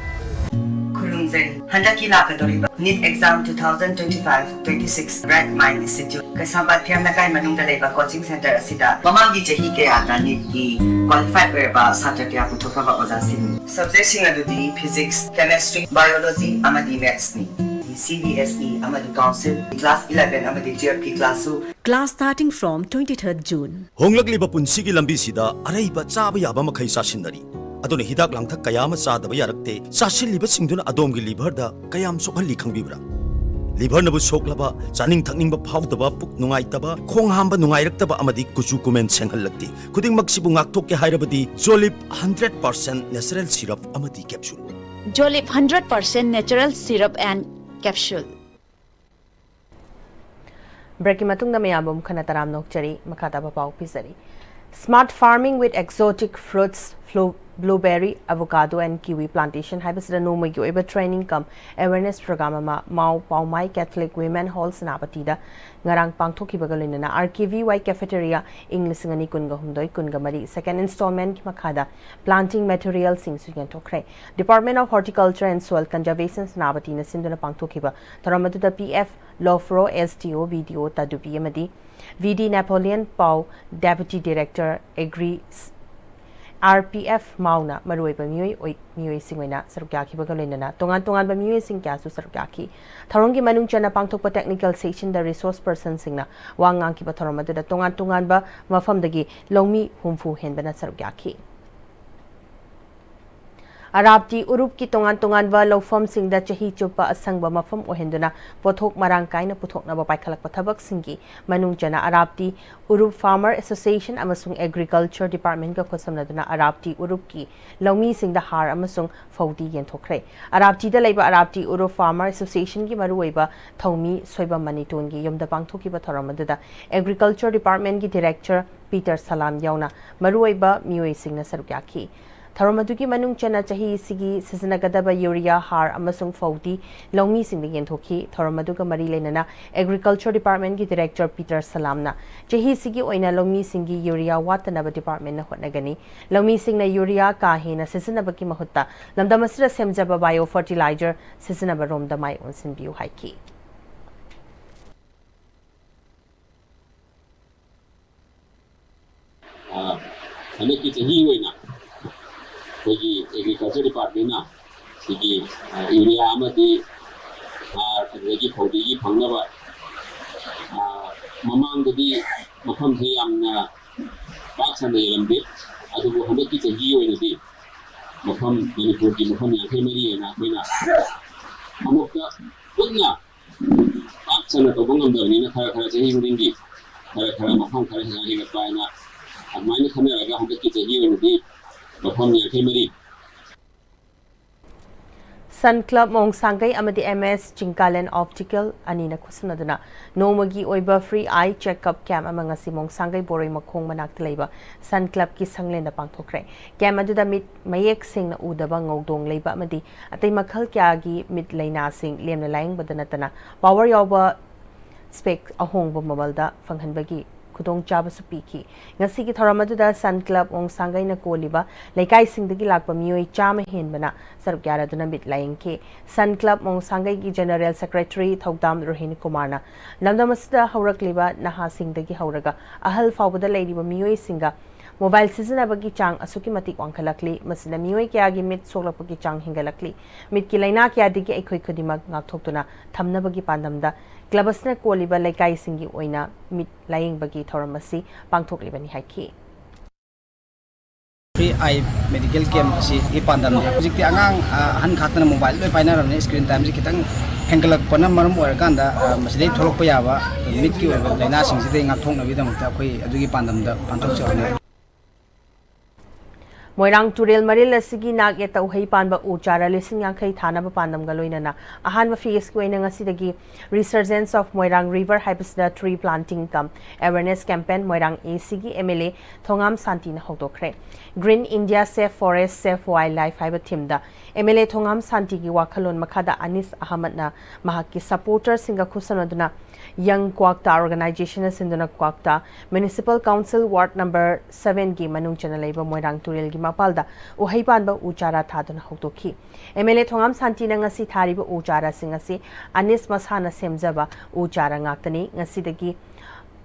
ꯈꯨꯔꯨꯝꯖꯔꯤ꯫ ꯍꯟꯗꯛꯀꯤ ꯂꯥꯛꯀꯗꯧꯔꯤꯕ neat exam two thousand twenty five twenty six Bright Mind Institute, ꯀꯩꯁꯥꯝꯄꯥꯠ ꯊꯦꯝ ꯂꯩꯀꯥꯏ ꯃꯅꯨꯡꯗ ꯂꯩꯕ ꯀꯣꯆꯤꯡ ꯁꯦꯟꯇꯔ ꯑꯁꯤꯗ ꯃꯃꯥꯡꯒꯤ ꯆꯍꯤ ꯀꯌꯥꯗ ꯅꯤꯠꯀꯤ ꯀ꯭ꯋꯥꯂꯤꯐꯥꯏꯗ ꯑꯣꯏꯔꯕ ꯁꯥꯇ꯭ꯔ ꯀꯌꯥ ꯄꯨꯊꯣꯛꯈ꯭ꯔꯕ ꯑꯣꯖꯥꯁꯤꯡꯅꯤ꯫ ꯁꯕꯖꯦꯛꯁꯤꯡ ꯑꯗꯨꯗꯤ ꯐꯤꯖꯤꯛꯁ, ꯀꯦꯃꯦꯁꯇ꯭ꯔꯤ, ꯕꯥꯏꯑꯣꯂꯣꯖꯤ ꯑꯃꯗꯤ ꯃꯦꯠꯁꯅꯤ꯫ ꯁꯤ ꯕꯤ ꯑꯦꯁ ꯏ ꯑꯃꯗꯤ ꯀꯥꯎꯟꯁꯤꯜ ꯀ꯭ꯂꯥꯁ eleven ꯑꯃꯗꯤ twelve ꯀꯤ ꯀ꯭ꯂꯥꯁꯁꯨ Class starting from twenty-third June. ꯍꯣꯡꯂꯛꯂꯤꯕ ꯄꯨꯟꯁꯤꯒꯤ ꯂꯝꯕꯤꯁꯤꯗ ꯑꯔꯩꯕ ꯆꯥꯕ ꯌꯥꯕ ꯃꯈꯩ ꯆꯥꯁꯤꯟꯅꯔꯤ꯫ ꯑꯗꯨꯅ ꯍꯤꯗꯥꯛ ꯂꯥꯡꯊꯛ ꯀꯌꯥ ꯑꯃ ꯆꯥꯗꯕ ꯌꯥꯔꯛꯇꯦ꯫ ꯆꯥꯁꯤꯜꯂꯤꯕꯁꯤꯡꯗꯨꯅ ꯑꯗꯣꯝꯒꯤ ꯂꯤꯚꯔꯗ ꯀꯌꯥꯝ ꯁꯣꯛꯍꯜꯂꯤ ꯈꯪꯕꯤꯕ꯭ꯔꯥ? ꯂꯤꯚꯔꯅꯕꯨ ꯁꯣꯛꯂꯕ, ꯆꯥꯅꯤꯡ ꯊꯛꯅꯤꯡꯕ ꯐꯥꯎꯗꯕ, ꯄꯨꯛ ꯅꯨꯡꯉꯥꯏꯇꯕ, ꯈꯣꯡ ꯍꯥꯝꯕ ꯅꯨꯡꯉꯥꯏꯔꯛꯇꯕ ꯑꯃꯗꯤ ꯀꯨꯆꯨ ꯀꯨꯃꯦꯟ ꯁꯦꯡꯍꯜꯂꯛꯇꯦ꯫ ꯈꯨꯗꯤꯡꯃꯛꯁꯤꯕꯨ ꯉꯥꯛꯊꯣꯛꯀꯦ ꯍꯥꯏꯔꯕꯗꯤ ꯖꯣꯂꯤꯞ hundred percent natural syrup ꯑꯃꯗꯤ capsule꯫ Jolip hundred percent natural syrup and capsule. ꯕ꯭ꯔꯦꯛꯀꯤ ꯃꯇꯨꯡꯗ ꯃꯌꯥꯝꯕꯨ ꯑꯃꯨꯛ ꯍꯟꯅ ꯇꯔꯥꯝꯅ ꯑꯣꯛꯆꯔꯤ꯫ ꯃꯈꯥ ꯇꯥꯕ ꯄꯥꯎ ꯄꯤꯖꯔꯤ꯫ Smart farming with exotic fruits, flu Blueberry, Avocado and Kiwi Plantation ꯍꯥꯏꯕꯁꯤꯗ ꯅꯣꯡꯃꯒꯤ ꯑꯣꯏꯕ training cum awareness program ꯑꯃ ꯃꯥꯎ ꯄꯥꯎꯃꯥꯏ Catholic Women Hall ꯁꯦꯅꯥꯄꯇꯤꯗ ꯉꯔꯥꯡ ꯄꯥꯡꯊꯣꯛꯈꯤꯕꯒ ꯂꯣꯏꯅꯅ R K V Y Cafeteria ꯏꯪ ꯂꯤꯁꯤꯡ ꯑꯅꯤ ꯀꯨꯟꯒ ꯍꯨꯝꯗꯣꯏ ꯀꯨꯟꯒ ꯃꯔꯤ second installment ꯀꯤ ꯃꯈꯥꯗ planting material ꯁꯤꯡꯁꯨ ꯌꯦꯟꯊꯣꯛꯈ꯭ꯔꯦ꯫ Department of Horticulture and Soil Conservation ꯁꯦꯅꯥꯄꯇꯤꯅ ꯁꯤꯟꯗꯨꯅ ꯄꯥꯡꯊꯣꯛꯈꯤꯕ ꯊꯧꯔꯝ ꯑꯗꯨꯗ P F Lofro, S D O, B D O Tadubi ꯑꯃꯗꯤ V D Napoleon Pau, Deputy Director Agri, R P F ꯃꯥꯎꯅ ꯃꯔꯨꯑꯣꯏꯕ ꯃꯤꯑꯣꯏ ꯑꯣꯏ-, ꯃꯤꯑꯣꯏꯁꯤꯡ ꯑꯣꯏꯅ ꯁꯔꯨꯛ ꯌꯥꯈꯤꯕꯒ ꯂꯣꯏꯅꯅ ꯇꯣꯉꯥꯟ ꯇꯣꯉꯥꯟꯕ ꯃꯤꯑꯣꯏꯁꯤꯡ ꯀꯌꯥꯁꯨ ꯁꯔꯨꯛ ꯌꯥꯈꯤ꯫ ꯊꯧꯔꯝꯒꯤ ꯃꯅꯨꯡ ꯆꯟꯅ ꯄꯥꯡꯊꯣꯛꯄ technical session ꯗ resource person ꯁꯤꯡꯅ ꯋꯥ ꯉꯥꯡꯈꯤꯕ ꯊꯧꯔꯝ ꯑꯗꯨꯗ ꯇꯣꯉꯥꯟ ꯇꯣꯉꯥꯟꯕ ꯃꯐꯝꯗꯒꯤ ꯂꯧꯃꯤ ꯍꯨꯝꯐꯨ ꯍꯦꯟꯕꯅ ꯁꯔꯨꯛ ꯌꯥꯈꯤ꯫ ꯑꯔꯥꯞꯇꯤ ꯎꯔꯨꯞꯀꯤ ꯇꯣꯉꯥꯟ ꯇꯣꯉꯥꯟꯕ ꯂꯧꯐꯝꯁꯤꯡꯗ ꯆꯍꯤ ꯆꯨꯞꯄ ꯑꯁꯪꯕ ꯃꯐꯝ ꯑꯣꯏꯍꯟꯗꯨꯅ ꯄꯣꯠꯊꯣꯛ ꯃꯔꯥꯡ ꯀꯥꯏꯅ ꯄꯨꯊꯣꯛꯅꯕ ꯄꯥꯏꯈꯠꯂꯛꯄ ꯊꯕꯛꯁꯤꯡꯒꯤ ꯃꯅꯨꯡ ꯆꯟꯅ ꯑꯔꯥꯞꯇꯤ ꯎꯔꯨꯞ Farmer Association ꯑꯃꯁꯨꯡ Agriculture Department ꯀ ꯈꯨꯠꯁꯝꯅꯗꯨꯅ ꯑꯔꯥꯞꯇꯤ ꯎꯔꯨꯞꯀꯤ ꯂꯧꯃꯤꯁꯤꯡꯗ ꯍꯥꯔ ꯑꯃꯁꯨꯡ ꯐꯧꯗꯤ ꯌꯦꯟꯊꯣꯛꯈ꯭ꯔꯦ꯫ ꯑꯔꯥꯞꯇꯤꯗ ꯂꯩꯕ ꯑꯔꯥꯞꯇꯤ ꯎꯔꯨꯞ Farmer Association ꯒꯤ ꯃꯔꯨꯑꯣꯏꯕ ꯊꯧꯃꯤ ꯁꯣꯏꯕꯝ ꯃꯅꯤꯇꯣꯟꯒꯤ ꯌꯨꯝꯗ ꯄꯥꯡꯊꯣꯛꯈꯤꯕ ꯊꯧꯔꯝ ꯑꯗꯨꯗ Agriculture Department ꯀꯤ Director Peter Salam ꯌꯥꯎꯅ ꯃꯔꯨꯑꯣꯏꯕ ꯃꯤꯑꯣꯏꯁꯤꯡꯅ ꯁꯔꯨꯛ ꯌꯥꯈꯤ꯫ ꯊꯧꯔꯝ ꯑꯗꯨꯒꯤ ꯃꯅꯨꯡ ꯆꯟꯅ ꯆꯍꯤ ꯑꯁꯤꯒꯤ ꯁꯤꯖꯤꯟꯅꯒꯗꯕ urea, ꯍꯥꯔ ꯑꯃꯁꯨꯡ ꯐꯧꯗꯤ ꯂꯧꯃꯤꯁꯤꯡꯗ ꯌꯦꯟꯊꯣꯛꯈꯤ꯫ ꯊꯧꯔꯝ ꯑꯗꯨꯒ ꯃꯔꯤ ꯂꯩꯅꯅ Agriculture Department ꯀꯤ Director Peter Salam ꯅ ꯆꯍꯤ ꯑꯁꯤꯒꯤ ꯑꯣꯏꯅ ꯂꯧꯃꯤꯁꯤꯡꯒꯤ urea ꯋꯥꯠꯇꯅꯕ department ꯅ ꯍꯣꯠꯅꯒꯅꯤ꯫ ꯂꯧꯃꯤꯁꯤꯡꯅ urea ꯀꯥ ꯍꯦꯟꯅ ꯁꯤꯖꯤꯟꯅꯕꯒꯤ ꯃꯍꯨꯠꯇ ꯂꯝꯗꯝ ꯑꯁꯤꯗ ꯁꯦꯝꯖꯕ bio fertilizer ꯁꯤꯖꯤꯟꯅꯕ ꯔꯣꯝꯗ ꯃꯥꯏ ꯑꯣꯟꯁꯤꯟꯕꯤꯌꯨ ꯍꯥꯏꯈꯤ꯫ ꯑ, ꯍꯟꯗꯛꯀꯤ ꯆꯍꯤ ꯑꯣꯏꯅ ꯑꯩꯈꯣꯏꯒꯤ Agriculture Department ꯅ ꯁꯤꯒꯤ, ꯑ, urea ꯑꯃꯗꯤ ꯍꯥꯔ, ꯑꯗꯨꯗꯒꯤ ꯐꯧꯗꯤꯒꯤ ꯐꯪꯅꯕ, ꯑ, ꯃꯃꯥꯡꯗꯗꯤ ꯃꯐꯝꯁꯦ ꯌꯥꯝꯅ ꯄꯥꯛ ꯁꯟꯅ ꯌꯦꯜꯂꯝꯗꯦ, ꯑꯗꯨꯕꯨ ꯍꯟꯗꯛꯀꯤ ꯆꯍꯤ ꯑꯣꯏꯅꯗꯤ ꯃꯐꯝ, ꯃꯅꯤꯄꯨꯔꯒꯤ ꯃꯐꯝ ꯌꯥꯡꯈꯩ ꯃꯔꯤ ꯑꯣꯏꯅ ꯑꯩꯈꯣꯏꯅ ꯑꯃꯨꯛꯇ ꯄꯨꯟꯅ ꯄꯥꯛ ꯁꯟꯅ ꯇꯧꯕ ꯉꯝꯗꯕꯅꯤꯅ ꯈꯔ ꯈꯔ ꯆꯍꯤ ꯈꯨꯗꯤꯡꯒꯤ ꯈꯔ ꯈꯔ ꯃꯐꯝ ꯈꯔ ꯍꯦꯟꯒꯠ ꯍꯦꯟꯒꯠꯄ ꯍꯥꯏꯅ ꯑꯗꯨꯃꯥꯏꯅ ꯈꯟꯅꯔꯒ ꯍꯟꯗꯛꯀꯤ ꯆꯍꯤ ꯑꯣꯏꯅꯗꯤ ꯃꯐꯝ ꯌꯥꯡꯈꯩ ꯃꯔꯤ꯫ Sun Club ꯃꯣꯡꯁꯥꯡꯒꯩ ꯑꯃꯗꯤ M S ꯆꯤꯡꯀꯥꯂꯦꯟ Optical ꯑꯅꯤꯅ ꯈꯨꯠꯁꯝꯅꯗꯨꯅ ꯅꯣꯡꯃꯒꯤ ꯑꯣꯏꯕ free eye checkup camp ꯑꯃ ꯉꯁꯤ ꯃꯣꯡꯁꯥꯡꯒꯩ ꯕꯣꯔꯣꯏ ꯃꯈꯣꯡ ꯃꯅꯥꯛꯇ ꯂꯩꯕ Sun Clubꯀꯤ ꯁꯪꯂꯦꯟꯗ ꯄꯥꯡꯊꯣꯛꯈ꯭ꯔꯦ꯫ Camp ꯑꯗꯨꯗ ꯃꯤꯠ ꯃꯌꯦꯛ ꯁꯦꯡꯅ ꯎꯗꯕ, ꯉꯧꯗꯣꯡ ꯂꯩꯕ ꯑꯃꯗꯤ ꯑꯇꯩ ꯃꯈꯜ ꯀꯌꯥꯒꯤ ꯃꯤꯠ ꯂꯥꯏꯅꯥꯁꯤꯡ ꯂꯦꯝꯅ ꯂꯥꯌꯦꯡꯕꯗ ꯅꯠꯇꯅ power ꯌꯥꯎꯕ spec ꯑꯍꯣꯡꯕ ꯃꯃꯜꯗ ꯐꯪꯍꯟꯕꯒꯤ ꯈꯨꯗꯣꯡꯆꯥꯕꯁꯨ ꯄꯤꯈꯤ꯫ ꯉꯁꯤꯒꯤ ꯊꯧꯔꯝ ꯑꯗꯨꯗ Sun Club ꯃꯣꯡꯁꯥꯡꯒꯩꯅ ꯀꯣꯜꯂꯤꯕ ꯂꯩꯀꯥꯏꯁꯤꯡꯗꯒꯤ ꯂꯥꯛꯄ ꯃꯤꯑꯣꯏ ꯆꯥꯝꯃ ꯍꯦꯟꯕꯅ ꯁꯔꯨꯛ ꯌꯥꯔꯗꯨꯅ ꯃꯤꯠ ꯂꯥꯌꯦꯡꯈꯤ꯫ Sun Club ꯃꯣꯡꯁꯥꯡꯒꯩꯒꯤ General Secretary ꯊꯧꯗꯥꯝ ꯔꯣꯍꯤꯟ ꯀꯨꯃꯥꯔꯅ ꯂꯝꯗꯝ ꯑꯁꯤꯗ ꯍꯧꯔꯛꯂꯤꯕ ꯅꯍꯥꯁꯤꯡꯗꯒꯤ ꯍꯧꯔꯒ ꯑꯍꯜ ꯐꯥꯎꯕꯗ ꯂꯩꯔꯤꯕ ꯃꯤꯑꯣꯏꯁꯤꯡꯒ mobile ꯁꯤꯖꯤꯟꯅꯕꯒꯤ ꯆꯥꯡ ꯑꯁꯨꯛꯀꯤ ꯃꯇꯤꯛ ꯋꯥꯡꯈꯠꯂꯛꯂꯤ꯫ ꯃꯁꯤꯅ ꯃꯤꯑꯣꯏ ꯀꯌꯥꯒꯤ ꯃꯤꯠ ꯁꯣꯛꯂꯛꯄꯒꯤ ꯆꯥꯡ ꯍꯦꯟꯒꯠꯂꯛꯂꯤ꯫ ꯃꯤꯠꯀꯤ ꯂꯥꯏꯅꯥ ꯀꯌꯥꯗꯒꯤ ꯑꯩꯈꯣꯏ ꯈꯨꯗꯤꯡꯃꯛ ꯉꯥꯛꯊꯣꯛꯇꯨꯅ ꯊꯝꯅꯕꯒꯤ ꯄꯥꯟꯗꯝꯗ club ꯑꯁꯤꯅ ꯀꯣꯜꯂꯤꯕ ꯂꯩꯀꯥꯏꯁꯤꯡꯒꯤ ꯑꯣꯏꯅ ꯃꯤꯠ ꯂꯥꯌꯦꯡꯕꯒꯤ ꯊꯧꯔꯝ ꯑꯁꯤ ꯄꯥꯡꯊꯣꯛꯂꯤꯕꯅꯤ ꯍꯥꯏꯈꯤ꯫ Free eye medical camp ꯑꯁꯤꯒꯤ ꯄꯥꯟꯗꯝꯗꯤ ꯍꯧꯖꯤꯛꯇꯤ ꯑꯉꯥꯡ, ꯑ, ꯑꯍꯟ ꯈꯥꯛꯇꯅ mobile ꯂꯣꯏ ꯄꯥꯏꯅꯔꯕꯅꯤꯅ screen timeꯁꯤ ꯈꯤꯇꯪ ꯍꯦꯟꯒꯠꯂꯛꯄꯅ ꯃꯔꯝ ꯑꯣꯏꯔꯀꯥꯟꯗ, ꯑ, ꯃꯁꯤꯗꯩ ꯊꯣꯛꯂꯛꯄ ꯌꯥꯕ ꯃꯤꯠꯀꯤ ꯑꯣꯏꯕ ꯂꯥꯏꯅꯥꯁꯤꯡꯁꯤꯗꯩ ꯉꯥꯛꯊꯣꯛꯅꯕꯒꯤꯗꯃꯛꯇ ꯑꯩꯈꯣꯏ ꯑꯗꯨꯒꯤ ꯄꯥꯟꯗꯝꯗ ꯄꯥꯡꯊꯣꯛꯆꯕꯅꯤ꯫ ꯃꯣꯏꯔꯥꯡ ꯇꯨꯔꯦꯜ ꯃꯔꯤꯜ ꯑꯁꯤꯒꯤ ꯅꯥꯛ ꯌꯦꯠꯇ ꯎꯍꯩ ꯄꯥꯟꯕ ꯎ ꯆꯥꯔꯥ ꯂꯤꯁꯤꯡ ꯌꯥꯡꯈꯩ ꯊꯥꯅꯕ ꯄꯥꯟꯗꯝꯒ ꯂꯣꯏꯅꯅ ꯑꯍꯥꯟꯕ phaseꯀꯤ ꯑꯣꯏꯅ ꯉꯁꯤꯗꯒꯤ Resurgence of Moirang River ꯍꯥꯏꯕꯁꯤꯗ tree planting cum awareness campaign ꯃꯣꯏꯔꯥꯡ ACꯒꯤ MLA ꯊꯣꯉꯥꯝ ꯁꯥꯟꯇꯤꯅ ꯍꯧꯗꯣꯛꯈ꯭ꯔꯦ꯫ Green India, Save Forest, Save Wildlife ꯍꯥꯏꯕ themeꯗ MLA ꯊꯣꯉꯥꯝ ꯁꯥꯟꯇꯤꯒꯤ ꯋꯥꯈꯜꯂꯣꯟ ꯃꯈꯥꯗ ꯑꯅꯤꯁ ꯑꯍꯃꯗꯅ ꯃꯍꯥꯛꯀꯤ supporterꯁꯤꯡꯒ ꯈꯨꯠꯁꯝꯅꯗꯨꯅ Young Kwakta Organizationꯅ ꯁꯤꯟꯗꯨꯅ ꯀ꯭ꯋꯥꯛꯇꯥ Municipal Council Ward number sevenꯒꯤ ꯃꯅꯨꯡ ꯆꯟꯅ ꯂꯩꯕ ꯃꯣꯏꯔꯥꯡ ꯇꯨꯔꯦꯜꯒꯤ ꯃꯄꯥꯜꯗ ꯎꯍꯩ ꯄꯥꯟꯕ ꯎ ꯆꯥꯔꯥ ꯊꯥꯗꯨꯅ ꯍꯧꯗꯣꯛꯈꯤ꯫ MLA ꯊꯣꯉꯥꯝ ꯁꯥꯟꯇꯤꯅ ꯉꯁꯤ ꯊꯥꯔꯤꯕ ꯎ ꯆꯥꯔꯥꯁꯤꯡ ꯑꯁꯤ ꯑꯅꯤꯁ ꯃꯁꯥꯅ ꯁꯦꯝꯖꯕ ꯎ ꯆꯥꯔꯥ ꯉꯥꯛꯇꯅꯤ꯫ ꯉꯁꯤꯗꯒꯤ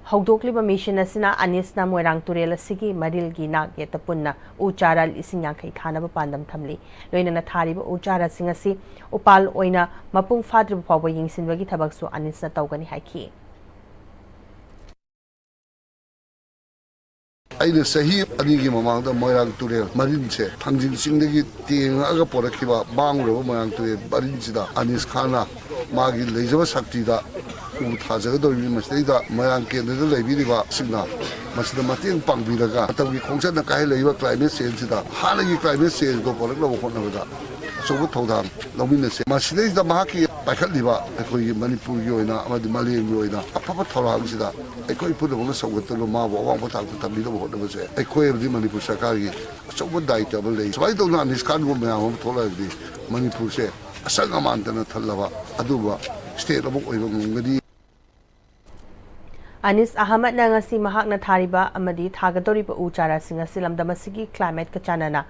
ꯍꯧꯗꯣꯛꯂꯤꯕ mission ꯑꯁꯤꯅ ꯑꯅꯤꯁꯅ ꯃꯣꯏꯔꯥꯡ ꯇꯨꯔꯦꯜ ꯑꯁꯤꯒꯤ ꯃꯔꯤꯜꯒꯤ ꯅꯥꯛ ꯌꯦꯠꯇ ꯄꯨꯟꯅ ꯎ ꯆꯥꯔꯥ ꯂꯤꯁꯤꯡ ꯌꯥꯡꯈꯩ ꯊꯥꯅꯕ ꯄꯥꯟꯗꯝ ꯊꯝꯂꯤ꯫ ꯂꯣꯏꯅꯅ ꯊꯥꯔꯤꯕ ꯎ ꯆꯥꯔꯥꯁꯤꯡ ꯑꯁꯤ ꯎꯄꯥꯜ ꯑꯣꯏꯅ ꯃꯄꯨꯡ ꯐꯥꯗ꯭ꯔꯤꯕ ꯐꯥꯎꯕ ꯌꯦꯡꯁꯤꯟꯕꯒꯤ ꯊꯕꯛꯁꯨ ꯑꯅꯤꯁꯅ ꯇꯧꯒꯅꯤ ꯍꯥꯏꯈꯤ꯫ ꯑꯩꯅ ꯆꯍꯤ ꯑꯅꯤꯒꯤ ꯃꯃꯥꯡꯗ ꯃꯣꯏꯔꯥꯡ ꯇꯨꯔꯦꯜ ꯃꯔꯤꯟꯁꯦ ꯊꯥꯡꯖꯤꯡ ꯆꯤꯡꯗꯒꯤ ꯇꯦꯡꯉꯛꯑꯒ ꯄꯣꯔꯛꯈꯤꯕ ꯃꯥꯡꯂꯨꯔꯕ ꯃꯣꯏꯔꯥꯡ ꯇꯨꯔꯦꯜ ꯃꯔꯤꯟꯁꯤꯗ ꯑꯅꯤꯁ ꯈꯥꯟꯅ ꯃꯥꯒꯤ ꯂꯩꯖꯕ ꯁꯛꯇꯤꯗ ꯎ ꯊꯥꯖꯒꯗꯧꯔꯤꯕꯅꯤ꯫ ꯃꯁꯤꯗꯩꯗ ꯃꯣꯏꯔꯥꯡ ꯀꯦꯟꯗ꯭ꯔꯗ ꯂꯩꯕꯤꯔꯤꯕꯁꯤꯡꯅ ꯃꯁꯤꯗ ꯃꯇꯦꯡ ꯄꯥꯡꯕꯤꯔꯒ ꯃꯇꯝꯒꯤ ꯈꯣꯡꯆꯠꯅ ꯀꯥꯏꯍꯜꯂꯛꯏꯕ climate changeꯁꯤꯗ ꯍꯥꯟꯅꯒꯤ climate changeꯗꯣ ꯄꯣꯔꯛꯅꯕ ꯍꯣꯠꯅꯕꯗ ꯑꯆꯧꯕ ꯊꯧꯗꯥꯡ ꯂꯧꯃꯤꯟꯅꯁꯦ꯫ ꯃꯁꯤꯗꯩꯁꯤꯗ ꯃꯍꯥꯛꯀꯤ ꯄꯥꯏꯈꯠꯂꯤꯕ ꯑꯩꯈꯣꯏꯒꯤ ꯃꯅꯤꯄꯨꯔꯒꯤ ꯑꯣꯏꯅ ꯑꯃꯗꯤ ꯃꯥꯂꯦꯝꯒꯤ ꯑꯣꯏꯅ ꯑꯐꯕ ꯊꯧꯔꯥꯡꯁꯤꯗ ꯑꯩꯈꯣꯏ ꯄꯨꯝꯅꯃꯛꯅ ꯆꯥꯎꯈꯠꯇꯨꯅ ꯃꯥꯕꯨ ꯑꯋꯥꯡꯕ ꯊꯥꯛꯇ ꯊꯝꯕꯤꯅꯕ ꯍꯣꯠꯅꯕꯁꯦ ꯑꯩꯈꯣꯏ ꯑꯃꯗꯤ ꯃꯅꯤꯄꯨꯔ ꯁꯔꯀꯥꯔꯒꯤ ꯑꯆꯧꯕ ꯗꯥꯌꯤꯇ꯭ꯋ ꯑꯃ ꯂꯩ꯫ ꯁꯨꯃꯥꯏꯅ ꯇꯧꯗꯅ ꯑꯅꯤꯁ ꯈꯥꯟꯒꯨꯝꯕ ꯃꯌꯥꯝ ꯑꯃ ꯊꯣꯛꯂꯛꯑꯒꯗꯤ ꯃꯅꯤꯄꯨꯔꯁꯦ ꯑꯁꯪ ꯑꯃꯥꯟꯇꯅ ꯊꯜꯂꯕ ꯑꯗꯨꯒꯨꯝꯕ ꯁ꯭ꯇꯦꯠ ꯑꯃ ꯑꯣꯏꯕ ꯉꯝꯒꯅꯤ꯫ ꯑꯅꯤꯁ ꯑꯍꯃꯗꯅ ꯉꯁꯤ ꯃꯍꯥꯛꯅ ꯊꯥꯔꯤꯕ ꯑꯃꯗꯤ ꯊꯥꯒꯗꯧꯔꯤꯕ ꯎ ꯆꯥꯔꯥꯁꯤꯡ ꯑꯁꯤ ꯂꯝꯗꯝ ꯑꯁꯤꯒꯤ ꯀ꯭ꯂꯥꯏꯃꯦꯠꯀ ꯆꯥꯟꯅꯅ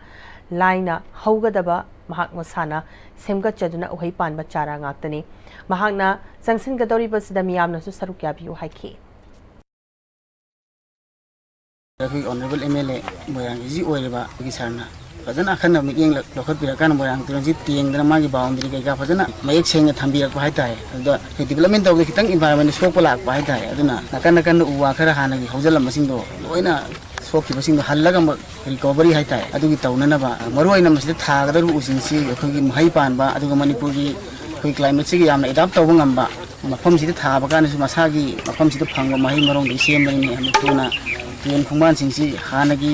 ꯂꯥꯏꯅ ꯍꯧꯒꯗꯕ ꯃꯍꯥꯛ ꯃꯁꯥꯅ ꯁꯦꯝꯒꯠꯆꯗꯨꯅ ꯎꯍꯩ ꯄꯥꯟꯕ ꯆꯥꯔꯥ ꯉꯥꯛꯇꯅꯤ꯫ ꯃꯍꯥꯛꯅ ꯆꯪꯁꯤꯟꯒꯗꯧꯔꯤꯕꯁꯤꯗ ꯃꯤꯌꯥꯝꯅꯁꯨ ꯁꯔꯨꯛ ꯌꯥꯕꯤꯌꯨ ꯍꯥꯏꯈꯤ꯫ ꯑꯩꯈꯣꯏꯒꯤ ꯑꯣꯅꯔꯦꯕꯜ ꯑꯦꯝ ꯑꯦꯜ ꯑꯦ ꯃꯣꯏꯔꯥꯡꯒꯤꯁꯤ ꯑꯣꯏꯔꯤꯕ ꯑꯩꯈꯣꯏꯒꯤ ꯁꯥꯔꯅ ꯐꯖꯅ ꯑꯈꯟꯅꯕ ꯃꯤꯠꯌꯦꯡ ꯂꯧꯈꯠꯄꯤꯔꯀꯥꯟꯗ ꯃꯣꯏꯔꯥꯡ ꯇꯨꯔꯦꯜꯁꯤ ꯇꯦꯡꯗꯅ ꯃꯥꯒꯤ ꯕꯥꯎꯟꯗꯔꯤ ꯀꯩꯀꯥ ꯐꯖꯅ ꯃꯌꯦꯛ ꯁꯦꯡꯅ ꯊꯝꯕꯤꯔꯛꯄ ꯍꯥꯏꯇꯥꯔꯦ꯫ ꯑꯗꯨꯗ ꯑꯩꯈꯣꯏ ꯗꯤꯕꯂꯞꯃꯦꯟ ꯇꯧꯕꯗ ꯈꯤꯇꯪ ꯏꯟꯚꯥꯏꯔꯣꯟꯃꯦꯟꯗ ꯁꯣꯛꯄ ꯂꯥꯛꯄ ꯍꯥꯏꯇꯥꯔꯦ꯫ ꯑꯗꯨꯅ ꯅꯥꯀꯟ ꯅꯥꯀꯟꯗ ꯎ ꯋꯥ ꯈꯔ ꯍꯥꯟꯅꯒꯤ ꯍꯧꯖꯤꯜꯂꯝꯕꯁꯤꯡꯗꯣ ꯂꯣꯏꯅ ꯁꯣꯛꯈꯤꯕꯁꯤꯡꯗꯣ ꯍꯜꯂꯒ ꯑꯃꯨꯛ ꯔꯤꯀꯣꯚꯔꯤ ꯍꯥꯏꯇꯥꯔꯦ, ꯑꯗꯨꯒꯤ ꯇꯧꯅꯅꯕ ꯃꯔꯨ ꯑꯣꯏꯅ ꯃꯁꯤꯗ ꯊꯥꯒꯗꯧꯔꯤꯕ ꯎꯁꯤꯡꯁꯤ ꯑꯩꯈꯣꯏꯒꯤ ꯃꯍꯩ ꯄꯥꯟꯕ, ꯑꯗꯨꯒ ꯃꯅꯤꯄꯨꯔꯒꯤ ꯑꯩꯈꯣꯏ ꯀ꯭ꯂꯥꯏꯃꯦꯠꯁꯤꯒ ꯌꯥꯝꯅ ꯑꯦꯗꯥꯞ ꯇꯧꯕ ꯉꯝꯕ, ꯃꯐꯝꯁꯤꯗ ꯊꯥꯕ ꯀꯥꯟꯗꯁꯨ ꯃꯁꯥꯒꯤ ꯃꯐꯝꯁꯤꯗ ꯐꯪꯕ ꯃꯍꯩ ꯃꯔꯣꯡꯗꯒꯤ ꯁꯦꯝꯕꯅꯤꯅ ꯌꯥꯝꯅ ꯊꯨꯅ ꯇꯨꯔꯦꯟ ꯈꯣꯡꯕꯥꯟꯁꯤꯡꯁꯤ ꯍꯥꯟꯅꯒꯤ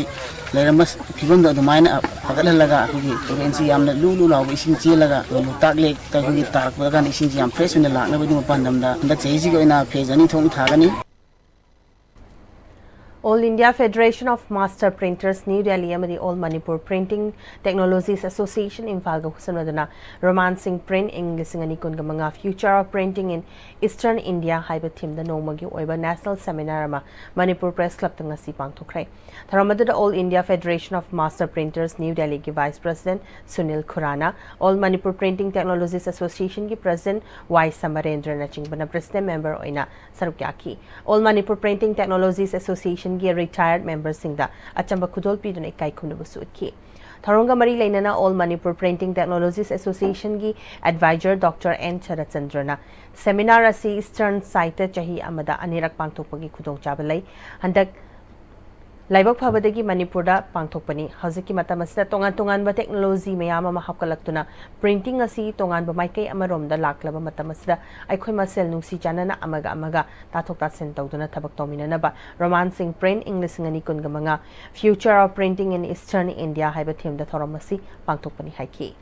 ꯂꯩꯔꯝꯕ ꯐꯤꯕꯝꯗꯣ ꯑꯗꯨꯃꯥꯏꯅ ꯐꯒꯠꯍꯜꯂꯒ ꯑꯩꯈꯣꯏꯒꯤ ꯇꯨꯔꯦꯟꯁꯤ ꯌꯥꯝꯅ ꯂꯨ ꯂꯨ ꯂꯥꯎꯕ ꯏꯁꯤꯡ ꯆꯦꯜꯂꯒ ꯂꯣꯛꯇꯥꯛ ꯂꯦꯛꯇ ꯑꯩꯈꯣꯏꯒꯤ ꯇꯥꯔꯛꯄ ꯀꯥꯟꯗ ꯏꯁꯤꯡꯁꯤ ꯌꯥꯝ ꯐ꯭ꯔꯦꯁ ꯑꯣꯏꯅ ꯂꯥꯛꯅꯕꯒꯤ ꯄꯥꯟꯗꯝꯗ ꯍꯟꯗꯛ ꯆꯍꯤꯁꯤꯒꯤ ꯑꯣꯏꯅ ꯐꯦꯖ ꯑꯅꯤ ꯊꯣꯛꯅ ꯊꯥꯒꯅꯤ꯫ All India Federation of Master Printers, New Delhi ꯑꯃꯗꯤ All Manipur Printing Technologies Association, ꯏꯝꯐꯥꯜꯒ ꯈꯨꯠꯁꯝꯅꯗꯨꯅ Romancing Print in ꯂꯤꯁꯤꯡ ꯑꯅꯤ ꯀꯨꯟꯒ ꯃꯉꯥ, Future of Printing in Eastern India ꯍꯥꯏꯕ ꯊꯤꯝꯗ ꯅꯣꯡꯃꯒꯤ ꯑꯣꯏꯕ ꯅꯦꯁꯅꯦꯜ ꯁꯦꯃꯤꯅꯥꯔ ꯑꯃ ꯃꯅꯤꯄꯨꯔ ꯄ꯭ꯔꯦꯁ ꯀ꯭ꯂꯕꯇ ꯉꯁꯤ ꯄꯥꯡꯊꯣꯛꯈ꯭ꯔꯦ꯫ ꯊꯧꯔꯝ ꯑꯗꯨꯗ All India Federation of Master Printers, New Delhi ꯒꯤ vice president Sunil Khurana, All Manipur Printing Technologies Association ꯒꯤ ꯄ꯭ꯔꯁꯤꯗꯦꯟꯠ ꯋꯥꯏ ꯁꯃꯔꯦꯟꯗ꯭ꯔꯅꯆꯤꯡꯕꯅ ꯄ꯭ꯔꯁꯤꯗꯦꯟꯠ ꯃꯦꯝꯕꯔ ꯑꯣꯏꯅ ꯁꯔꯨꯛ ꯌꯥꯈꯤ꯫ All Manipur Printing Technologies Association ꯒꯤ ꯔꯤꯇꯥꯌꯔꯗ ꯃꯦꯝꯕꯔꯁꯤꯡꯗ ꯑꯆꯝꯕ ꯈꯨꯗꯣꯜ ꯄꯤꯗꯨꯅ ꯏꯀꯥꯏ ꯈꯨꯝꯅꯕꯁꯨ ꯎꯠꯈꯤ꯫ ꯊꯧꯔꯝꯒ ꯃꯔꯤ ꯂꯩꯅꯅ All Manipur Printing Technologies Association ꯒꯤ ꯑꯦꯗꯚꯥꯏꯖꯔ ꯗꯣꯛꯇꯔ ꯑꯦꯟ ꯁꯔꯠꯆꯟꯗ꯭ꯔꯅ ꯁꯦꯃꯤꯅꯥꯔ ꯑꯁꯤ ꯏꯁꯇꯔꯟ ꯁꯥꯏꯠꯇ ꯆꯍꯤ ꯑꯃꯗ ꯑꯅꯤꯔꯛ ꯄꯥꯡꯊꯣꯛꯄꯒꯤ ꯈꯨꯗꯣꯡꯆꯥꯕ ꯂꯩ꯫ ꯍꯟꯗꯛ ꯂꯥꯏꯕꯛ ꯐꯕꯗꯒꯤ ꯃꯅꯤꯄꯨꯔꯗ ꯄꯥꯡꯊꯣꯛꯄꯅꯤ꯫ ꯍꯧꯖꯤꯛꯀꯤ ꯃꯇꯝ ꯑꯁꯤꯗ ꯇꯣꯉꯥꯟ ꯇꯣꯉꯥꯟꯕ ꯇꯦꯛꯅꯣꯂꯣꯖꯤ ꯃꯌꯥꯝ ꯑꯃ ꯍꯥꯞꯀꯠꯂꯛꯇꯨꯅ ꯄ꯭ꯔꯤꯟꯇꯤꯡ ꯑꯁꯤ ꯇꯣꯉꯥꯟꯕ ꯃꯥꯏꯀꯩ ꯑꯃꯔꯣꯝꯗ ꯂꯥꯛꯂꯕ ꯃꯇꯝ ꯑꯁꯤꯗ ꯑꯩꯈꯣꯏ ꯃꯁꯦꯜ ꯅꯨꯡꯁꯤ ꯆꯥꯟꯅꯅ ꯑꯃꯒ ꯑꯃꯒ ꯇꯥꯊꯣꯛ ꯇꯥꯁꯤꯟ ꯇꯧꯗꯨꯅ ꯊꯕꯛ ꯇꯧꯃꯤꯟꯅꯅꯕ Romancing Print in ꯂꯤꯁꯤꯡ ꯑꯅꯤ ꯀꯨꯟꯒ ꯃꯉꯥ, Future of Printing in Eastern India ꯍꯥꯏꯕ ꯊꯤꯝꯗ ꯊꯧꯔꯝ ꯑꯁꯤ ꯄꯥꯡꯊꯣꯛꯄꯅꯤ ꯍꯥꯏꯈꯤ꯫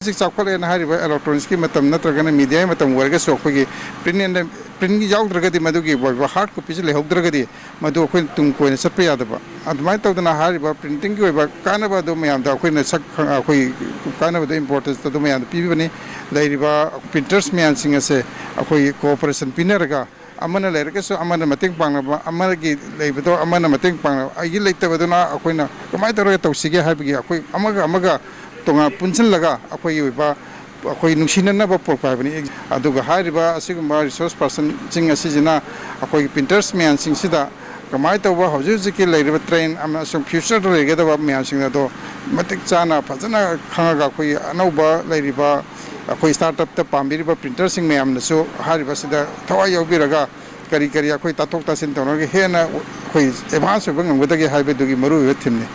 ꯍꯧꯖꯤꯛ ꯆꯥꯎꯈꯠꯂꯦꯅ ꯍꯥꯏꯔꯤꯕ ꯏꯂꯦꯛꯇ꯭ꯔꯣꯅꯤꯛꯁꯀꯤ ꯃꯇꯝ ꯅꯠꯇ꯭ꯔꯒꯅ ꯃꯤꯗꯤꯌꯥꯒꯤ ꯃꯇꯝ ꯑꯣꯏꯔꯒꯁꯨ ꯑꯩꯈꯣꯏꯒꯤ ꯄ꯭ꯔꯤꯟ ꯑꯦꯟ ꯄ꯭ꯔꯤꯟ ꯌꯥꯎꯗ꯭ꯔꯒꯗꯤ, ꯃꯗꯨꯒꯤ ꯑꯣꯏꯕ ꯍꯥꯔꯠ ꯀꯣꯄꯤꯁꯤ ꯂꯩꯍꯧꯗ꯭ꯔꯒꯗꯤ ꯃꯗꯨ ꯑꯩꯈꯣꯏꯅ ꯇꯨꯡ ꯀꯣꯏꯅ ꯆꯠꯄ ꯌꯥꯗꯕ꯫ ꯑꯗꯨꯃꯥꯏꯅ ꯇꯧꯗꯅ ꯍꯥꯏꯔꯤꯕ ꯄ꯭ꯔꯤꯟꯇꯤꯡꯒꯤ ꯑꯣꯏꯕ ꯀꯥꯟꯅꯕ ꯑꯗꯨ ꯃꯌꯥꯝꯗ ꯑꯩꯈꯣꯏꯅ ꯁꯛ ꯈꯪ-, ꯑꯩꯈꯣꯏ ꯀꯥꯟꯅꯕꯗꯣ, ꯏꯝꯄꯣꯔꯇꯦꯟꯁ ꯑꯗꯨ ꯃꯌꯥꯝꯗ ꯄꯤꯕꯤꯕꯅꯤ꯫ ꯂꯩꯔꯤꯕ ꯄ꯭ꯔꯤꯟꯇꯔꯁ ꯃꯌꯥꯝꯁꯤꯡ ꯑꯁꯦ ꯑꯩꯈꯣꯏ ꯀꯣꯑꯣꯄꯔꯦꯁꯟ ꯄꯤꯅꯔꯒ, ꯑꯃꯅ ꯂꯩꯔꯒꯁꯨ ꯑꯃꯅ ꯃꯇꯦꯡ ꯄꯥꯡꯅꯕ, ꯑꯃꯒꯤ ꯂꯩꯕꯗꯣ ꯑꯃꯅ ꯃꯇꯦꯡ ꯄꯥꯡꯅꯕ, ꯑꯩꯒꯤ ꯂꯩꯇꯕꯗꯨꯅ ꯑꯩꯈꯣꯏꯅ ꯀꯃꯥꯏꯅ ꯇꯧꯔꯒ ꯇꯧꯁꯤꯒꯦ ꯍꯥꯏꯕꯒꯤ ꯑꯩꯈꯣꯏ ꯑꯃꯒ ꯑꯃꯒ ꯇꯣꯉꯥꯟ ꯄꯨꯟꯁꯤꯜꯂꯒ ꯑꯩꯈꯣꯏꯒꯤ ꯑꯣꯏꯕ ꯑꯩꯈꯣꯏ ꯅꯨꯡꯁꯤꯅꯅꯕ ꯄꯨꯔꯛꯄ ꯍꯥꯏꯕꯅꯤ꯫ ꯑꯗꯨꯒ ꯍꯥꯏꯔꯤꯕ ꯑꯁꯤꯒꯨꯝꯕ ꯔꯤꯁꯣꯔꯁ ꯄꯥꯔꯁꯟꯁꯤꯡ ꯑꯁꯤꯁꯤꯅ ꯑꯩꯈꯣꯏꯒꯤ ꯄ꯭ꯔꯤꯟꯇꯔꯁ ꯃꯌꯥꯝꯁꯤꯡꯁꯤꯗ ꯀꯃꯥꯏꯅ ꯇꯧꯕ, ꯍꯧꯖꯤꯛ ꯍꯧꯖꯤꯛꯀꯤ ꯂꯩꯔꯤꯕ ꯇ꯭ꯔꯦꯟ ꯑꯃꯁꯨꯡ ꯐ꯭ꯌꯨꯆꯔꯗ ꯂꯩꯒꯗꯕ ꯃꯌꯥꯝꯁꯤꯡ ꯑꯗꯣ ꯃꯇꯤꯛ ꯆꯥꯅ ꯐꯖꯅ ꯈꯪꯉꯒ, ꯑꯩꯈꯣꯏꯒꯤ ꯑꯅꯧꯕ ꯂꯩꯔꯤꯕ ꯑꯩꯈꯣꯏ ꯁ꯭ꯇꯥꯔꯠ-ꯑꯞꯇ ꯄꯥꯝꯕꯤꯔꯤꯕ ꯄ꯭ꯔꯤꯟꯇꯔꯁꯤꯡ ꯃꯌꯥꯝꯅꯁꯨ ꯍꯥꯏꯔꯤꯕꯁꯤꯗ ꯊꯋꯥꯏ ꯌꯥꯎꯕꯤꯔꯒ, ꯀꯔꯤ ꯀꯔꯤ ꯑꯩꯈꯣꯏ ꯇꯥꯊꯣꯛ ꯇꯥꯁꯤꯟ ꯇꯧꯅꯔꯒ ꯍꯦꯟꯅ ꯑꯩꯈꯣꯏ ꯑꯦꯗꯚꯥꯟꯁ ꯑꯣꯏꯕ ꯉꯝꯒꯗꯒꯦ ꯍꯥꯏꯕꯗꯨꯒꯤ ꯃꯔꯨꯑꯣꯏꯕ ꯊꯤꯝꯅꯤ꯫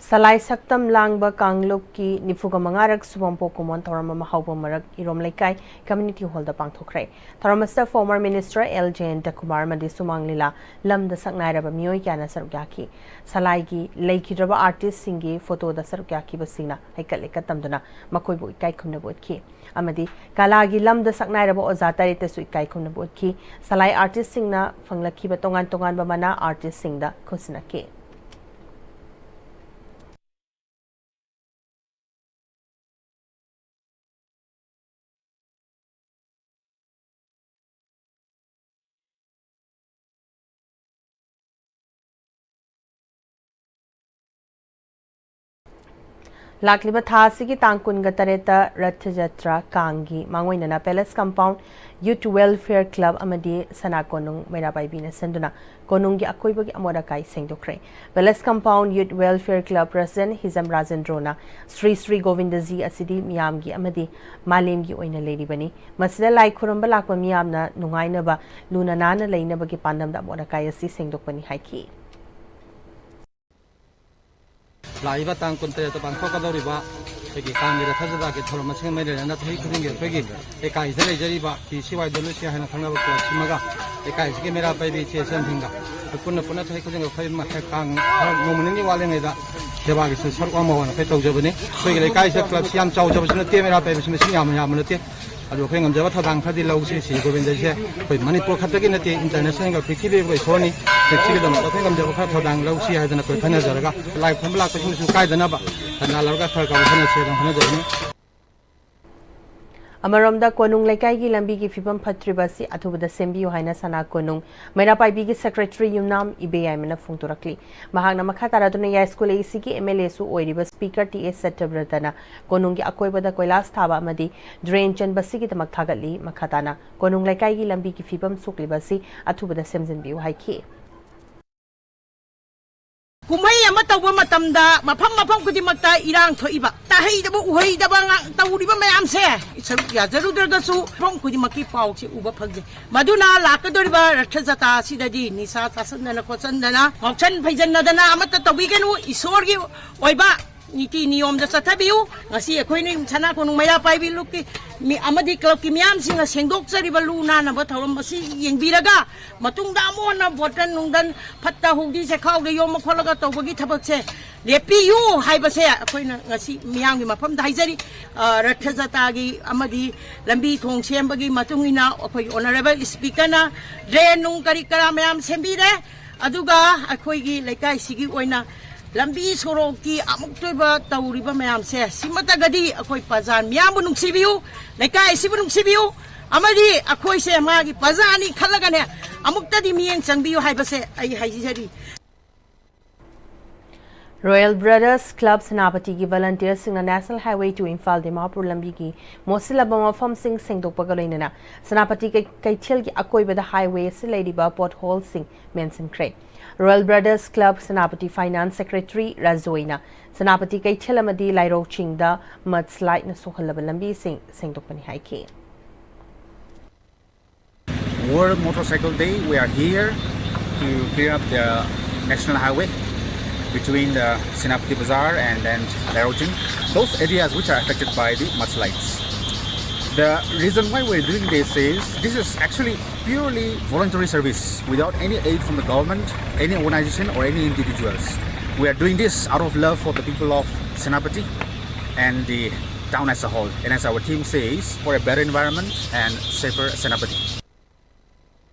ꯁꯂꯥꯏ ꯁꯛꯇꯝ ꯂꯥꯡꯕ ꯀꯥꯡꯂꯨꯞꯀꯤ ꯅꯤꯐꯨꯒ ꯃꯉꯥꯔꯛ ꯁꯨꯕꯝꯄꯣꯛ ꯀꯨꯝꯑꯣꯟ ꯊꯧꯔꯝ ꯑꯃ ꯍꯥꯎꯕꯝ ꯃꯔꯛ ꯏꯔꯣꯝ ꯂꯩꯀꯥꯏ ꯀꯝꯃ꯭ꯌꯨꯅꯤꯇꯤ ꯍꯣꯜꯗ ꯄꯥꯡꯊꯣꯛꯈ꯭ꯔꯦ꯫ ꯊꯧꯔꯝ ꯑꯁꯤꯗ ꯐꯣꯔꯃꯔ ꯃꯤꯅꯤꯁꯇꯔ ꯑꯦꯜ ꯖꯌꯟꯇ ꯀꯨꯃꯥꯔ ꯑꯃꯗꯤ ꯁꯨꯃꯥꯡ ꯂꯤꯂꯥ ꯂꯝꯗ ꯁꯛꯅꯥꯏꯔꯕ ꯃꯤꯑꯣꯏ ꯀꯌꯥꯅ ꯁꯔꯨꯛ ꯌꯥꯈꯤ꯫ ꯁꯂꯥꯏꯒꯤ ꯂꯩꯈꯤꯗ꯭ꯔꯕ ꯑꯥꯔꯇꯤꯁꯁꯤꯡꯒꯤ ꯐꯣꯇꯣꯗ ꯁꯔꯨꯛ ꯌꯥꯈꯤꯕꯁꯤꯡꯅ ꯍꯩꯀꯠ ꯂꯩꯀꯠ ꯇꯝꯗꯨꯅ ꯃꯈꯣꯏꯕꯨ ꯏꯀꯥꯏ ꯈꯨꯝꯅꯕ ꯎꯠꯈꯤ꯫ ꯑꯃꯗꯤ ꯀꯂꯥꯒꯤ ꯂꯝꯗ ꯁꯛꯅꯥꯏꯔꯕ ꯑꯣꯖꯥ ꯇꯔꯦꯠꯇꯁꯨ ꯏꯀꯥꯏ ꯈꯨꯝꯅꯕ ꯎꯠꯈꯤ꯫ ꯁꯂꯥꯏ ꯑꯥꯔꯇꯤꯁꯁꯤꯡꯅ ꯐꯪꯂꯛꯈꯤꯕ ꯇꯣꯉꯥꯟ ꯇꯣꯉꯥꯟꯕ ꯃꯅꯥ ꯑꯥꯔꯇꯤꯁꯁꯤꯡꯗ ꯈꯨꯠꯁꯤꯟꯅꯈꯤ꯫ ꯂꯥꯛꯂꯤꯕ ꯊꯥ ꯑꯁꯤꯒꯤ ꯇꯥꯡ ꯀꯨꯟꯒ ꯇꯔꯦꯠꯇ ꯔꯊ ꯖꯇ꯭ꯔꯥ, ꯀꯥꯡꯒꯤ ꯃꯥꯡꯑꯣꯏꯅꯅ ꯄꯦꯂꯦꯁ ꯀꯝꯄꯥꯎꯟ ꯌꯨꯠ ꯋꯦꯜꯐꯤꯌꯔ ꯀ꯭ꯂꯕ ꯑꯃꯗꯤ ꯁꯅꯥ ꯀꯣꯅꯨꯡ ꯃꯩꯔꯥ ꯄꯥꯏꯕꯤꯅ ꯁꯤꯟꯗꯨꯅ ꯀꯣꯅꯨꯡꯒꯤ ꯑꯀꯣꯏꯕꯒꯤ ꯑꯃꯣꯠ ꯑꯀꯥꯏ ꯁꯦꯡꯗꯣꯛꯈ꯭ꯔꯦ꯫ ꯄꯦꯂꯦꯁ ꯀꯝꯄꯥꯎꯟ ꯌꯨꯠ ꯋꯦꯜꯐꯤꯌꯔ ꯀ꯭ꯂꯕ ꯄ꯭ꯔꯁꯤꯗꯦꯟꯠ ꯍꯤꯖꯝ ꯔꯥꯖꯦꯟꯗ꯭ꯔꯣꯅ ꯁ꯭ꯔꯤ ꯁ꯭ꯔꯤ ꯒꯣꯕꯤꯟꯗꯖꯤ ꯑꯁꯤꯗꯤ ꯃꯤꯌꯥꯝꯒꯤ ꯑꯃꯗꯤ ꯃꯥꯂꯦꯝꯒꯤ ꯑꯣꯏꯅ ꯂꯩꯔꯤꯕꯅꯤ꯫ ꯃꯁꯤꯗ ꯂꯥꯏ ꯈꯨꯔꯨꯝꯕ ꯂꯥꯛꯄ ꯃꯤꯌꯥꯝꯅ ꯅꯨꯡꯉꯥꯏꯅꯕ, ꯂꯨꯅ ꯅꯥꯟꯅ ꯂꯩꯅꯕꯒꯤ ꯄꯥꯟꯗꯝꯗ ꯑꯃꯣꯠ ꯑꯀꯥꯏ ꯑꯁꯤ ꯁꯦꯡꯗꯣꯛꯄꯅꯤ ꯍꯥꯏꯈꯤ꯫ ꯂꯥꯛꯏꯕ ꯇꯥꯡ ꯀꯨꯟꯇꯔꯦꯠꯇ ꯄꯥꯡꯊꯣꯛꯀꯗꯧꯔꯤꯕ ꯑꯩꯈꯣꯏꯒꯤ ꯀꯥꯡꯒꯤ ꯔꯊ ꯖꯇ꯭ꯔꯥꯒꯤ ꯊꯧꯔꯝ ꯑꯁꯤꯒ ꯃꯔꯤ ꯂꯩꯅꯅ ꯆꯍꯤ ꯈꯨꯗꯤꯡꯒꯤ ꯑꯩꯈꯣꯏꯒꯤ ꯂꯩꯀꯥꯏꯁꯤꯗ ꯂꯩꯖꯔꯤꯕ ꯐꯤ ꯁꯤ ꯋꯥꯏ ꯗꯕ꯭ꯂꯤꯎ ꯁꯤ ꯍꯥꯏꯅ ꯈꯪꯅꯕ ꯀ꯭ꯂꯕꯁꯤꯃꯒ ꯂꯩꯀꯥꯏꯁꯤꯒꯤ ꯃꯩꯔꯥ ꯄꯥꯏꯕꯤ ꯏꯆꯦ ꯏꯆꯟꯁꯤꯡꯒ ꯑꯩꯈꯣꯏ ꯄꯨꯟꯅ ꯄꯨꯟꯅ ꯆꯍꯤ ꯈꯨꯗꯤꯡꯒꯤ ꯑꯩꯈꯣꯏ ꯃꯊꯛ ꯀꯥꯡ ꯈꯔ ꯅꯣꯡꯃ ꯅꯤꯅꯤ ꯋꯥꯠꯂꯤꯉꯩꯗ ꯁꯦꯕꯥꯒꯤꯁꯨ ꯁꯔꯨꯛ ꯑꯃ ꯑꯣꯏꯅ ꯑꯩꯈꯣꯏ ꯇꯧꯖꯕꯅꯤ꯫ ꯑꯩꯈꯣꯏꯒꯤ ꯂꯩꯀꯥꯏꯁꯤꯗ ꯀ꯭ꯂꯕꯁꯤ ꯌꯥꯝ ꯆꯥꯎꯖꯕꯁꯨ ꯅꯠꯇꯦ, ꯃꯩꯔꯥ ꯄꯥꯏꯕꯁꯤ ꯃꯁꯤꯡ ꯌꯥꯝꯅ ꯌꯥꯝꯕ ꯅꯠꯇꯦ꯫ ꯑꯗꯨ ꯑꯩꯈꯣꯏ ꯉꯝꯖꯕ ꯊꯧꯗꯥꯡ ꯈꯔꯗꯤ ꯂꯧꯁꯤ꯫ ꯁꯤ ꯒꯣꯕꯤꯟꯗꯁꯦ ꯑꯩꯈꯣꯏ ꯃꯅꯤꯄꯨꯔ ꯈꯛꯇꯒꯤ ꯅꯠꯇꯦ, ꯏꯟꯇꯔꯅꯦꯁꯅꯦꯜꯒ ꯄ꯭ꯔꯤꯊꯤꯕꯤꯒ ꯏꯁꯣꯔꯅꯤ꯫ ꯁꯤꯒꯤꯗꯃꯛꯇ ꯑꯩꯈꯣꯏ ꯉꯝꯖꯕ ꯈꯔ ꯊꯧꯗꯥꯡ ꯂꯧꯁꯤ ꯍꯥꯏꯗꯅ ꯑꯩꯈꯣꯏ ꯈꯟꯅꯖꯔꯒ ꯂꯥꯏ ꯈꯨꯔꯨꯝꯕ ꯂꯥꯛꯄꯁꯤꯡꯁꯨ ꯀꯥꯏꯗꯅꯕ ꯇꯟꯖꯥ ꯂꯧꯔꯒ ꯈꯔ ꯈꯔ ꯍꯣꯠꯅꯁꯤ ꯍꯥꯏꯗꯅ ꯈꯟꯅꯖꯕꯅꯤ꯫ ꯑꯃꯔꯣꯝꯗ, ꯀꯣꯅꯨꯡ ꯂꯩꯀꯥꯏꯒꯤ ꯂꯝꯕꯤꯒꯤ ꯐꯤꯕꯝ ꯐꯠꯇ꯭ꯔꯤꯕ ꯑꯁꯤ ꯑꯊꯨꯕꯗ ꯁꯦꯝꯕꯤꯌꯨ ꯍꯥꯏꯅ ꯁꯅꯥ ꯀꯣꯅꯨꯡ ꯃꯩꯔꯥ ꯄꯥꯏꯕꯤꯒꯤ ꯁꯦꯀ꯭ꯔꯦꯇꯔꯤ ꯌꯨꯝꯅꯥꯝ ꯏꯕꯦꯌꯥꯏꯃꯅ ꯐꯣꯡꯗꯣꯔꯛꯂꯤ꯫ ꯃꯍꯥꯛꯅ ꯃꯈꯥ ꯇꯥꯔꯗꯨꯅ ꯌꯥꯏꯁ꯭ꯀꯨꯜ ꯑꯦ ꯁꯤꯒꯤ ꯑꯦꯝ ꯑꯦꯜ ꯑꯦꯁꯨ ꯑꯣꯏꯔꯤꯕ ꯁ꯭ꯄꯤꯀꯔ ꯇꯤ ꯑꯦꯁ ꯁꯠꯇ꯭ꯌꯕ꯭ꯔꯇꯅ ꯀꯣꯅꯨꯡꯒꯤ ꯑꯀꯣꯏꯕꯗ ꯀꯣꯏꯂꯥꯁ ꯊꯥꯕ ꯑꯃꯗꯤ ꯗ꯭ꯔꯦꯟ ꯆꯟꯕꯁꯤꯒꯤꯗꯃꯛ ꯊꯥꯒꯠꯂꯤ꯫ ꯃꯈꯥ ꯇꯥꯅ ꯀꯣꯅꯨꯡ ꯂꯩꯀꯥꯏꯒꯤ ꯂꯝꯕꯤꯒꯤ ꯐꯤꯕꯝ ꯁꯣꯛꯂꯤꯕ ꯑꯁꯤ ꯑꯊꯨꯕꯗ ꯁꯦꯝꯖꯤꯟꯕꯤꯌꯨ ꯍꯥꯏꯈꯤ꯫ ꯀꯨꯝꯍꯩ ꯑꯃ ꯇꯧꯕ ꯃꯇꯝꯗ ꯃꯐꯝ ꯃꯐꯝ ꯈꯨꯗꯤꯡꯃꯛꯇ ꯏꯔꯥꯡ ꯊꯣꯛꯏꯕ, ꯇꯥꯍꯩꯗꯕ ꯎꯍꯩꯗꯕ ꯉꯥꯛ ꯇꯧꯔꯤꯕ ꯃꯌꯥꯝꯁꯦ ꯁꯔꯨꯛ ꯌꯥꯖꯔꯨꯗ꯭ꯔꯒꯁꯨ ꯃꯐꯝ ꯈꯨꯗꯤꯡꯃꯛꯀꯤ ꯄꯥꯎꯁꯦ ꯎꯕ ꯐꯪꯖꯩ꯫ ꯃꯗꯨꯅ ꯂꯥꯛꯀꯗꯧꯔꯤꯕ ꯔꯊ ꯖꯇꯥ ꯑꯁꯤꯗꯗꯤ ꯅꯤꯁꯥ ꯆꯥꯁꯤꯟꯗꯅ ꯈꯣꯠꯆꯟꯗꯅ ꯉꯥꯎꯁꯟ ꯐꯩꯖꯟꯅꯗꯅ ꯑꯃꯠꯇ ꯇꯧꯕꯤꯒꯅꯨ꯫ ꯏꯁꯣꯔꯒꯤ ꯑꯣꯏꯕ ꯅꯤꯇꯤ ꯅꯤꯌꯣꯝꯗ ꯆꯠꯊꯕꯤꯌꯨ꯫ ꯉꯁꯤ ꯑꯩꯈꯣꯏꯅ ꯁꯅꯥ ꯀꯣꯅꯨꯡ ꯃꯩꯔꯥ ꯄꯥꯏꯕꯤ ꯂꯨꯞꯀꯤ ꯃꯤ ꯑꯃꯗꯤ ꯀ꯭ꯂꯕꯀꯤ ꯃꯤꯌꯥꯝꯁꯤꯡꯅ ꯁꯦꯡꯗꯣꯛꯆꯔꯤꯕ ꯂꯨ ꯅꯥꯟꯅꯕ ꯊꯧꯔꯝ ꯑꯁꯤ ꯌꯦꯡꯕꯤꯔꯒ ꯃꯇꯨꯡꯗ ꯑꯃꯨꯛ ꯍꯟꯅ ꯕꯣꯇꯜ ꯅꯨꯡꯗꯜ ꯐꯠꯇ ꯍꯥꯎꯗꯤ ꯆꯦꯈꯥꯎꯗ ꯌꯣꯝꯕ ꯈꯣꯠꯂꯒ ꯇꯧꯕꯒꯤ ꯊꯕꯛꯁꯦ ꯂꯦꯞꯄꯤꯌꯨ ꯍꯥꯏꯕꯁꯦ ꯑꯩꯈꯣꯏꯅ ꯉꯁꯤ ꯃꯤꯌꯥꯝꯒꯤ ꯃꯐꯝꯗ ꯍꯥꯏꯖꯔꯤ꯫ ꯑ, ꯔꯊ ꯖꯇꯥꯒꯤ ꯑꯃꯗꯤ ꯂꯝꯕꯤ ꯊꯣꯡ ꯁꯦꯝꯕꯒꯤ ꯃꯇꯨꯡ ꯏꯟꯅ ꯑꯩꯈꯣꯏꯒꯤ ꯑꯣꯅꯔꯦꯕꯜ ꯁ꯭ꯄꯤꯀꯔꯅ ꯗ꯭ꯔꯦꯟ ꯅꯨꯡ ꯀꯔꯤ ꯀꯔꯥ ꯃꯌꯥꯝ ꯁꯦꯝꯕꯤꯔꯦ꯫ ꯑꯗꯨꯒ ꯑꯩꯈꯣꯏꯒꯤ ꯂꯩꯀꯥꯏꯁꯤꯒꯤ ꯑꯣꯏꯅ ꯂꯝꯕꯤ ꯁꯣꯔꯣꯛꯀꯤ ꯑꯃꯨꯛꯇ ꯑꯣꯏꯕ ꯇꯧꯔꯤꯕ ꯃꯌꯥꯝꯁꯦ, ꯁꯤꯃꯠꯇꯒꯗꯤ ꯑꯩꯈꯣꯏ ꯄ꯭ꯔꯖꯥ ꯃꯤꯌꯥꯝꯕꯨ ꯅꯨꯡꯁꯤꯕꯤꯌꯨ, ꯂꯩꯀꯥꯏ ꯑꯁꯤꯕꯨ ꯅꯨꯡꯁꯤꯕꯤꯌꯨ, ꯑꯃꯗꯤ ꯑꯩꯈꯣꯏꯁꯦ ꯃꯥꯒꯤ ꯄ꯭ꯔꯖꯥꯅꯤ ꯈꯜꯂꯒꯅꯦ, ꯑꯃꯨꯛꯇꯗꯤ ꯃꯤꯠꯌꯦꯡ ꯆꯪꯕꯤꯌꯨ ꯍꯥꯏꯕꯁꯦ ꯑꯩ ꯍꯥꯏꯖꯔꯤ꯫ ꯔꯣꯌꯦꯜ ꯕ꯭ꯔꯗꯔꯁ ꯀ꯭ꯂꯕ ꯁꯦꯅꯥꯄꯇꯤꯒꯤ ꯚꯣꯂꯟꯇꯤꯌꯔꯁꯤꯡꯅ national highway two Imphal Dimapur ꯂꯝꯕꯤꯒꯤ ꯃꯣꯠꯁꯤꯜꯂꯕ ꯃꯐꯝꯁꯤꯡ ꯁꯦꯡꯗꯣꯛꯄꯒ ꯂꯣꯏꯅꯅ ꯁꯦꯅꯥꯄꯇꯤ ꯀꯩ-, ꯀꯩꯊꯦꯜꯒꯤ ꯑꯀꯣꯏꯕꯗ ꯍꯥꯏꯋꯦ ꯑꯁꯤ ꯂꯩꯔꯤꯕ ꯄꯣꯠꯍꯣꯜꯁꯤꯡ ꯃꯦꯟꯁꯤꯟꯈ꯭ꯔꯦ꯫ Royal brothers club Senapati finance secretary Raju ꯑꯣꯏꯅ ꯁꯦꯅꯥꯄꯇꯤ ꯀꯩꯊꯦꯜ ꯑꯃꯗꯤ ꯂꯥꯏꯔꯧ ꯆꯤꯡꯗ ꯃꯗ ꯁ꯭ꯂꯥꯏꯗꯅ ꯁꯣꯛꯍꯜꯂꯕ ꯂꯝꯕꯤꯁꯤꯡ ꯁꯦꯡꯗꯣꯛꯄꯅꯤ ꯍꯥꯏꯈꯤ꯫ World Motorcycle Day, we are here to clear up the national highway between the Senapati Bazaar and then Lairoching, those areas which are affected by the mudslides. The reason why we're doing this is, this is actually purely voluntary service without any aid from the government, any organization or any individuals. We are doing this out of love for the people of Senapati and the town as a whole. And as our theme says, for a better environment and safer Senapati.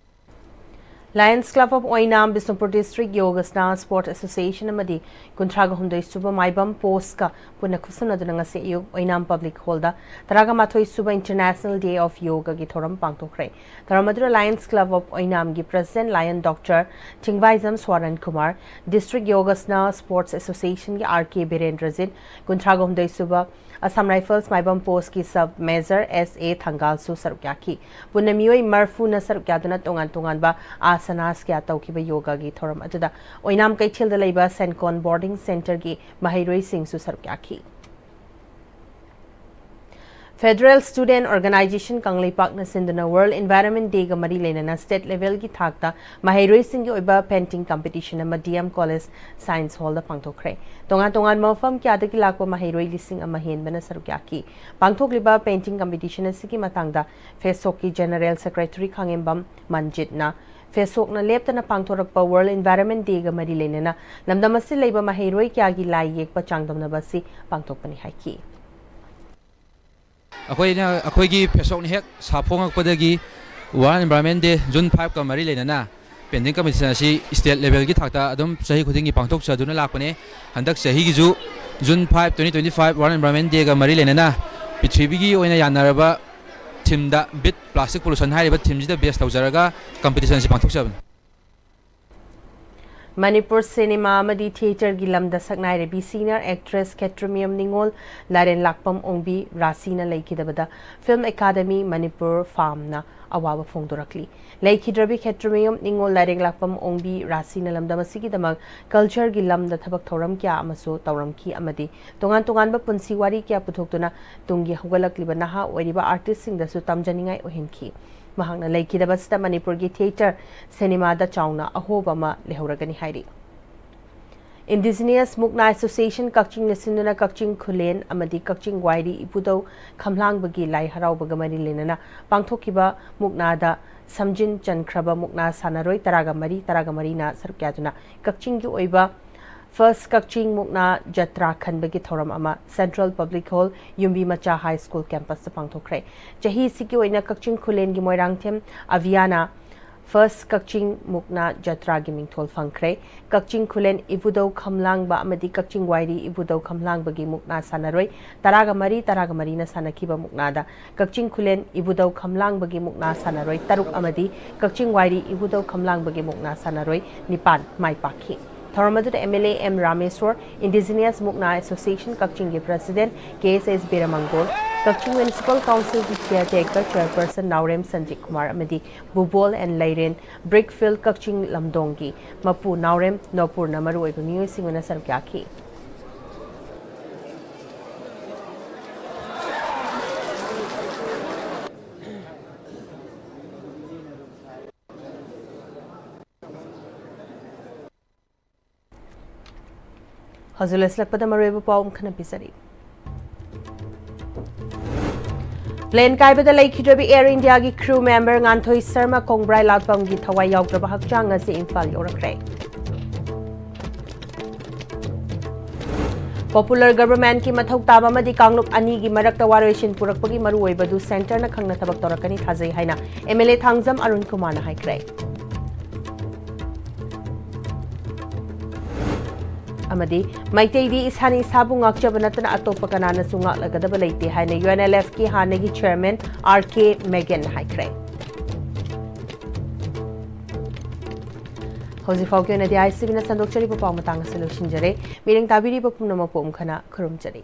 Lions Club of Oinam, Bishnupur District Yogasana Sports Association ꯑꯃꯗꯤ ꯀꯨꯟꯊ꯭ꯔꯥꯒ ꯍꯨꯝꯗꯣꯏ ꯁꯨꯕ ꯃꯥꯏꯕꯝ ꯄꯣꯁꯀ ꯄꯨꯟꯅ ꯈꯨꯠꯁꯝꯅꯗꯨꯅ ꯉꯁꯤ ꯑꯌꯨꯛ ꯑꯣꯏꯅꯥꯝ public ꯍꯣꯜꯗ ꯇꯔꯥꯒ ꯃꯥꯊꯣꯏ ꯁꯨꯕ International Day of Yogaꯒꯤ ꯊꯧꯔꯝ ꯄꯥꯡꯊꯣꯛꯈ꯭ꯔꯦ꯫ ꯊꯧꯔꯝ ꯑꯗꯨꯗ Lions Club of Oinamꯒꯤ President Lion Doctor ꯊꯤꯡꯕꯥꯏꯖꯝ ꯁ꯭ꯋꯥꯔꯟ Kumar, District Yogasana Sports Associationꯒꯤ R K ꯕꯤꯔꯦꯟꯗ꯭ꯔꯖꯤꯠ, ꯀꯨꯟꯊ꯭ꯔꯥꯒ ꯍꯨꯝꯗꯣꯏ ꯁꯨꯕ Assam Rifles Maibam ꯄꯣꯁꯀꯤ Sub Major S A ꯊꯪꯒꯥꯜꯁꯨ ꯁꯔꯨꯛ ꯌꯥꯈꯤ꯫ ꯄꯨꯟꯅ ꯃꯤꯑꯣꯏ ꯃꯔꯐꯨꯅ ꯁꯔꯨꯛ ꯌꯥꯗꯨꯅ ꯇꯣꯉꯥꯟ ꯇꯣꯉꯥꯟꯕ ꯑꯥꯁꯅꯥꯁ ꯀꯌꯥ ꯇꯧꯈꯤꯕ ꯌꯣꯒꯥꯒꯤ ꯊꯧꯔꯝ ꯑꯗꯨꯗ ꯑꯣꯏꯅꯥꯝ ꯀꯩꯊꯦꯜꯗ ꯂꯩꯕ ꯁꯦꯟꯀꯣꯟ ꯕꯣꯔꯗꯤꯡ ꯁꯦꯟꯇꯔꯒꯤ ꯃꯍꯩꯔꯣꯏꯁꯤꯡꯁꯨ ꯁꯔꯨꯛ ꯌꯥꯈꯤ꯫ Federal Student Organization ꯀꯪꯂꯩꯄꯥꯛꯅ ꯁꯤꯟꯗꯨꯅ World Environment Dayꯒ ꯃꯔꯤ ꯂꯩꯅꯅ state levelꯒꯤ ꯊꯥꯛꯇ ꯃꯍꯩꯔꯣꯏꯁꯤꯡꯒꯤ ꯑꯣꯏꯕ painting competition ꯑꯃ D M College Science Hallꯗ ꯄꯥꯡꯊꯣꯛꯈ꯭ꯔꯦ꯫ ꯇꯣꯉꯥꯟ ꯇꯣꯉꯥꯟꯕ ꯃꯐꯝ ꯀꯌꯥꯗꯒꯤ ꯂꯥꯛꯄ ꯃꯍꯩꯔꯣꯏ ꯂꯤꯁꯤꯡ ꯑꯃ ꯍꯦꯟꯕꯅ ꯁꯔꯨꯛ ꯌꯥꯈꯤ꯫ ꯄꯥꯡꯊꯣꯛꯂꯤꯕ painting competition ꯑꯁꯤꯒꯤ ꯃꯇꯥꯡꯗ ꯐꯦꯁꯣꯛꯀꯤ General Secretary ꯈꯥꯉꯦꯝꯕꯝ ꯃꯟꯖꯤꯠꯅ ꯐꯦꯁꯣꯛꯅ ꯂꯦꯞꯇꯅ ꯄꯥꯡꯊꯣꯔꯛꯄ World Environment Dayꯒ ꯃꯔꯤ ꯂꯩꯅꯅ ꯂꯝꯗꯝ ꯑꯁꯤ ꯂꯩꯕ ꯃꯍꯩꯔꯣꯏ ꯀꯌꯥꯒꯤ ꯂꯥꯏ ꯌꯦꯛꯄ ꯆꯥꯡꯗꯝꯅꯕ ꯑꯁꯤ ꯄꯥꯡꯊꯣꯛꯄꯅꯤ ꯍꯥꯏꯈꯤ꯫ ꯑꯩꯈꯣꯏꯅ ꯑꯩꯈꯣꯏꯒꯤ ꯐꯦꯁꯣꯛꯅ ꯍꯦꯛ ꯁꯥꯐꯣꯡꯉꯛꯄꯗꯒꯤ World Environment Day June fiveꯀ ꯃꯔꯤ ꯂꯩꯅꯅ painting competition ꯑꯁꯤ state levelꯒꯤ ꯊꯥꯛꯇ ꯑꯗꯨꯝ ꯆꯍꯤ ꯈꯨꯗꯤꯡꯒꯤ ꯄꯥꯡꯊꯣꯛꯆꯗꯨꯅ ꯂꯥꯛꯄꯅꯦ꯫ ꯍꯟꯗꯛ ꯆꯍꯤꯒꯤꯁꯨ June five twenty twenty five World Environment Dayꯒ ꯃꯔꯤ ꯂꯩꯅꯅ ꯄ꯭ꯔꯤꯊꯤꯕꯤꯒꯤ ꯑꯣꯏꯅ ꯌꯥꯅꯔꯕ themeꯗ Beat Plastic Pollution ꯍꯥꯏꯔꯤꯕ themeꯁꯤꯗ base ꯇꯧꯖꯔꯒ competition ꯑꯁꯤ ꯄꯥꯡꯊꯣꯛꯆꯕꯅꯤ꯫ ꯃꯅꯤꯄꯨꯔ ꯁꯤꯅꯦꯃꯥ ꯑꯃꯗꯤ ꯊꯤꯌꯦꯇꯔꯒꯤ ꯂꯝꯗ ꯁꯛꯅꯥꯏꯔꯕꯤ senior actress ꯈꯦꯇ꯭ꯔꯤꯃꯌꯨꯝ ꯅꯤꯉꯣꯜ ꯂꯥꯏꯔꯦꯟ ꯂꯥꯛꯄꯝ ꯑꯣꯡꯕꯤ ꯔꯥꯁꯤꯅ ꯂꯩꯈꯤꯗꯕꯗ Film Academy ꯃꯅꯤꯄꯨꯔ ꯐꯥꯝꯅ ꯑꯋꯥꯕ ꯐꯣꯡꯗꯣꯔꯛꯂꯤ꯫ ꯂꯩꯈꯤꯗ꯭ꯔꯕꯤ ꯈꯦꯇ꯭ꯔꯤꯃꯌꯨꯝ ꯅꯤꯉꯣꯜ ꯂꯥꯏꯔꯦꯟ ꯂꯥꯛꯄꯝ ꯑꯣꯡꯕꯤ ꯔꯥꯁꯤꯅ ꯂꯝꯗꯝ ꯑꯁꯤꯒꯤꯗꯃꯛ cultureꯒꯤ ꯂꯝꯗ ꯊꯕꯛ ꯊꯧꯔꯝ ꯀꯌꯥ ꯑꯃꯁꯨ ꯇꯧꯔꯝꯈꯤ ꯑꯃꯗꯤ ꯇꯣꯉꯥꯟ ꯇꯣꯉꯥꯟꯕ ꯄꯨꯟꯁꯤ ꯋꯥꯔꯤ ꯀꯌꯥ ꯄꯨꯊꯣꯛꯇꯨꯅ ꯇꯨꯡꯒꯤ ꯍꯧꯒꯠꯂꯛꯂꯤꯕ ꯅꯍꯥ ꯑꯣꯏꯔꯤꯕ artistꯁꯤꯡꯗꯁꯨ ꯇꯝꯖꯅꯤꯡꯉꯥꯏ ꯑꯣꯏꯍꯟꯈꯤ꯫ ꯃꯍꯥꯛꯅ ꯂꯩꯈꯤꯗꯕꯁꯤꯗ ꯃꯅꯤꯄꯨꯔꯒꯤ ꯊꯤꯌꯦꯇꯔ ꯁꯤꯅꯦꯃꯥꯗ ꯆꯥꯎꯅ ꯑꯍꯣꯕ ꯑꯃ ꯂꯩꯍꯧꯔꯒꯅꯤ ꯍꯥꯏꯔꯤ꯫ Indigenous Mukna Association ꯀꯛꯆꯤꯡꯅ ꯁꯤꯟꯗꯨꯅ ꯀꯛꯆꯤꯡ ꯈꯨꯂꯦꯟ ꯑꯃꯗꯤ ꯀꯛꯆꯤꯡ ꯋꯥꯏꯔꯤ ꯏꯄꯨꯗꯧ ꯈꯝꯂꯥꯡꯕꯒꯤ ꯂꯥꯏ ꯍꯔꯥꯎꯕꯒ ꯃꯔꯤ ꯂꯩꯅꯅ ꯄꯥꯡꯊꯣꯛꯈꯤꯕ ꯃꯨꯛꯅꯥꯗ ꯁꯝꯖꯤꯟ ꯆꯟꯈ꯭ꯔꯕ ꯃꯨꯛꯅꯥ ꯁꯥꯟꯅꯔꯣꯏ ꯇꯔꯥꯒ ꯃꯔꯤ, ꯇꯔꯥꯒ ꯃꯔꯤꯅ ꯁꯔꯨꯛ ꯌꯥꯗꯨꯅ ꯀꯛꯆꯤꯡꯒꯤ ꯑꯣꯏꯕ First ꯀꯛꯆꯤꯡ ꯃꯨꯛꯅꯥ ꯖꯇ꯭ꯔꯥ ꯈꯟꯕꯒꯤ ꯊꯧꯔꯝ ꯑꯃ Central Public Hall, ꯌꯨꯝꯕꯤ ꯃꯆꯥ High School campus ꯇ ꯄꯥꯡꯊꯣꯛꯈ꯭ꯔꯦ꯫ ꯆꯍꯤꯁꯤꯒꯤ ꯑꯣꯏꯅ ꯀꯛꯆꯤꯡ ꯈꯨꯂꯦꯟꯒꯤ ꯃꯣꯏꯔꯥꯡꯊꯦꯝ ꯑꯚꯤꯌꯥꯅ First ꯀꯛꯆꯤꯡ ꯃꯨꯛꯅꯥ ꯖꯇ꯭ꯔꯥꯒꯤ ꯃꯤꯡꯊꯣꯜ ꯐꯪꯈ꯭ꯔꯦ꯫ ꯀꯛꯆꯤꯡ ꯈꯨꯂꯦꯟ ꯏꯕꯨꯙꯧ ꯈꯝꯂꯥꯡꯕ ꯑꯃꯗꯤ ꯀꯛꯆꯤꯡ ꯋꯥꯏꯔꯤ ꯏꯕꯨꯙꯧ ꯈꯝꯂꯥꯡꯕꯒꯤ ꯃꯨꯛꯅꯥ ꯁꯥꯟꯅꯔꯣꯏ ꯇꯔꯥꯒ ꯃꯔꯤ, ꯇꯔꯥꯒ ꯃꯔꯤꯅ ꯁꯥꯟꯅꯈꯤꯕ ꯃꯨꯛꯅꯥꯗ ꯀꯛꯆꯤꯡ ꯈꯨꯂꯦꯟ ꯏꯕꯨꯙꯧ ꯈꯝꯂꯥꯡꯕꯒꯤ ꯃꯨꯛꯅꯥ ꯁꯥꯟꯅꯔꯣꯏ ꯇꯔꯨꯛ ꯑꯃꯗꯤ ꯀꯛꯆꯤꯡ ꯋꯥꯏꯔꯤ ꯏꯕꯨꯙꯧ ꯈꯝꯂꯥꯡꯕꯒꯤ ꯃꯨꯛꯅꯥ ꯁꯥꯟꯅꯔꯣꯏ ꯅꯤꯄꯥꯟ ꯃꯥꯏ ꯄꯥꯛꯈꯤ꯫ ꯊꯧꯔꯝ ꯑꯗꯨꯗ M L A M Rameshwor, Indigenous ꯃꯨꯛꯅꯥ Association ꯀꯛꯆꯤꯡꯒꯤ President K S S ꯕꯤꯔꯃꯪꯒꯣꯜ, ꯀꯛꯆꯤꯡ Municipal Council ꯒꯤ Caretaker Chairperson ꯅꯥꯎꯔꯦꯝ ꯁꯟꯖꯤꯠ ꯀꯨꯃꯥꯔ ꯑꯃꯗꯤ ꯕꯨꯕꯣꯜ ꯑꯦꯟ ꯂꯩꯔꯦꯟ Brickfield ꯀꯛꯆꯤꯡ ꯂꯝꯗꯣꯡꯒꯤ ꯃꯄꯨ ꯅꯥꯎꯔꯦꯝ ꯅꯣꯄꯨꯔꯅ ꯃꯔꯨꯑꯣꯏꯕ ꯃꯤꯑꯣꯏꯁꯤꯡ ꯑꯣꯏꯅ ꯁꯔꯨꯛ ꯌꯥꯈꯤ꯫ ꯍꯧꯖꯤꯛ ꯂꯣꯏꯁꯤꯜꯂꯛꯄꯗ ꯃꯔꯨꯑꯣꯏꯕ ꯄꯥꯎ ꯑꯃꯨꯛ ꯍꯟꯅ ꯄꯤꯖꯔꯤ꯫ Plane ꯀꯥꯏꯕꯗ ꯂꯩꯈꯤꯗ꯭ꯔꯕ Air India ꯒꯤ crew member ꯉꯥꯟꯊꯣꯏ ꯁꯔꯃ ꯀꯣꯡꯕ꯭ꯔꯥꯏ ꯂꯥꯠꯄꯝꯒꯤ ꯊꯋꯥꯏ ꯌꯥꯎꯗ꯭ꯔꯕ ꯍꯛꯆꯥꯡ ꯉꯁꯤ ꯏꯝꯐꯥꯜ ꯌꯧꯔꯛꯈ꯭ꯔꯦ꯫ Popular government ꯀꯤ ꯃꯊꯧ ꯇꯥꯕ ꯑꯃꯗꯤ ꯀꯥꯡꯂꯨꯞ ꯑꯅꯤꯒꯤ ꯃꯔꯛꯇ ꯋꯥꯔꯣꯏꯁꯤꯟ ꯄꯨꯔꯛꯄꯒꯤ ꯃꯔꯨꯑꯣꯏꯕ ꯑꯗꯨ Centre ꯅ ꯈꯪꯅ ꯊꯕꯛ ꯇꯧꯔꯛꯀꯅꯤ ꯊꯥꯖꯩ ꯍꯥꯏꯅ M L A Thangjam Arun ꯀꯨꯃꯥꯔꯅ ꯍꯥꯏꯈ꯭ꯔꯦ꯫ ꯑꯃꯗꯤ ꯃꯩꯇꯩꯗꯤ ꯏꯁꯥꯅ ꯏꯁꯥꯕꯨ ꯉꯥꯛꯆꯕ ꯅꯠꯇꯅ ꯑꯇꯣꯞꯄ ꯀꯅꯥꯅꯁꯨ ꯉꯥꯛꯂꯒꯗꯕ ꯂꯩꯇꯦ ꯍꯥꯏꯅ U N L F ꯀꯤ ꯍꯥꯟꯅꯒꯤ chairman R K Megan ꯍꯥꯏꯈ꯭ꯔꯦ꯫ ꯍꯧꯖꯤꯛ ꯐꯥꯎꯒꯤ ꯑꯣꯏꯅꯗꯤ I C B ꯅ ꯁꯟꯗꯣꯛꯆꯔꯤꯕ ꯄꯥꯎ ꯃꯇꯥꯡ ꯑꯁꯤ ꯂꯣꯏꯁꯤꯟꯖꯔꯦ꯫ ꯃꯤꯠꯌꯦꯡ ꯇꯥꯕꯤꯔꯤꯕ ꯄꯨꯝꯅꯃꯛꯄꯨ ꯑꯃꯨꯛ ꯍꯟꯅ ꯈꯨꯔꯨꯝꯖꯔꯤ꯫